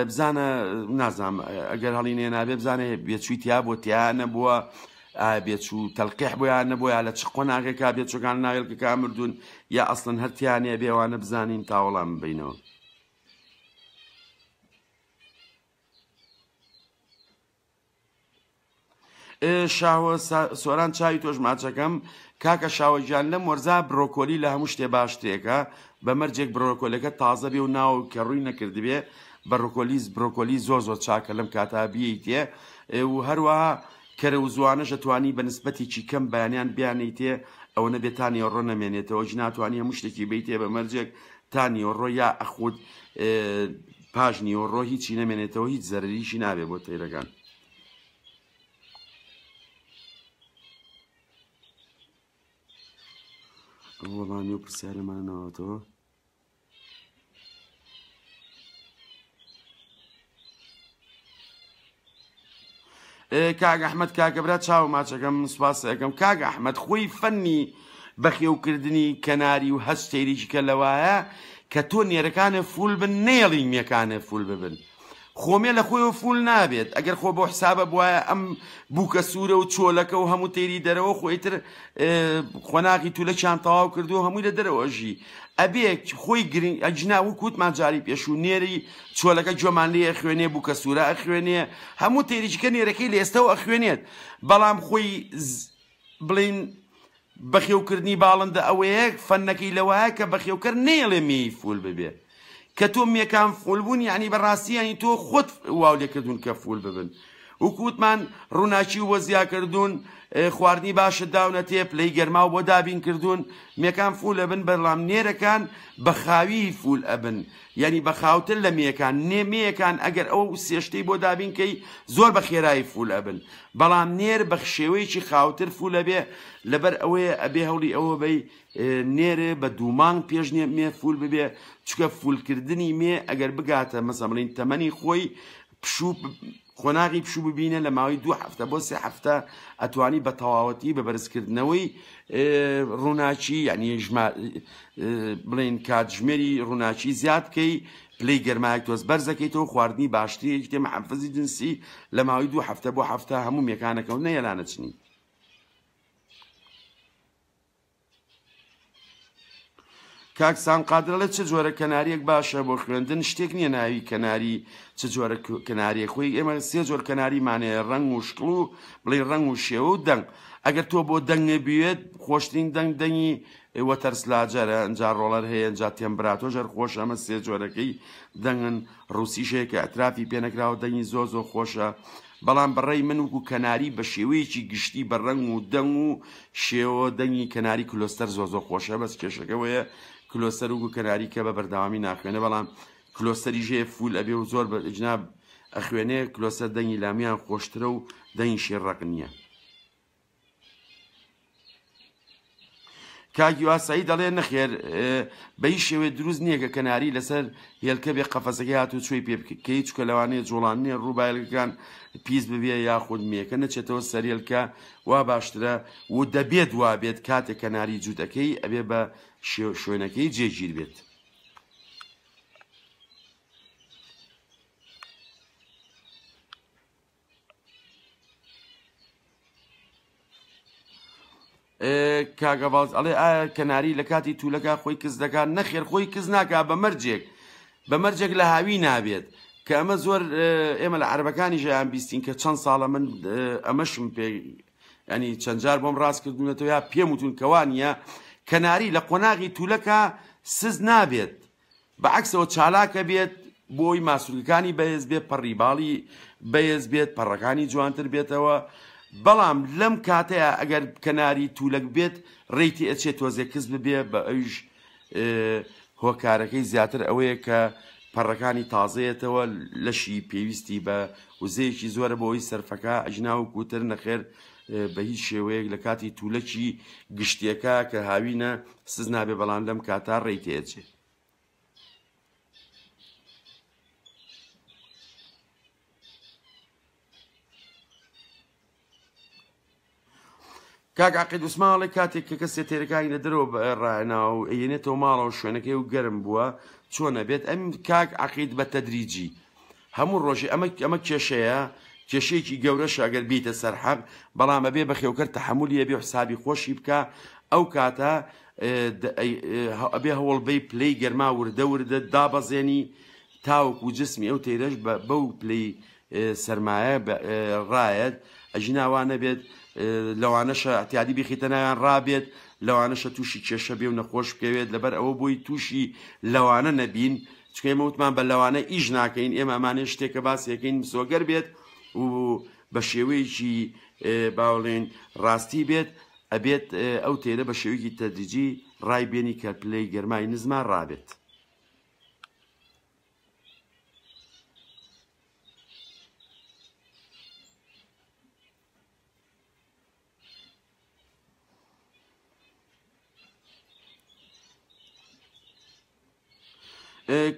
بزانە نازانم ئەگەر هەڵی نێ نابێ بزانێ بێچووی تیا بۆ تیا نەبووە بێچوو تەلقیح بۆیان نەبووە یا لە چ قۆناغێکا بێچوەکان ناوێلکەکە مردوون یا ئەسڵەن هەر تیانە بێوانە بزانین تا وەڵام بینەوە. شاهۆ سۆران چاوی تۆش ماچەکەم کاکە شاوە گیان لەم وەرزا برۆکۆلی لە هەموو شتێ باشترێکە بە مەرجێک برۆکۆلەکە تازە بێ و ناو کە ڕووی نەکردبێ بەڕۆکۆلیز برۆکۆلی زۆر زۆر چاکە لەم کاتا بیەیتێ و هەروەها کەرە و زوانەش ئەتوانی بە نسبەتێکی کەم بەیانیان بیانەیتێ ئەوە نەبێ تا نیوەڕۆ نەمێنێتەوە ژ ناتوانی هەموو شتێکی بیتێ بە مەرجێک تا نیوەڕۆ یا ئەخود پاش نیوەڕۆ هیچی نەمێنێتەوە هیچ زەرەریشی نابێ بۆ تەیرەکان. وەڵامی و پرسیارەمان ناوەتەوە. کاک ئەحمد کاکە برا چاو ماچەکەم سوپاس ئەەکەم کاک ئەحمد خۆی فەنی بەخێوکردنی کەناری و هەست تێریکی کە لەوایە کە تۆ نێرەکانە فول بن نێڵی مێکانە فول ببن خۆ مێ لە خۆیەوە فول نابێت ئەگەر خۆ بۆ حسابە بواە ئەم بووکە سوورە و چۆلەکە و هەموو تێری دەرەوە خۆ ئیتر قۆناغی تولەکیان تەواو کردو هەمووی لە دەرەوە ئەژی ئەبێ خۆی گرنگ ئەجنا وەک وتمان جاری پێشوو نێری چۆلەکە گوێمان لێ ئەخوێنێ بووکە سوورە ئەخوێنێ هەموو تێریکە نێرەکەی لە ئێستەوە ئەخوێنێت بەڵام خۆی بڵین بەخێوکردنی باڵندە ئەوەیە فەنەکەی لەوایە کە بەخێوکەر نەیەڵێ مێی فول ببێ کە تۆ مێکان فول بوون یعنی بەڕاستی یعنی تۆ خۆت واو لێکردوون کە فول ببن وکوتمان ڕووناکی و بۆ زیاکردوون خواردنی باشت داونەتێ پلەی گەرماو بۆ دابین کردوون مێکان فول ئەبن بەڵام نێرەکان بە خاوی فول ئەبن یعنی بە خاوتر لە مێکان نێ مێکان ئەگەر ئەو سێشتەی بۆ دابین کەی زۆر بە خێرایی فول ئەبن بەڵام نێر بە شێوەیەکی خاوتر فول ئەبێ لەبەر ئەوەیە ئەبێ هەوڵی ئەوە بەی نێرێ بە دوو مانگ پێش نێ مێ فول ببێ چکە فولکردنی مێ ئەگەر بگاتە مەسە بڵین تەمەنی خۆی پشوو قۆناغی پشوو ببینە لە ماوەی دوو هەفتە بۆ سێ هەفتە ئەتوانی بە تەواوەتی بە بەرزکردنەوەی ڕووناکی یعنی بڵین کاتژمێری ڕووناکی زیاد بکەی پلەی گەرمایەک تۆز بەرزەکەیتەوە خواردنی باشترێکی تێ محەفزی جنسی لە ماوەی دوو هەفتە بۆ هەفتە هەموو مێکانەکەون نەیەلانە چنی. کاک سام قادر ئەڵێ چ جۆرە کەناریەک باشە بۆ خوێندن شتێک نییە ناوی کەناری چ جۆرە کەناریە خۆی ئێمە سێ جۆر کەناریمان هەیە ڕەنگ و شکڵ و بڵێ ڕەنگ و شێوە و دەنگ ئەگەر تۆ بۆ دەنگێ بوێت خۆشترین دەنگ دەنگی وەتەرسلاجەرە ئەنجا ڕۆڵەر هەیە ئەنجا تێمبراتۆش هەر خۆشە ئەمە سێ جۆرەکەی دەنگن ڕوسیش هەیە کە ئەترافی پێنەکراوە دەنگی زۆر زۆر خۆشە بەڵام بەڕای من وەکو کەناری بە شێوەیەکی گشتی بە ڕەنگ و دەنگ و شێوە دەنگی کەناری کلۆستەر زۆر زۆر خۆشە بەس کێشەکەوەیە کلۆستەر وەکو کەناری کە بە بەردەوامی ناخوێنێ بەڵام کلۆستەریش هەیە فول ئەبێ و زۆر بە ئیجناب ئەخوێنێ کلۆستەر دەنگی لامیان خۆشترە و دەنگیشی ڕەق نییە. کاک هیوا سەعید ئەڵێ نەخێر بە هیچ شێوەیە دروست نییە کە کەناری لەسەر هێلکە بێ قەفەسەکەی هاتوچۆی پێ بکەی چونکە لەوانەیە جوڵاندنی ڕوو بە هێلکەکان پیس ببێ یاخود مێکە نەچێتەوە سەر هێلکە وا باشترە و دەبێت وا بێت کاتێک کەناری جووت ئەکەی ئەبێ بە شوێنەکەی جێگیر بێت. کاک هەڤاڵ ئەڵێ ئایا کەناری لە کاتی تولەکە خۆی کز دەکات نەخێر خۆی کز ناکا بە مەرجێک بە مەرجێک لە هاوی نابێت کە ئەمە زۆر ئێمە لە عەرەبەکانی ژیان بیستین کە چەند ساڵە من ئەمەشم پێ ینی چەند جار بۆم ڕاست کردوونەتەوە یا پێم وتون کەوانە کەناری لە قۆناغی تولەکە سز نابێت بە عەکسەوە چالاکە بێت بۆی ماسولکەکانی بەهێز بێت پەڕی باڵی بەهێز بێت پەڕەکانی جوانتر بێتەوە بەڵام لەم کاتەیە ئەگەر کەناری تولەک بێت ڕێی تێ ئەچێت تۆزێ کز ببێ بە ئەویش هۆکارەکەی زیاتر ئەوەیە کە پەڕەکانی تازەیەتەوە لەشی پێویستی بە وزەیەکی زۆرە بۆ ئەوی سەرفەکە ئەژنا و کوتر نەخێر بە هیچ شێوەیەک لە کاتی تولەکی گشتیەکە کە هاوینە سز نابێ بەڵام لەم کاتە ڕێی تێئەچێ. کاک عقید عوسمان ئەڵێ کاتێک کە کەسێ تێرەکانی لە دەرەوە ڕایەناوە و ئەیەنێتەوە ماڵەوە شوێنەکەی و گەرم بووە چۆن ئەبێت ئەم کاک عقید بە تەدریجی هەموو ڕۆژێ ئەمە ئەمە کێشەیە کێشەیەکی گەورەشە ئەگەر بیتە سەر حەق بەڵام ئەبێ بەخێوکەر تەحەمولی ئەبێ حسابی خۆشی بکا ئەو کاتە ئەبێ هەوڵ بەی پلەی گەرما وردە وردە دابەزێنی تاوەکو جسمی ئەو تەیرەش بەو پلەی سەرمایە ڕایەت ئەژینا وا نەبێت لەوانەشە اعتیادی بخیتە ناویان ڕابێت لەوانەشە تووشی کێشە بێ و نەخۆش بکەوێت لەبەر ئەوە بۆی تووشی لەوانە نەبین چونکە ئێمە وتمان بە لەوانە ئیش ناکەین ئێمە ئەمانەیە شتێکە باسیەکەین مسۆگەر بێت و بە شێوەیەکی باڵێن ڕاستی بێت ئەبێت ئەو تێرە بە شێوەیەکی تەدریجی ڕای بێنی کە پلەی گەرمای نزما ڕابێت.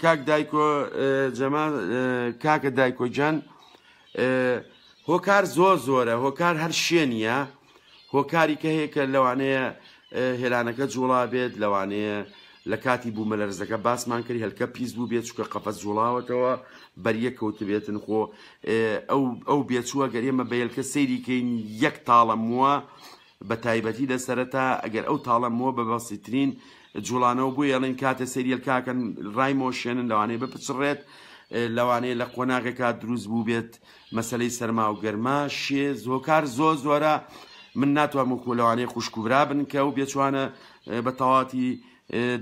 کاک دایکۆ جەمال کاکە دایکۆ گیان هۆکار زۆر زۆرە هۆکار هەر شێ نییە هۆکاری کە هەیە کە لەوانەیە هێلانەکە جوڵا بێت لەوانەیە لە کاتی بوومەلەرزەکە باسمان کرد هێلکە پیس بوو بێت چکە قەفەز جوڵاوەتەوە بەریەک کەوتبێتن خۆ ئەو ئەو بێچووە گەر ئێمە بە هێلکە سەیری کەین یەک تاڵە مووە بە تایبەتی لە سەرەتا ئەگەر ئەو تاڵە مووە بە بەسیترین جوڵانەوە بۆ یەڵین کاتێ سەیری هێلکاکەن ڕایمۆشێنن لەوانەیە بپچڕێت لەوانەیە لە قۆناغێکا دروست بوو بێت مەسەلەی سەرما و گەرما شێ هۆکار زۆر زۆرە من ناتوانم وەکو لەوانەیە خوشک و برا بن کە ئەو بێچوانە بە تەواتی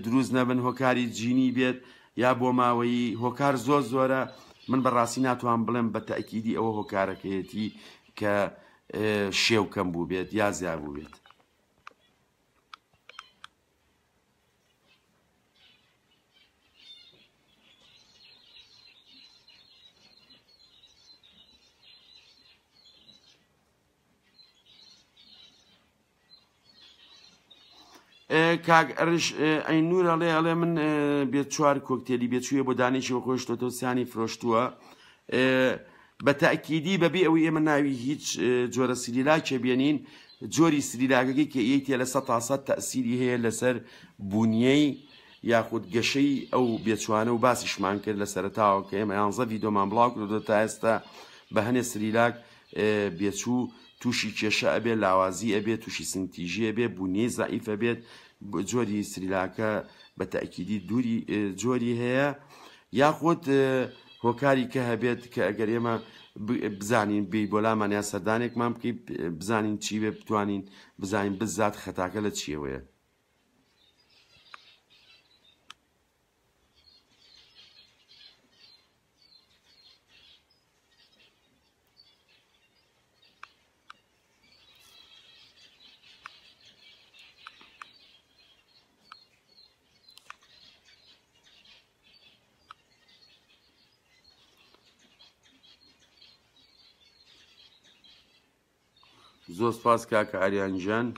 دروست نەبن هۆکاری جینی بێت یا بۆ ماوەیی هۆکار زۆر زۆرە من بەڕاستی ناتوان بڵێم بە تەئکیدی ئەوە هۆکارەکەیەتی کە شێو کەم بوو بێت یا زیاد بوو بێت. کاک ئەرش ئەی نور ئەڵێ ئەڵێ من بێ چوار کۆکتێلی بێچوویە بۆ دانێکی بە خۆشتۆتەوە سیانی فرۆشتووە بە تەئکیدی بەبێ ئەوەی ئێمە ناوی هیچ جۆرە سریلاکێ بێنین، جۆری سریلاکەکەی کە ئێیتێ لە سەتاسەد تەئسیری هەیە لەسەر بونیەی یاخود گەشەی ئەو بێچوانە و باسیشمان کرد لە سەرەتاوە کە ئێمە یانزە ڤیدۆمان بڵاو کردۆتەوە تا ئێستا بە هەنێ سریلاک بێچوو تووشی کێشە ئەبێ لاوازی ئەبێ تووشی سنگتیژی ئەبێ بونیەی زەعیف ئەبێت جۆری سریلاکە بە تەئکیدی دووری جۆری هەیە یاخود هۆکاری کە هەبێت کە ئەگەر ئێمە بزانین بێی بۆ لامان یا سەردانێکمان بکەی بزانین چی بێ بتوانین بزانین بزات خەتاکە لە چیەوەیە. زۆر سپاس کاکە ئاریان گیان.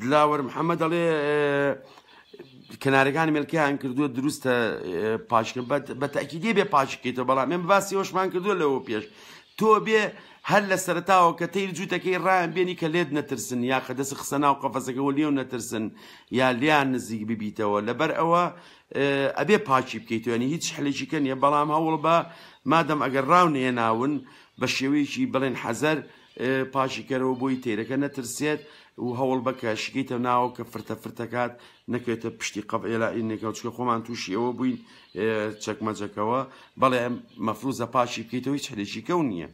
دلاوەر محەممەد دەڵێ کەنارەکانی مێلکەیان کردووە دروستە پاشکە بە تاکیدێ بێ پاشکەیتەوە بەڵام ئێمە باسی ئەوشمان کردووە لەوە پێش تۆ بێ هەر لە سەرتاوە کە تیر جووتەکەی ڕایان بێنی کە لێت نەترسن یا کە دەست خسە ناو قەفەزەکەەوە لێو نەترسن یا لیان نزیک ببیتەوە لەبەر ئەوە ئەبێ پاکی بکەیتەوە ینی هیچ حلێکی کە نیە بەڵام هەوڵ بە مادەم ئەگەر ڕاو نێناون بە شێوەیەکی بڵێن حەزەر پاکی کەرەوە بۆی تەیرەکە نەترسێت و هەوڵ بە کە شکیتە ناوە کە فرتە فرتەکات نەکەوێتە پشتی قەف ئێلا ئینێکەوە چکە خۆمان تووشی ئەوە بووین چەکمەجەکەوە بەڵێ مەفروزە پاکی بکەیتەوە هیچ حلێکی کەو نییە.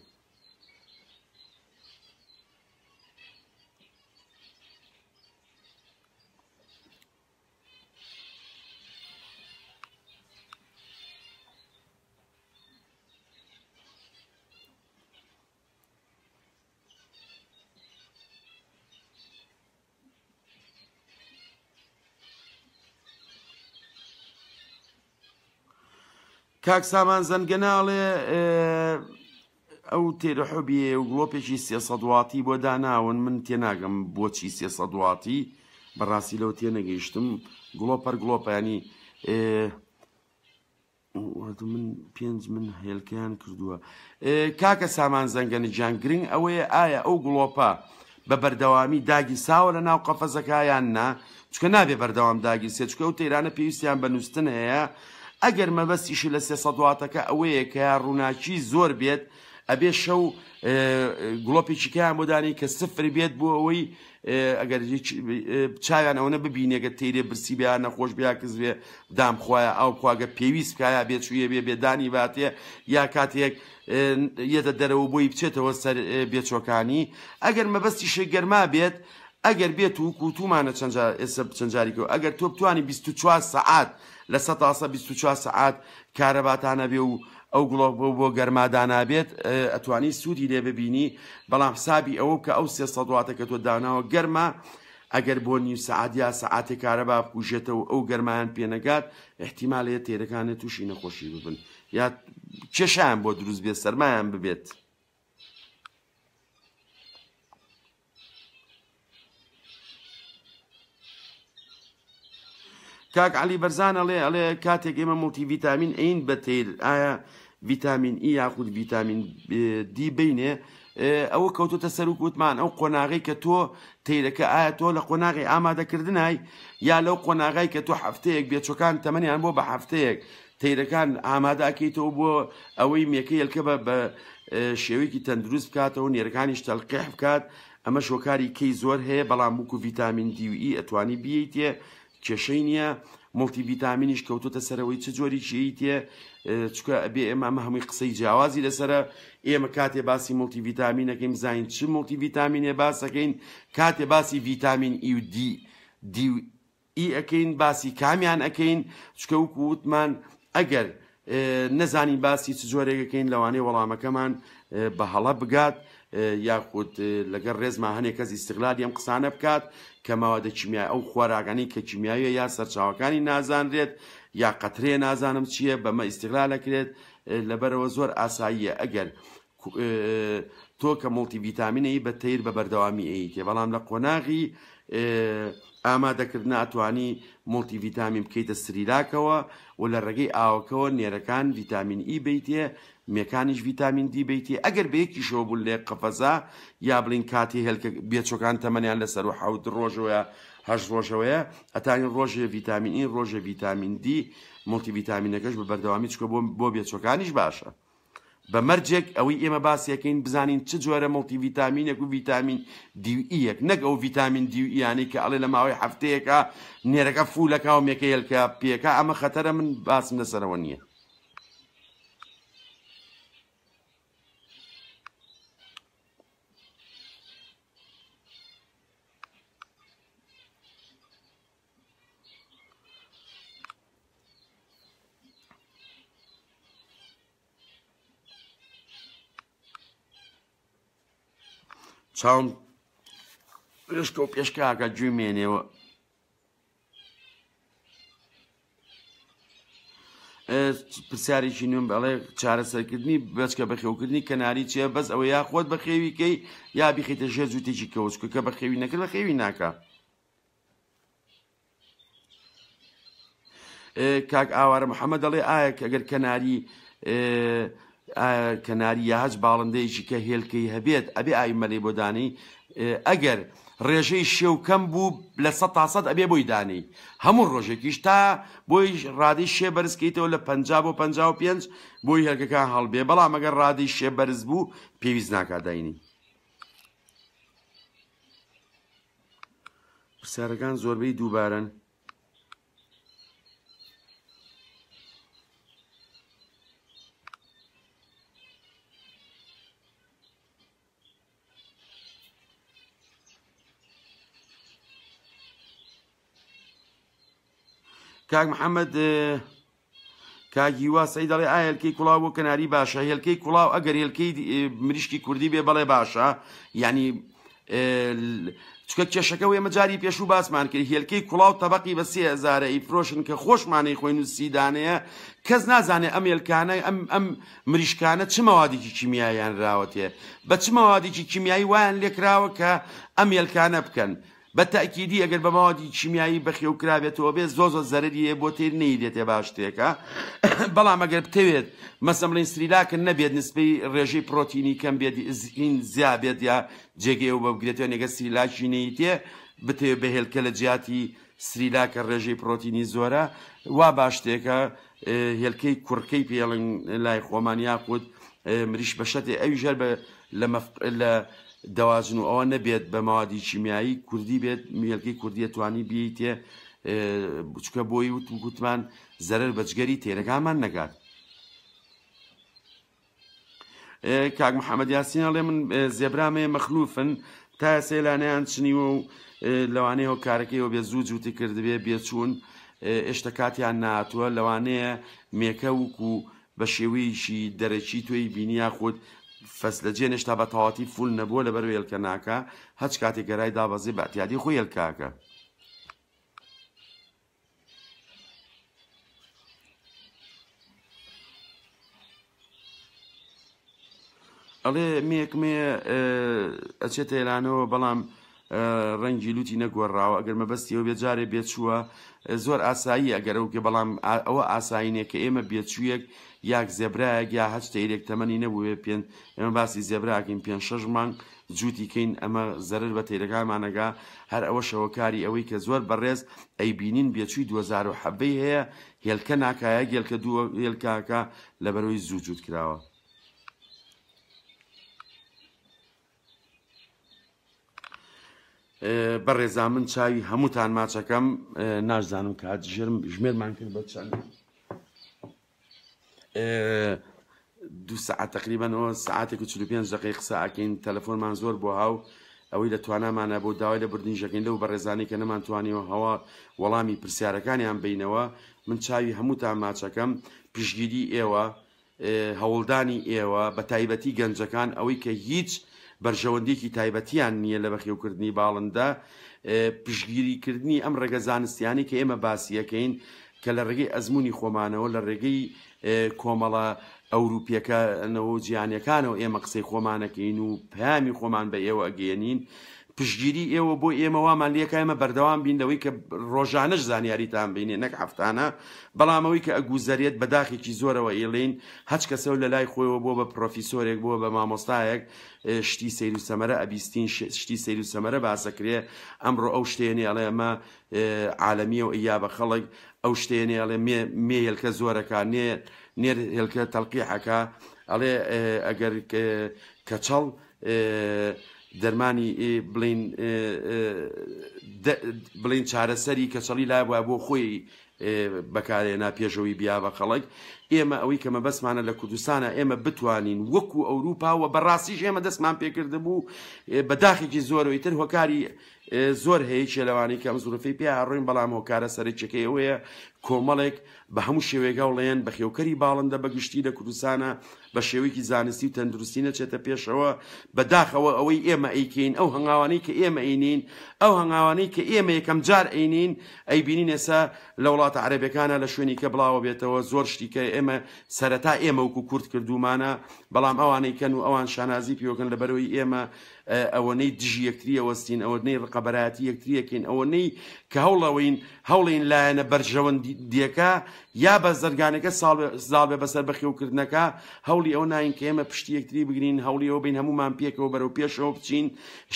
کاک سامان زەنگەنە ئەڵێ ئەو تێرەحۆبیە و گڵۆپێکی 300 واتی بۆ داناون من تێناگەم بۆچی 300 واتی بەڕاستی لەو تێنەگەیشتم گڵۆپەر گڵۆپەیانی من پێنج من هێلکەیان کردووە کاکە سامان زەنگەنە گیان گرنگ ئەوەیە ئایا ئەو گڵۆپە بە بەردەوامی داگیرساوە لە ناو قەفەزەکە یان نا چکە نابێ بەردەوام داگیرسێ چکە ئەو تەیرانە پێویستیان بە نووستن هەیە ئەگەر مەبەستیشی لە 300 واتەکە ئەوەیە کە ڕووناکی زۆر بێت ئەبێ شەو گڵۆپێکی کەیان بۆ دانی کە سفر بێت بۆ ئەوەی ئەگەر هیچ چاویان ئەوەنە ببینێ گەر تەیرێ برسی بێ یا نەخۆش بێ یا کز بێ دام خوایە ئاو بخوا گەر پێویست بکا یا بێچوویە بێ بێدانی باتێ یا کاتێک یەتە دەرەوە بۆی بچێتەوە سەر بێچۆکانی ئەگەر مەبەستیشی گەرما بێت ئەگەر بێت و کوتومانە چەند جار ئێستا چەند جاریکەوە ئەگەر تۆ بتوانی 24 سەعات لە سەتاسە 24 سەعات کارەباتانە بێ و ئەو گڵۆپە بۆ گەرما دانابێت ئەتوانی سوودی لێ ببینی بەڵام حسابی ئەوە بکە ئەو 300 واتە کە تۆ داناوە گەرمە ئەگەر بۆ نیو سەعات یا سەعاتێک کارەبا بکوژێتەوە ئەو گەرمایان پێنەگات احتیمالەیە تێرەکانت تووشی نەخۆشی ببن یا کێشیان بۆ دروست بێت سەرمایان ببێت. کاک عەلی بەرزان ئەڵێ ئەڵێ کاتێک ئێمە مڵتی ڤیتامین ئەین بە تەیر ئایا ڤیتامین ئی یاخود ڤیتامین دی بینێ ئەوە کەوتۆتە سەر و وتمان ئەو قۆناغی کە تۆ تەیرەکە ئایا تۆ لە قۆناغی ئامادەکردنای یا لەو قۆناغای کە تۆ هەفتەیەک بێچۆکان تەمەنیان بۆ بە هەفتەیەک تەیرەکان ئامادە ئەکەیتەوە بۆ ئەوەی مێکە یەلکە بە بە شێوەیەکی تەندروست بکاتەوە نێرەکانیش تەلقیح بکات ئەمەش هۆکاری کەی زۆر هەیە بەڵام وەکو ڤیتامین دی و ئی ئەتوانی بیەیتێ کێشەی نییە مڵتی ڤیتامینیش کەوتۆتە سەرەوەی چ جۆریکی ئەیتێ چکە ئەبێ ئێمە ئەمە هەمووی قسەی جیاوازی لەسەرە ئێمە کاتێ باسی مڵتی ڤیتامینەکەین بزانین چ مڵتی ڤیتامینێ باسەکەین کاتێ باسی ڤیتامین ئی و دی دی و ئی ئەکەین باسی کامیان ئەکەین چکە وەکو وتمان ئەگەر نەزانین باسی چ جۆرێک ئەکەین لەوانەیە وەڵامەکەمان بە هەڵە بگات یاخود لەگەڵ ڕێزما هەنێک کەس ئیستغلالی ئەم قسانە بکات کە ماوادە کیمیای ئەو خۆراکانی کە کیمیاویە یا سەرچاوەکانی نازانرێت یا قەترەیە نازانم چییە بەمە ئیستغلال ئەکرێت لەبەرەوە زۆر ئاساییە ئەگەر تۆ کە مڵتی ڤیتامینەی بە تەیر بە بەردەوامی ئەیتێ بەڵام لە قۆناغی ئامادەکردنا ئەتوانی مڵتی ڤیتامین بکەیتە سریلاکەوە و لە ڕێگەی ئاوەکەوە نێرەکان ڤیتامین ئی بیتێ مێکانیش ڤیتامین دی بیتێ ئەگەر بە یەکیشەوە بوون لە یەک قەفەزا یا بڵین کاتی هێلکە بێچۆکان تەمەنیان لەسەر و حەوت ڕۆژەوەیە هەشت ڕۆژەوەیە ئەتانی ڕۆژێ ڤیتامین ئی ڕۆژێ ڤیتامین دی مڵتی ڤیتامینەکەش بە بەردەوامی چکە بۆ بۆ بێچۆکانیش باشە بە مەرجێک ئەوەی ئێمە باسی ئەکەین بزانین چ جۆرە مڵتی ڤیتامینێک و ڤیتامین دی و ئی یەک نەک ئەو ڤیتامین دی و ئیانەی کە ئەڵێ لە ماوەی هەفتەیەکا نێرەکە فوولەکا و مێکە هێلکە پێکا ئەمە خەتەرە من باسم لەسەرەوە نییە. چاوم پێشکە و پێشکاکە گوێ مێنێەوە پرسیارێکی نوێم بەڵێ چارەسەرکردنی بەچکە بەخێوکردنی کەناری چیە بەس ئەوە یا خۆت بەخێوی کەی یا بیخیتە ژێر جووتێکی کەوچکە کە بەخێوی نەکرد بەخێوی ناکە. کاک ئاوارە محەممەد دەڵێ ئایا ئەگەر کەناری ئایا کەناری یا هەچ باڵندەیەکی کە هێلکەی هەبێت ئەبێ ئاوی مەلەی بۆ دانێی؟ ئەگەر ڕێژەی شێو کەم بوو لە 100% ئەبێ بۆی دانێی هەموو ڕۆژێکیش تا بۆی ڕادەی شێ بەرز کەیتەوە لە 50 بۆ 55 بۆی هێلکەکان هەڵبێ بەڵام ئەگەر ڕادەی شێ بەرز بوو پێویست ناکات داینی. پرسیارەکان زۆربەی دووبارەن. کاک محەممەد کاک هیوا سەید دەڵێ ئایا هێلکەی کوڵاو بۆ کەناری باشە؟ هێلکەی کوڵاو ئەگەر هێلکەی مریشکی کوردی بێ بەڵێ باشە یعنی چکە کێشەکە و ئێمە جاری پێشوو باسمان کرد هێلکەی کوڵاو تەبقی بە سێ هەزارە ئیفرۆشن کە خۆشمانەی خۆین و سیدانەیە کەس نازانێ ئەم هێلکانە ئەم ئەم مریشکانە چ مەوادێکی کیمیاییان راوەتێ بە چ مەوادێکی کیمیایی وایان لێکراوە کە ئەم هێلکانە بکەن بە تەئکیدی ئەگەر بە مەوادی کیمیایی بەخێو کرابێتەوە بێت زۆر زۆر زەرەری هەیە بۆ تێر نەیدێتێ باش شتێکە بەڵام ئەگەر بتەوێت مەسەن بڵێن سریلاکن نەبێت نسبەی ڕێژەی پرۆتینی کەم بێت زین زیا بێت یا جێگەی ئەو بگرێتەوە نێگە سریلاکی نەیتێ بتەوێت بە هێلکە لە جیاتی سریلاکە ڕێژەی پرۆتینی زۆرە وا باش شتێکە هێلکەی کوڕکەی پێڵن لای خۆمان یاخود مریش بە شەتێ ئەویش هەر بە لە مەف لە دەواجن و ئەوە نەبێت بە مەوادی کیمیایی کوردی بێت هێلکەی کوردیە توانی بیتێ چکە بۆی وت گوتمان زەرەر بە جگەری تێرەکانمان نەگات. کاک محەممەد یاسین ئەڵێ من زێبرامەیە مەخلوفن تا ئێستا لانیان چنیوە و لەوانەیە هۆکارەکەیەوە بێ زوو جووتی کردبێ بێچوون ئێشتە کاتیان ناتوە لەوانەیە مێکە وکو بە شێوەیەکی دەرەکی تۆی بینی یاخود فەسلە جێ نێشتا بە تەواتی فول نەبووە لەبەر هێلکە ناکا هەچ کاتێک گەرای دابەزێ بە اعتیادی خۆی هێلکاکە. ئەڵێ مێک مێ ئەچێتە ئێرانەوە بەڵام ڕەنگی لوتی نەگۆڕاوە ئەگەر مەبەستی ئەو بێ جارێ بێچووە زۆر ئاسایی ئەگەر ئەو بەڵام ئەوە ئاسایی نیە کە ئێمە بێچوویەک یاک زێبرایەک یا هەچ تەیرێک تەمەنی نەبووێ پێ ئێمە باسی زێبراکەین پێ شەش مانگ جووتی کەین ئەمە زەرەر بە تەیرەکانمانەگا هەر ئەوەشەوە کاری ئەوەی کە زۆر بەڕێز ئەیبینین بێچووی 2017 هەیە هێلکە ناکایە گێلکە دووە هێلکاکە لەبەرەوەی زوو جووت کراوە. بەڕێزان من چاوی هەمووتان ماچەکەم ناشزانم کات ژێرم ژمێرمان کرد بە چەند دوو سەعات تقریبا ئەوە سەعاتێک و 45 دقیقە قسە ئەکەین تەلەفۆنمان زۆر بۆ هاو ئەوەی لە توانامانە بۆ داوای لە بردنیژەکەین لەو بەڕێزانی کە نەمانتوانیەوە هەوا وەڵامی پرسیارەکانیان بینەوە من چاوی هەمووتان ماچەکەم پشگیری ئێوە هەوڵدانی ئێوە بە تایبەتی گەنجەکان ئەوەی کە هیچ بەرژەوەندیەکی تایبەتیان نییە لە بەخێوکردنی باڵندە پشتگیری کردنی ئەم ڕێگە زانستیانەی کە ئێمە باسیەکەین کە لە ڕێگەی ئەزموونی خۆمانەوە لە ڕێگەی کۆمەڵە ئەوروپیەکانەوە و جیهانیەکانەوە ئێمە قسەی خۆمانەکەین و پەیامی خۆمان بە ئێوە ئەگەیەنین پشتگیری ئێوە بۆ ئێمە وامان لێکا ئێمە بەردەوام بین لەوەی کە ڕۆژانەش زانیاریتان بینێ نەک هەفتانە بەڵام ئەوەی کە ئەگوزەرێت بە داخێکی زۆرەوە ئیڵێین هەچ کەسەو لە لای خۆیەوە بۆ بە پرۆفیسۆرێک بۆ بە مامۆستایەک شتی سەیر و سەمەرە ئەبیستین شتی سەیر و سەمەرە باسەکرێ ئەمڕۆ ئەو شتێنێ ئەڵێ ئەمە عالەمیە و ئیا بە خەڵک ئەو شتێنێ ئەڵێ مێ مێ هێلکە زۆرەکە نێ نێر هێلکە تەلقیحەکە ئەڵێ ئەگەر کەچەڵ دەرمانی بڵین بڵین چارەسەری کەچەڵی لا بووە بۆ خۆی بەکارێنا پێشەوەی بیا بە خەڵک ئێمە ئەوەی کە مەبەستمانە لە کوردستانە ئێمە بتوانین وەکو ئەوروپا و بەڕاستیش ئێمە دەستمان پێکردبوو بە داخێکی زۆرەوەی تر هۆکاری زۆر هەیە کێ لەوانەی کە ئەم زروفەی پێ ئەڕۆین بەڵام هۆکارە سەرەکیەکەی ئەوەیە کۆمەڵێک بە هەموو شێوەیەک هەوڵێن بەخێوکەری باڵندە بە گشتی لە کوردستانە بە شێوەیەکی زانستی و تەندروستی نەچێتە پێشەوە بە داخەوە ئەوەی ئێمە ئەیکەین ئەو هەنگاوانەی کە ئێمە ئەینین ئەو هەنگاوانەی کە ئێمە یەکەم جار ئەینین ئەیبینین ئێستا لە وڵاتە عەرەبەکانە لە شوێنی کە بڵاوە بێتەوە زۆر شتی کە ئێمە سەرەتا ئێمە وەکو کورد کردومانە بەڵام ئەوانەی کەن و ئەوان شانازی پێوەکەن لەبەرەوەی ئێمە ئەوەنەی دژی یەکتری ئەوەستین ئەوەنەی ڕقە. ڕقەبەرایەتی یەکتری ئەکەین ئەوەنەی کە هەوڵەوەین هەوڵین لایەنە بەرژەوەندیەکە یا بازرگانەکە زاڵ بێ بەسەر بەخێوکردنەکە، هەوڵی ئەوە ناین کە ئێمە پشتی یەکتری بگرین، هەوڵی ئەوە بین هەموومان پێکەوە بەرەو پێشەوە بچین،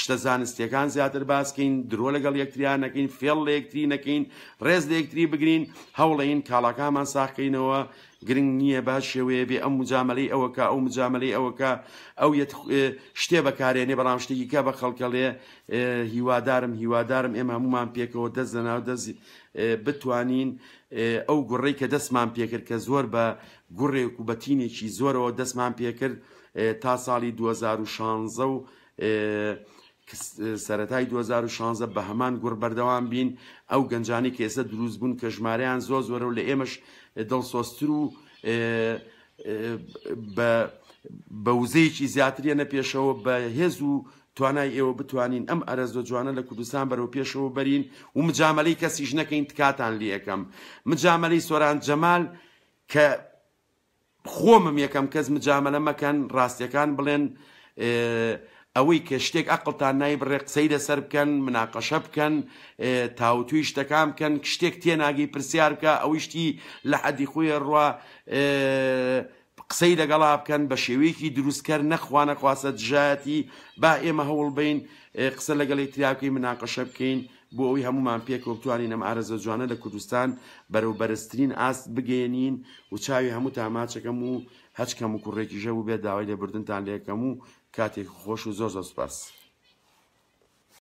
شتە زانستیەکان زیاتر باس کەین، درۆ لەگەڵ یەکتریا نەکەین، فێڵ لە یەکتری نەکەین، ڕێز لە یەکتری بگرین، هەوڵەین کاڵاکانمان ساغ کەینەوە، گرنگ نییە بە هەر شێوەیە بێ ئەم مجامەلەی ئەوەکا ئەو مجامەلەی ئەوەکا ئەو یەت شتێ بەکارێنێ بەڵام شتێکی کە بە خەڵکەڵێ هیوادارم هیوادارم ئێمە هەموومان پێکەوە دەست لەناو دەست بتوانین ئەو گوڕەی کە دەستمان پێکرد کە زۆر بە گوڕێک و بە تینێکی زۆرەوە دەستمان پێکرد تا ساڵی 2016 و سەرەتای 2016 بە هەمان گوڕ بەردەوام بین ئەو گەنجانی کە ئێستا دروست بوون کە ژمارەیان زۆر زۆرە و لە ئێمەش دڵسۆزتر و بە وزەیەکی زیاتر یەنە پێشەوە بە هێز و توانای ئێوە بتوانین ئەم ئەرەزوە جوانە لە کوردستان بەرەو پێشەوە بەرین و مجامەلەی کەسیش نەکەین تکاتان لێ ئەکەم مجامەلەی سۆران جەمال کە خۆمم یەکەم کەس مجامەلە مەکەن ڕاستیەکان بڵێن ئەوەی کە شتێک ئەقڵتان نایبڕێ قسەی لەسەر بکەن مناقەشە بکەن تاوتوی شتەکان بکەن شتێک تێناگەی پرسیار بکە ئەوەی شتی لە حەدی خۆی ڕوا قسەی لەگەڵا بکەن بە شێوەیەکی دروستکەر نەک خوانەخواستە دژایەتی، با ئێمە هەوڵ بەین قسە لەگەڵ یەکتریا بکەین مناقەشە بکەین بۆ ئەوەی هەموومان پێکەوە بتوانین ئەم ئارەزوە جوانە لە کوردستان بەرەو بەرزترین ئاست بگەیەنین و چاوی هەمووتان ماچەکەم و هەچ کەموکوڕێکیش هەبووبێت داوای لێبوردنتان لێکەم و کاتێکی خۆش و زۆر زۆر سوپاس.